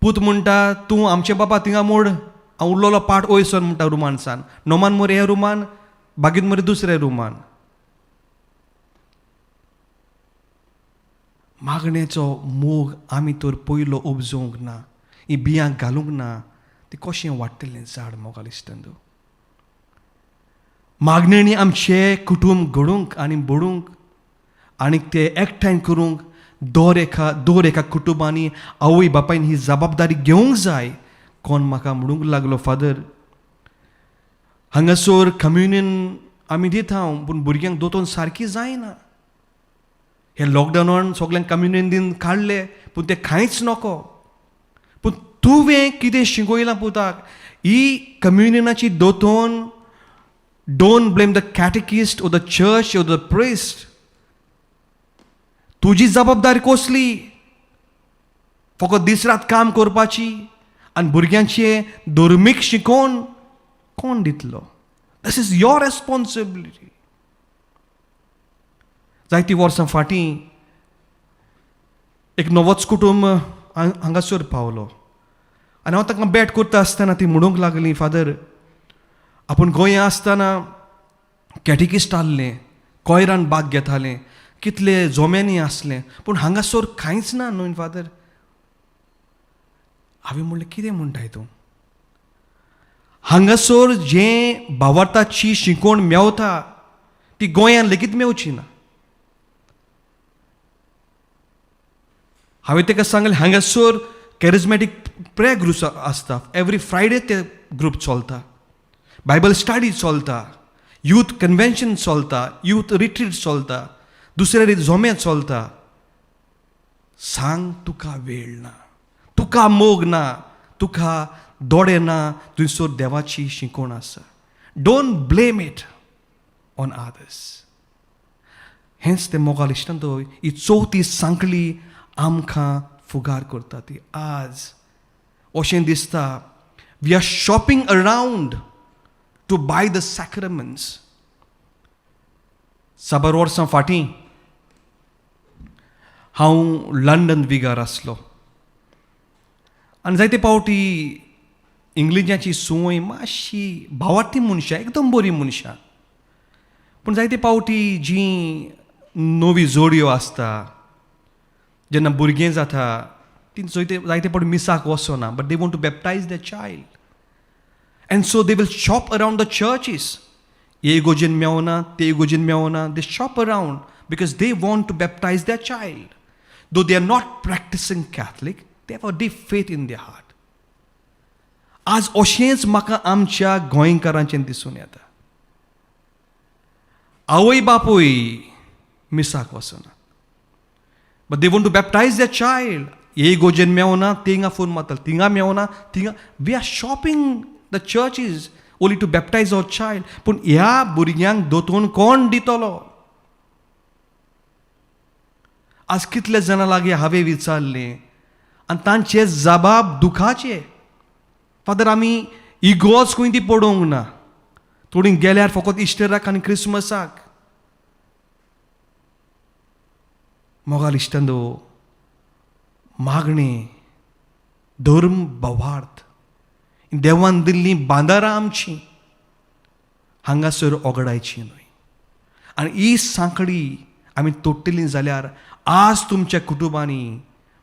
पूत म्हणटा तूं आमचे बाबा थिंगा मोड, हांव उरलेलो पाट वयसर म्हणटा रुमानसान. नोमान मरे ह्या रुमान, बागीत मरे दुसऱ्या रुमान. मागणेचो मोग आमी तर पयलो उपजोवंक ना, ही बियां घालूंक ना, ती कशें वाडटलें झाड मोगाल इश्टांनो. मागण्यांनी आमचें कुटूंब घडूंक आनी बडूंक आनी ते एकठांय करूंक दर एका कुटुंबांनी आवय बापायन ही जबाबदारी घेवंक जाय. कोण म्हाका म्हणूंक लागलो, फादर हांगासर कम्युनियन आमी दिता पूण भुरग्यांक दोतोन सारकी जायना. हे लॉकडावनान सगल्यांक कम्युनियन दिन काडले पूण ते कांयच नको. पूण तुवें कितें शिकयलां पुताक? ही कम्युनियनाची दोतोन, don't blame the catechist or the church or the priest. तुजी जबाबदारी कसली? फकत दीस रात काम करपाची आनी भुरग्यांचे धर्मीक शिकोवन कोण दितलो? This is your responsibility. जायतीं वर्सां फाटीं एक नवोच कुटुंब हांगासर पावलो आनी हांव तांकां भेट करता आसतना ती म्हणूंक लागली, फादर आपूण गोंया आसतना कॅटिकिस्ट आहले, कॉयरान भाग घेताले, कितले जोम्यांनी आसले, पूण हांगासर कांयच ना न्हय फादर. हांवें म्हणलें कितें म्हणटाय तूं? हांगासर जें भावार्थाची शिकोवण मेवता ती गोंयान लेगीत मेवची ना. हांवें ताका सांगलें हांगासर कॅरिजमॅटीक प्रेयर ग्रुप्स आसता, एवरी फ्रायडे ते ग्रूप चलता, बायबल स्टडी चलता, यूथ कन्वेन्शन चलता, यूथ रिट्रीट चलता, दुसरे जोमे चलता. सांग तुका वेळ ना, तुका मोग ना, तुका दोडे ना, थंयसर देवाची शिकोवण आसा. Don't blame it on others. हेंच तें मोगाल इश्टांत ही चवथी सांखळी आमकां फुगार करता ती. आज अशें दिसता we are shopping around to buy the sacraments. साबार वर्सां फाटीं हांव लंडन विगार आसलो आनी जायते पावटी इंग्लिजाची संवय मातशी भावार्थी मनशां, एकदम बरी मनशां, पूण जायते पावटी जी नवी जोडयो आसता जेन्ना भुरगें जाता ती जायते पावटी मिसाक वचना, but they want to baptize the child and so they will shop around the churches. हे इगोजेन मेवना, ते इगोजेन मेवना, they shop around because they want to baptize the child. Though they are not practicing Catholic, they have a deep faith in their heart. आज अशेंच म्हाका आमच्या गोंयकारांचें दिसून येता. आवय बापूय मिसाक वचना, but they want to baptize the child. हे इगोजेन मेवना, थिंगा फोन मारता, थिंगा मेवना, थिंगा. We are shopping the churches only to baptize our child. पूण ह्या भुरग्यांक दोतोन कोण दितलो? आज कितले जाणां लागीं हांवें विचारलें आनी तांचे जबाब दुखाचे. फादर आमी इगोज खंय ती पडोवंक ना, थोडीं गेल्यार फकत इस्टराक आनी क्रिसमसाक. मोगाल इश्टांनो, मागणें, धर्म, भावार्थ, देवान दिल्लीं बांदारां आमचीं हांगासर ओगडायची न्हय. आनी ही सांखळी आमी तोडटलीं जाल्यार आज तुमच्या कुटुंबांनी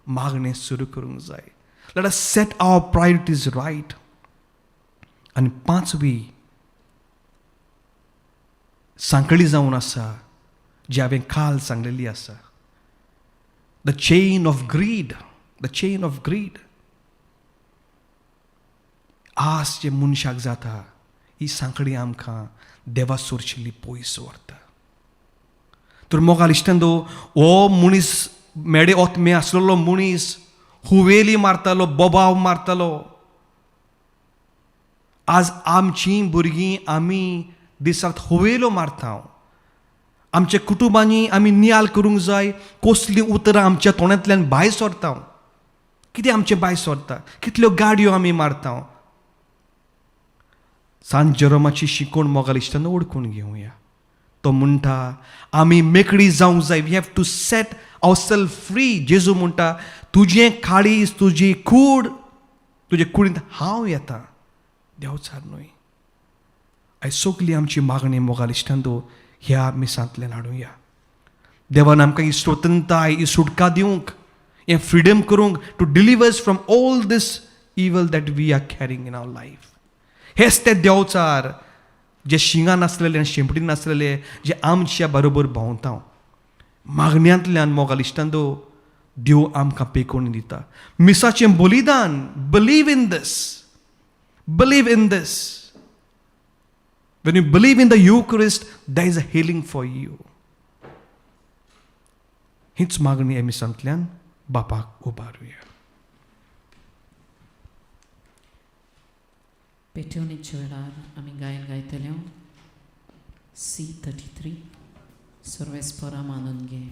मागणें सुरू करूंक जाय. Let us set our priorities right. आनी पांचवी सांखळी जावन आसा जी हांवें काल सांगलेली आसा, the chain of greed. The chain of greed. आज जे मनशाक जाता ही सांखळी आमकां देवा सोरशिल्ली पयस व्हरता. तर मोगाल इश्टांनो, हो मनीस मेडे ओतमे आसलेलो मनीस हुवेली मारतालो, बोबाव मारतालो. आज आमचीं भुरगीं आमी दिसाक हुवेलो मारता. आमच्या कुटुंबांनी आमी नियाल करूंक जाय कसलीं उतरां आमच्या तोंडांतल्यान भायर सरता, कितें आमचें भायर सरता, कितल्यो गाडयो आमी मारता. सांत जेरोमाची शिकोवण मोगाल इश्टांनो ओळखून घेवया. तो म्हणटा आमी मेकळी जावंक जाय. We have to set our self free. जेजू म्हणटा तुजें काळीज, तुजी कूड, तुजे कुडींत हांव येता, देवचार न्हय. आयज सगली आमची मागणी मोगाल इश्टांनो ह्या मिसांतल्यान हाडुया. देवान आमकां ही स्वतंत्रताय, ही सुटका दिवंक, हें फ्रिडम करूंक, to delivers from all this evil that we are carrying in our life. हेच ते देवचार जे शिंगां नासलेले आनी शेंपडी नासलेले, जे आमच्या बरोबर भोंवता. मागण्यांतल्यान मोगाल इश्टांनो देव आमकां पेकोवन दिता. मिसाचें बलिदान, believe in this, believe in this. When you believe in the Eucharist, there is a healing for you. हीच मागणी ह्या मिसांतल्यान बापाक उबारुया. पेटवणेच्या वेळार आमी गायन गायतले C33 सर्वेस्परा मानून घे.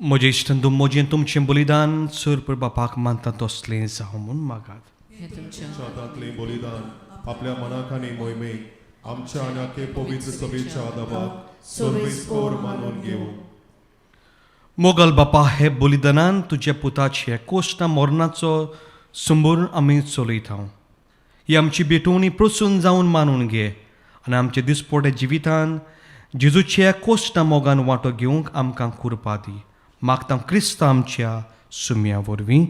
म्हजे इश्टंतू म्हजें तुमचें बलिदान सर बापाक मानता तसलें जावं म्हूण मागात. हें तुमच्या हातांतलें बलिदान आपल्या मनाक आनी मोहिमेक आमच्या आनी आखे पवित्र सभेच्या आदाबाक सर्वेस्पोर मानून घेवं. मोगल बापा, हे बलिदानान तुज्या पुताचे कोश्टा मरणाचो संबूर आमी चलयता. ही आमची भेटवणी प्रसून जावन मानून घे आनी आमच्या दिसपोट्या जिवितान जेजूच्या कोश्टा मोगान वांटो घेवंक आमकां कुरपा दी. मागता क्रिस्त आमच्या सुम्या वरवीं.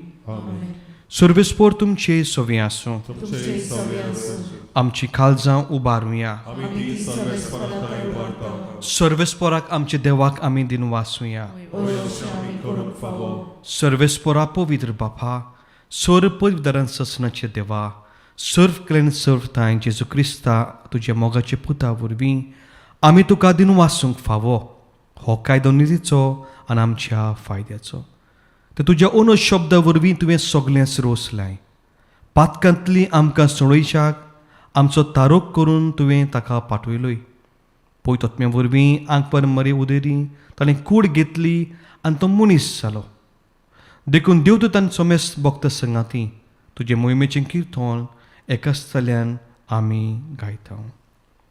सर्वेस्पोर तुमचे सवी आसूं. तुमचे सवे आसूं. आमची काळजां उबारुया. आमी ती सर्वेस्पराक उबारता. सर्वेस्पोराक आमच्या देवाक आमी दिनवासुया. आमी करूंक फावो. सर्वेस्पोरा पवित्र बापा, सर्व पवित्रान ससनाचे देवा, सर्व कलेन सर्व थांय जेजू क्रिस्ता तुज्या मोगाचे पुता वरवीं आमी तुका दिनवासूंक फावो. हो कायदो निधीचो आनी आमच्या फायद्याचो. तर तुज्या ओनो शब्दा वरवीं तुवें सगळें रोसलाय. पातकांतली आमकां सोडयशाक आमचो तारोक करून तुवें ताका पाठयलोय. पयतोत्म्या वरवीं आंकपर मरे उदेरी ताणें कूड घेतली आनी तो मनीस जालो. देखून देवदूतान सोमेस भक्त संगाती तुजे मोहिमेचें किर्तन एकाच तल्यान आमी गायता.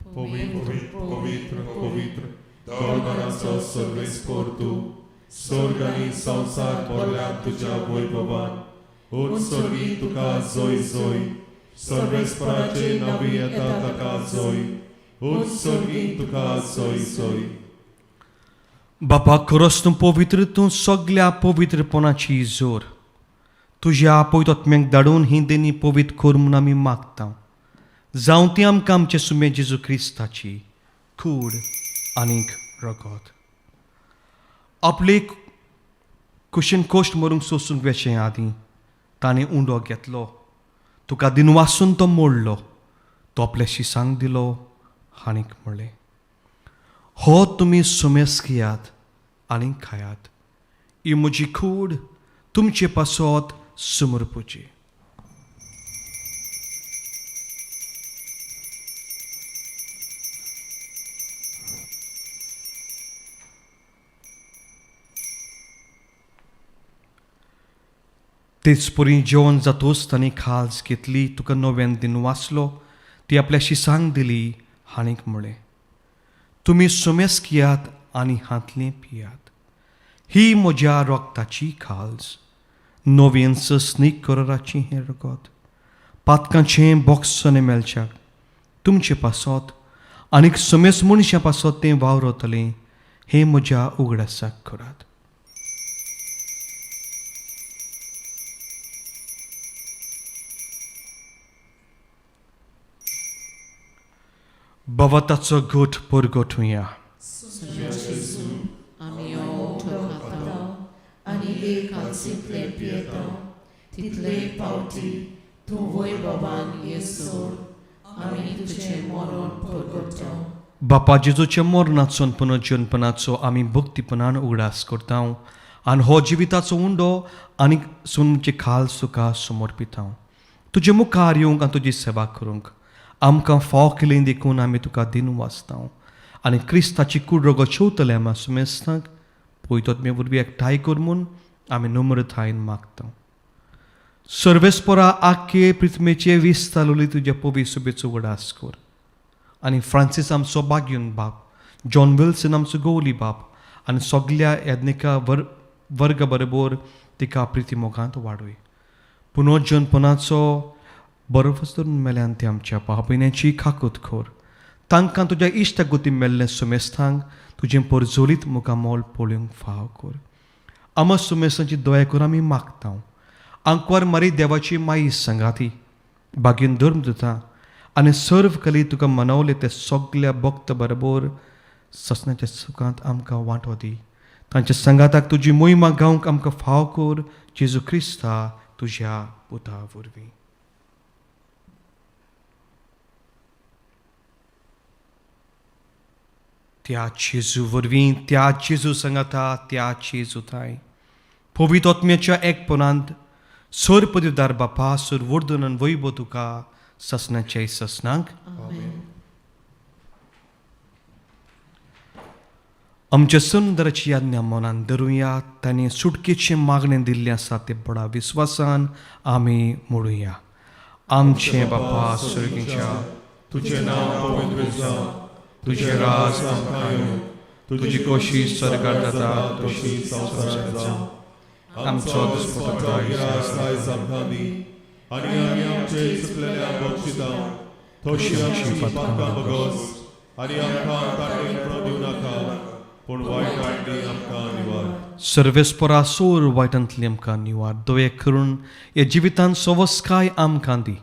पवित्र पवित्र पवित्र दरबाराचो सर्वेस्पोर तूं, स्वर्ग आनी संवसार भरल्या तुज्या वैभवान. उत्सर्गी तुका जोय जोय, सर्वेस्पराचे नवी येता ताका जोय, उत्सर्गी तुका जोय जोय. बापा, खरोच तूं पवित्र, तूं सगल्या पवित्रपणाची जोर. तुज्या पवित्र धाडून ही देणी पवित्र कर म्हूण आमी मागता. जावं ती आमकां आमचे सुमे जेजू क्रिस्ताची कूड आनीक रगत. आपले कुशीन कोश्ट मरूंक सोसूंक वेचें आदीं ताणें उंडो घेतलो, तुका दिनवासून तो मोडलो, तो आपल्या शिसांक दिलो आनीक म्हणलें, हो तुमी सुमेस घेयात आनी खायात. ही म्हजी कूड तुमचे पासत समर्पुची. तेच परी जेवण जातूच ताणें खाज घेतली, तुका नव्यान दिन वाचलो, ती आपल्या शिसांक दिली आनीक म्हणलें, तुमी सुमेस घेयात आनी हांतलें पियात. ही म्हज्या रगताची खाज, नवीन सस्नीक कराराची हें रगत, पातकांचें बोक्सने मेळच्याक तुमचे पासत आनीक सुमेस मनशां पासत तें वावरतलें. हें म्हज्या उगडासाक करात. भवताचो गोठ परगटुया. आमी उठो खाता आनी एक कालसींतले पियेता तितले पावटी तूं वैभवान ये सोड आमी तुजें मरण परगटता. बापा जेजूच्या मरणाचो आनी पुनर्जनपणाचो आमी भक्तीपणान उगडास करता आनी हो जिविताचो उंडो आनी सुनचे खाल सुखा समर्पिता. तुजे मुखार येवंक आनी तुजी सेवा करूंक आमकां फाव केली देखून आमी तुका दिन वाचता. आनी क्रिस्ताची कूड रगत शेवतले आमी सुमेस्तांक पयतोत्मे वरवीं एकठांय कर म्हूण आमी नम्रतायेन मागता. सर्वेस्परा आख्खे पृथ्वीचे वीस तालुली तुज्या पवित्र सुबेचो उगडास कर. आनी फ्रांसीस आमचो बाग्यून बाप, जॉन विल्सन आमचो गोवली बाप आनी सगल्या याज्ञिका वर्ग बरोबर तिका प्रिती मोगांत वाडय. पुनर्जनपणाचो बरोवच धरून मेल्यान ती आमच्या भाव भयणांची खाकूत कर. तांकां तुज्या इश्ट गोती मेल्लें सुमेस्थांक तुजें परजोलीत मुखामोल पळोवंक फाव कर. आमा सुमेस्तांची दया करून आमी मागता. आंकवार मारी देवाची माई संगाती बागीन धर्म दिता आनी सर्व कली तुका मनवले ते सगल्या भक्त बरोबर ससनाच्या सुखांत आमकां वांटो दी. तांच्या संगाताक तुजी मोहिमा गावंक आमकां फाव कर. जेजू क्रिस्ता तुज्या पुता वरवीं. त्या जेजू वरवीं, त्या जेजू संगाता, त्या जेजू थांय पवित्र आत्म्याच्या एकपणांत सर पदवीदार बापा, सर वर्धन आनी वैभव तुका ससनाच्या ससनांक. आमच्या सुंदराची आज्ञा मनान धरुया, ताणें सुटकेचें मागणें दिल्लें आसा तें बडा विस्वासान आमी मोडुया. आमचे बापा स्वर्गीच्या, तुजें नांव पवित्र जावं, तुजें राज आमकां येवं, तुजी खोशी स्वर्गार जाता तशी संवसारांत जावं. आमचो दिसपट्टो गिरास आयज आमकां दी आनी आमी आमचे चुकलेल्या बक्षिता तशी आमची पातकां बगस आनी आमकां ताणें दिवं नाका, पूण वायट हाडली आमकां निवार. सर्वेस्परा सोर वायटांतली आमकां निवार. दये करून ह्या जिवितांत सवस्काय आमकां दी.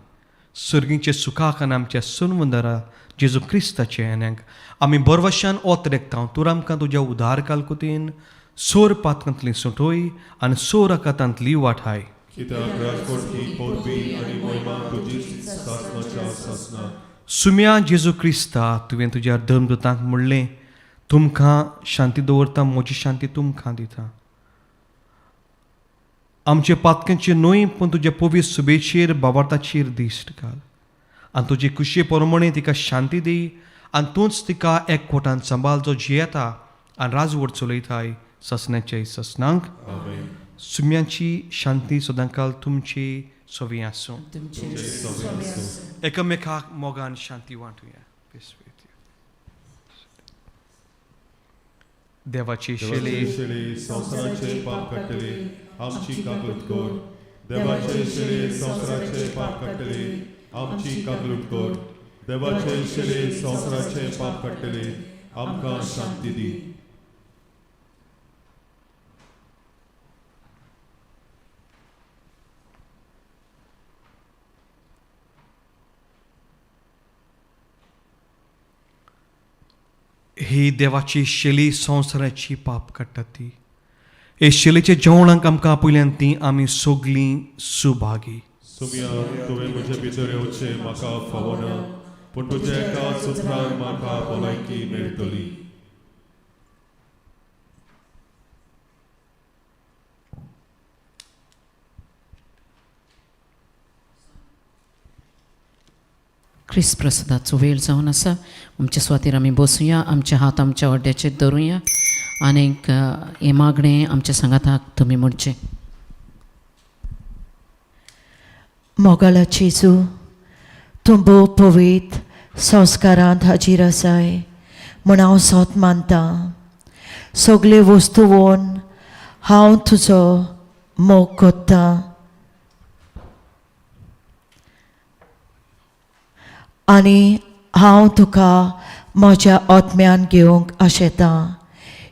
सर्गीचे सुखाक आनी आमच्या सुनवंदरा जेजू क्रिस्ताचे येण्याक आमी बरवशान ओत रेखता. तूं आमकां तुज्या उदार कालकुतीन सोर पातकांतली सुटोय आनी सोर आकातांतली वाठाय. कित्याक राजकोटकी पोरबी आनी मोहिमा तुजीच सासणाच्या सासणाक. सुम्या जेजू क्रिस्ता, तुवें तुज्या धर्मदूतांक म्हणलें, तुमकां शांती दवरता, म्हजी शांती तुमकां दिता. आमचे पातकांचे न्हय पूण तुज्या पवित्र सुबेचेर बाबार्थाचेर दिश्ट घाल आनी तुजे कुशे प्रमाणे तिका शांती दी आनी तूंच तिका एकवटान सांबाळ, जो जियेता आनी राजवट चलयताय ससण्याचे ससनांक. आमेन. सुम्यांची शांती सदांकाल तुमची सवी आसूं. एकामेकाक मोगान शांती वांटुया. देवाची शेली देवाचे शेळी संवसाराचे पाप काडटले, आमची काकूट कर. देवाचे शेळी संवसाराचे पाप काडटले, आमची काकूट कर. देवाचे शेळी संवसाराचे पाप काडटले, आमकां शांती दी. ही देवाची शेली संवसाराची पाप काडटा ती. हे शेलीच्या जेवणाक आमकां आपयल्यान ती आमी सगलीं सुभागी. सुम्या, तुवें म्हजे भितर येवचें म्हाका फावना, पूण तुज्या एका सुत्रान म्हाका भलायकी मेळटली. क्रिस्त प्रसादाचो वेळ जावन आसा. आमचे सुवातेर आमी बसुया, आमचे हात आमच्या हड्ड्याचेर धरुया आनीक हें मागणें आमच्या सांगाताक तुमी म्हणचें. मोगाळा जेजू, तूं भोव पवित्र संस्कारांत हाजीर आसाय म्हूण हांव सोत मानतां. सगळे वस्तुवोन हांव तुजो मोग कोत्तां आनी हांव तुका म्हज्या आत्म्यान घेवंक आशेतां.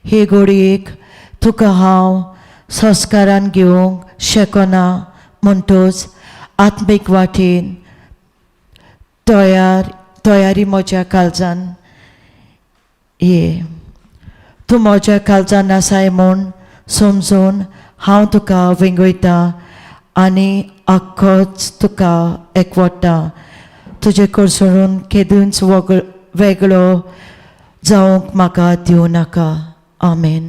हे घडयेक तुका हांव संस्कारान घेवंक शकना, म्हणटच आत्मीक वाटेन तयारी म्हज्या काळजान ये. तूं म्हज्या काळजान आसाय म्हूण समजून हांव तुका वेंगयता आनी आख्खोच तुका एकवटा. तुजे कडसरून केदूंच वेगळो जावंक म्हाका दिवं नाका. आमेन.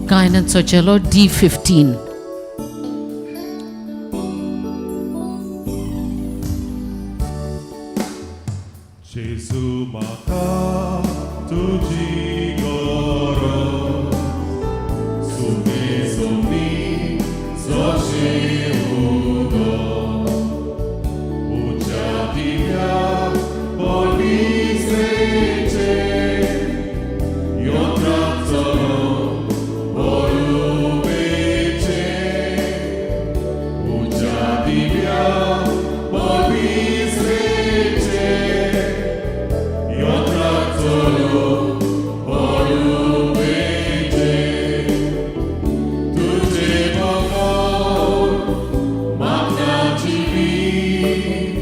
गायनाचो चेलो D15. जेजू म्हाका तुजी गरज, सुमे सोमी जशें उदक, उज्या दिव्या पलिसेचें यंत्राक चलोवंक बरोबेचें, उज्या दिव्या पलिसेचें यंत्राक चलोवंक बरोबेचें. तुजे बगर म्हाका जिवीत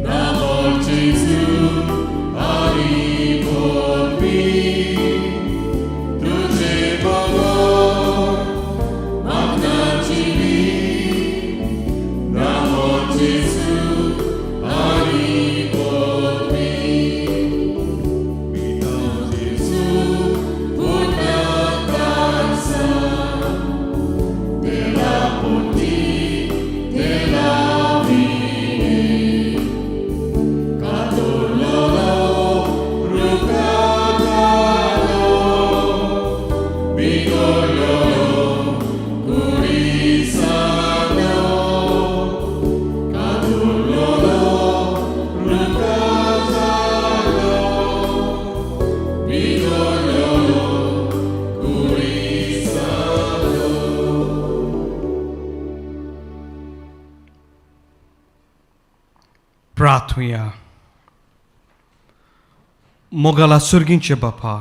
ना, मोर जेजू आनी बोलपी. तुजे बगर म्हाका जिवीत ना, मोर जेजू प्रार्थुया. मोगाला सुर्गींचे बापा,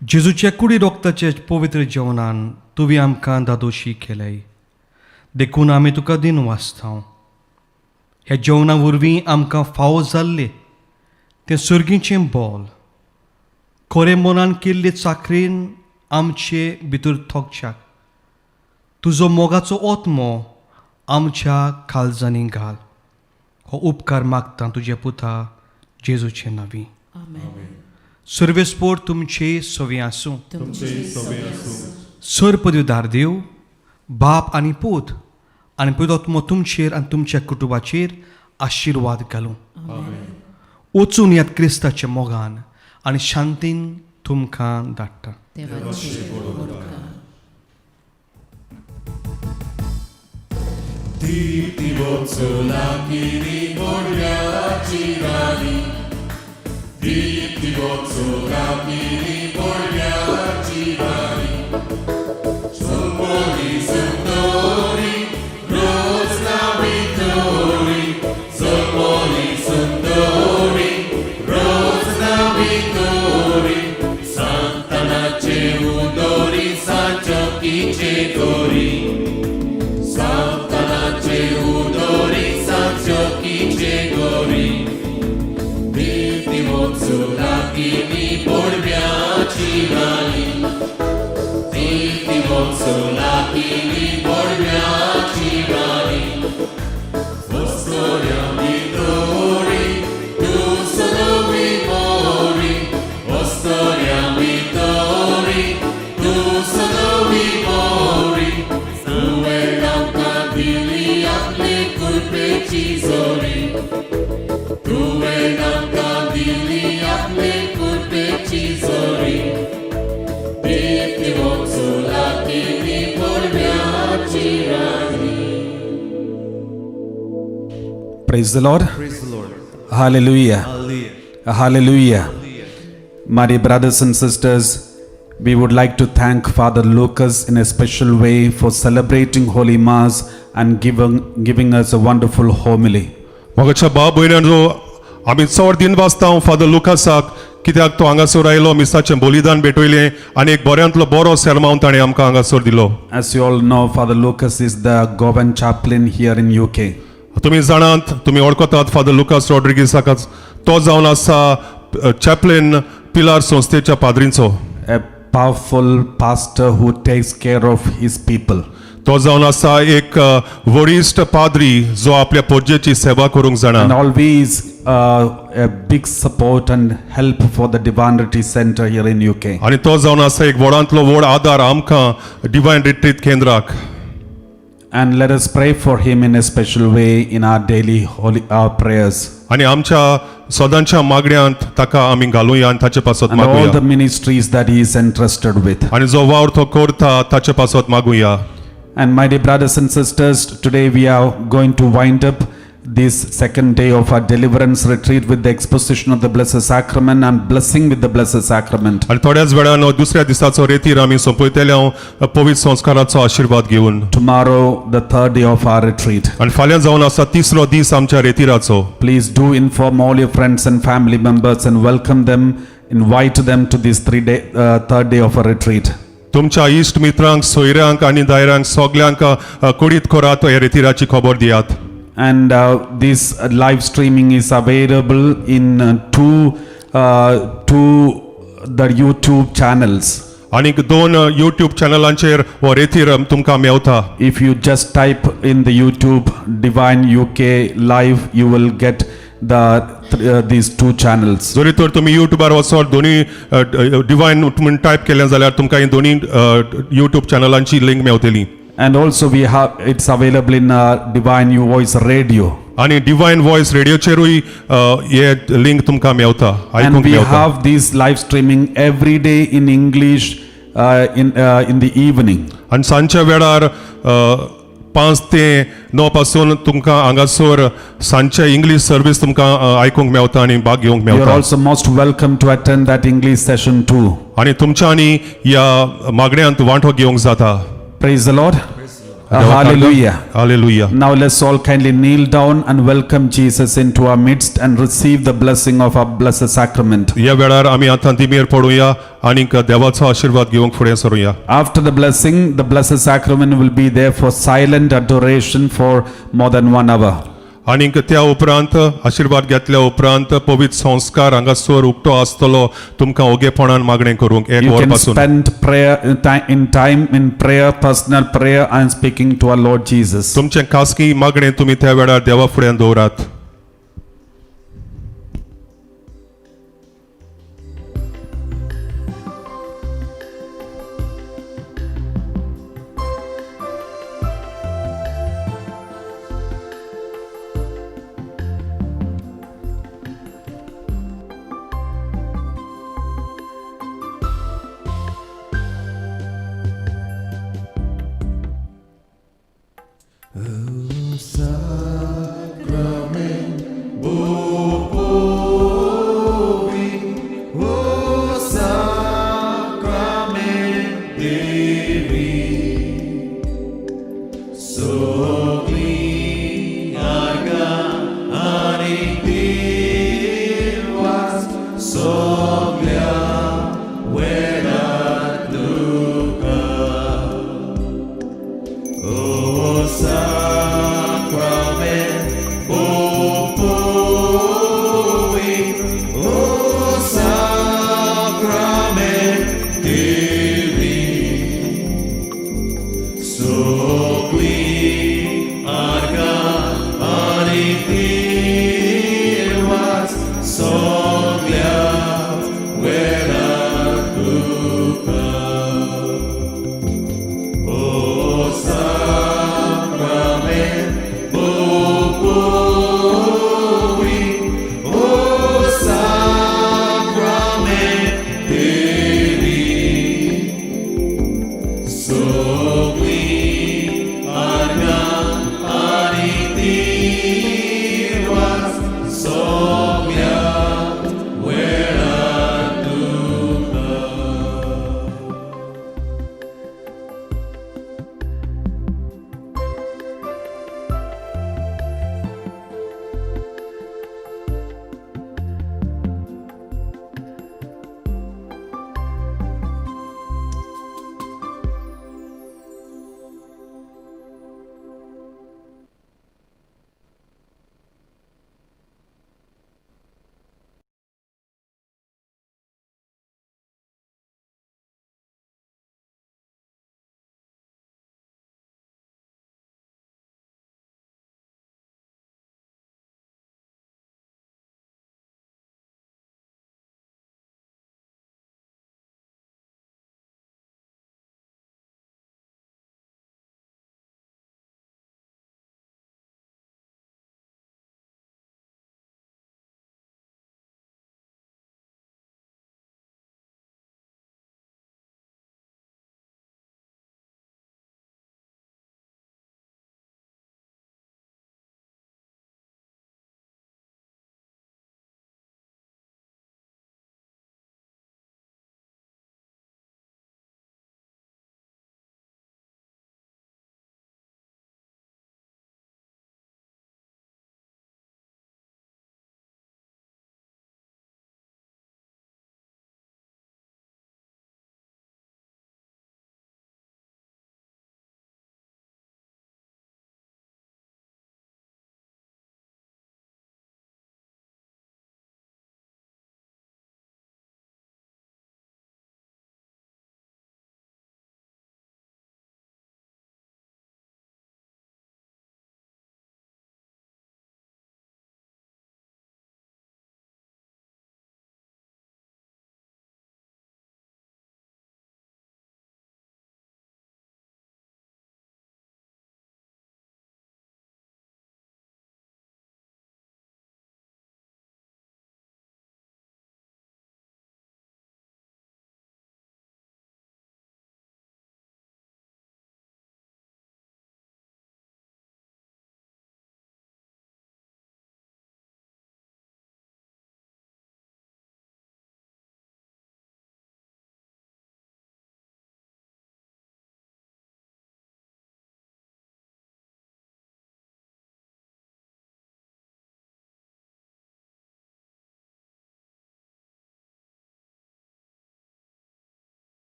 जेजूच्या कुडी रोगताचे पवित्र जेवणान तुवें आमकां दादोशी केलें, देखून आमी तुका दिन वाचता. ह्या जेवणा वरवीं आमकां फावो जाल्लें तें सुर्गीचें बोल खरें मनान केल्ले चाकरेन आमचे भितर थोकच्याक तुजो मोगाचो ओत्मो आमच्या काळजांनी घाल. हो उपकार मागता तुज्या पुता जेजूचे नांवी. सर्वेस्पोर तुमचे सवी आसूं. सर पदवीदार देव बाप आनी पूत आनी पवित्र तुमचेर आनी तुमच्या कुटुंबाचेर आशिर्वाद घालूं. वचून यात क्रिस्ताच्या मोगान आनी शांतीन तुमकां धाडटा. देवाचे. Dipti Bozzolachini Borghiacci Rani. Dipti Bozzolachini Borghiacci Rani. Sommoli sundori, Rosna Vittori. Sommoli sundori, Rosna Vittori. Santa Nace Udori, San Giochi Dori. Santa Nace Udori, San Giochi Gori. Dipti Bozzolachini Borghiacci Rani. Dipti Bozzolachini Borghiacci Rani. Ostoria Vittori, tu solo mi mori. Ostoria Vittori, tu solo mi mori. Tu e आपले कृपेची जोरी. तुवें आमकां दिली आपले कृपेची जोरी. दीप्ती वोत्सुलाकिनी पोडव्याची राणी. Praise the Lord. Praise the Lord. Hallelujah. Hallelujah. Hallelujah. My dear brothers and sisters, we would like to thank Father Lucas in a special way for celebrating Holy Mass and giving us a wonderful homily. मोगाच्या भाव भयणांनो, आमी चड दिन वाचता father लुकासाक, कित्याक तो हांगासर आयलो, मिसाचें बलिदान भेटयलें आनी एक बऱ्यांतलो बरो सेर्मांव ताणें आमकां हांगासर दिलो. As you all know, Father Lucas is the Goan chaplain here in UK. तुमी जाणात, तुमी वळखतात फादर लुकास रॉड्रिगीसाक. तो जावन आसा चॅपलेन पिलार संस्थेच्या पाद्रींचो. A powerful pastor who takes care of his people. तो जावन आसा एक वरिश्ठ पाद्री जो आपल्या पोरजेची सेवा करूंक जाणा. And always a big support and help for the Divine Retreat Center here in UK. आनी तो जावन आसा एक व्हडांतलो व्हड आदार आमकां डिवायन रिट्रीट केंद्राक. And let us pray for him in a special way in our daily holy our prayers. आनी आमच्या सदांच्या मागण्यांत ताका आमी घालुया आनी ताचे पासत And all मागुया. The ministries that he is entrusted with. आनी जो वावर तो करता ताचे पासत मागुया. And my dear brothers and sisters, today we are going to wind up this second day of our deliverance retreat with the exposition of the Blessed Sacrament and blessing with the Blessed Sacrament. आनी थोड्याच वेळान हो दुसऱ्या दिसाचो रेतीर आमी सोंपयतले हांव पवित्र संस्काराचो आशिर्वाद घेवन. Tomorrow, the third day of our retreat. आनी फाल्यां जावन आसा तिसरो दीस आमच्या रेतिराचो. Please do inform all your friends and family members and welcome them, invite them to this third day of our retreat. तुमच्या इश्ट मित्रांक, सोयऱ्यांक आनी दायऱ्यांक सगल्यांक कुडीत करात, ह्या रेतिराची खबर दियात. And this live streaming is available in two the YouTube channels. आनीक दोन युट्यूब चॅनलांचेर हो रेतीर तुमकां मेवता. If you just type in the YouTube Divine UK Live, you will get these two channels. जरी तर तुमी युट्यूबार वचत, दोनी डिवायन म्हूण टायप केलें जाल्यार तुमकां ही दोनी युट्यूब चॅनलांची लिंक मेवतली. And also we have it's available in Divine U Voice Radio. आनी डिवायन वॉयस रेडियोचेरूय हे लिंक तुमकां मेवता, And आयकूंक we मेवता. Have this live streaming every day in English in the evening. आनी सांजच्या वेळार 5 ते 9 पासून तुमकां हांगासर सांजचे इंग्लीश सर्वीस तुमकां आयकूंक मेवता आनी भाग घेवंक You are मेवता. Also most welcome to attend that English session too. आनी तुमच्यांनी ह्या मागण्यांत वांटो घेवंक जाता. Praise the Lord. Hallelujah. Hallelujah. Now let's all kindly kneel down and welcome Jesus into our midst and receive the blessing of our blessed sacrament. ह्या वेळार आमी आतां दिमेर पडुया आनीक देवाचो आशिर्वाद घेवंक फुडें सरुया. After the blessing, the blessed sacrament will be there for silent adoration for more than 1 hour. आनीक त्या उपरांत आशिर्वाद घेतल्या उपरांत पवित्र संस्कार हांगासर उक्तो आसतलो तुमकां ओगेपणान मागणें करूंक एक You were can पासून. spend prayer in time in prayer, personal prayer and speaking to our Lord Jesus. तुमचें खासगी मागणें तुमी त्या वेळार देवा फुड्यान दवरात. Dei,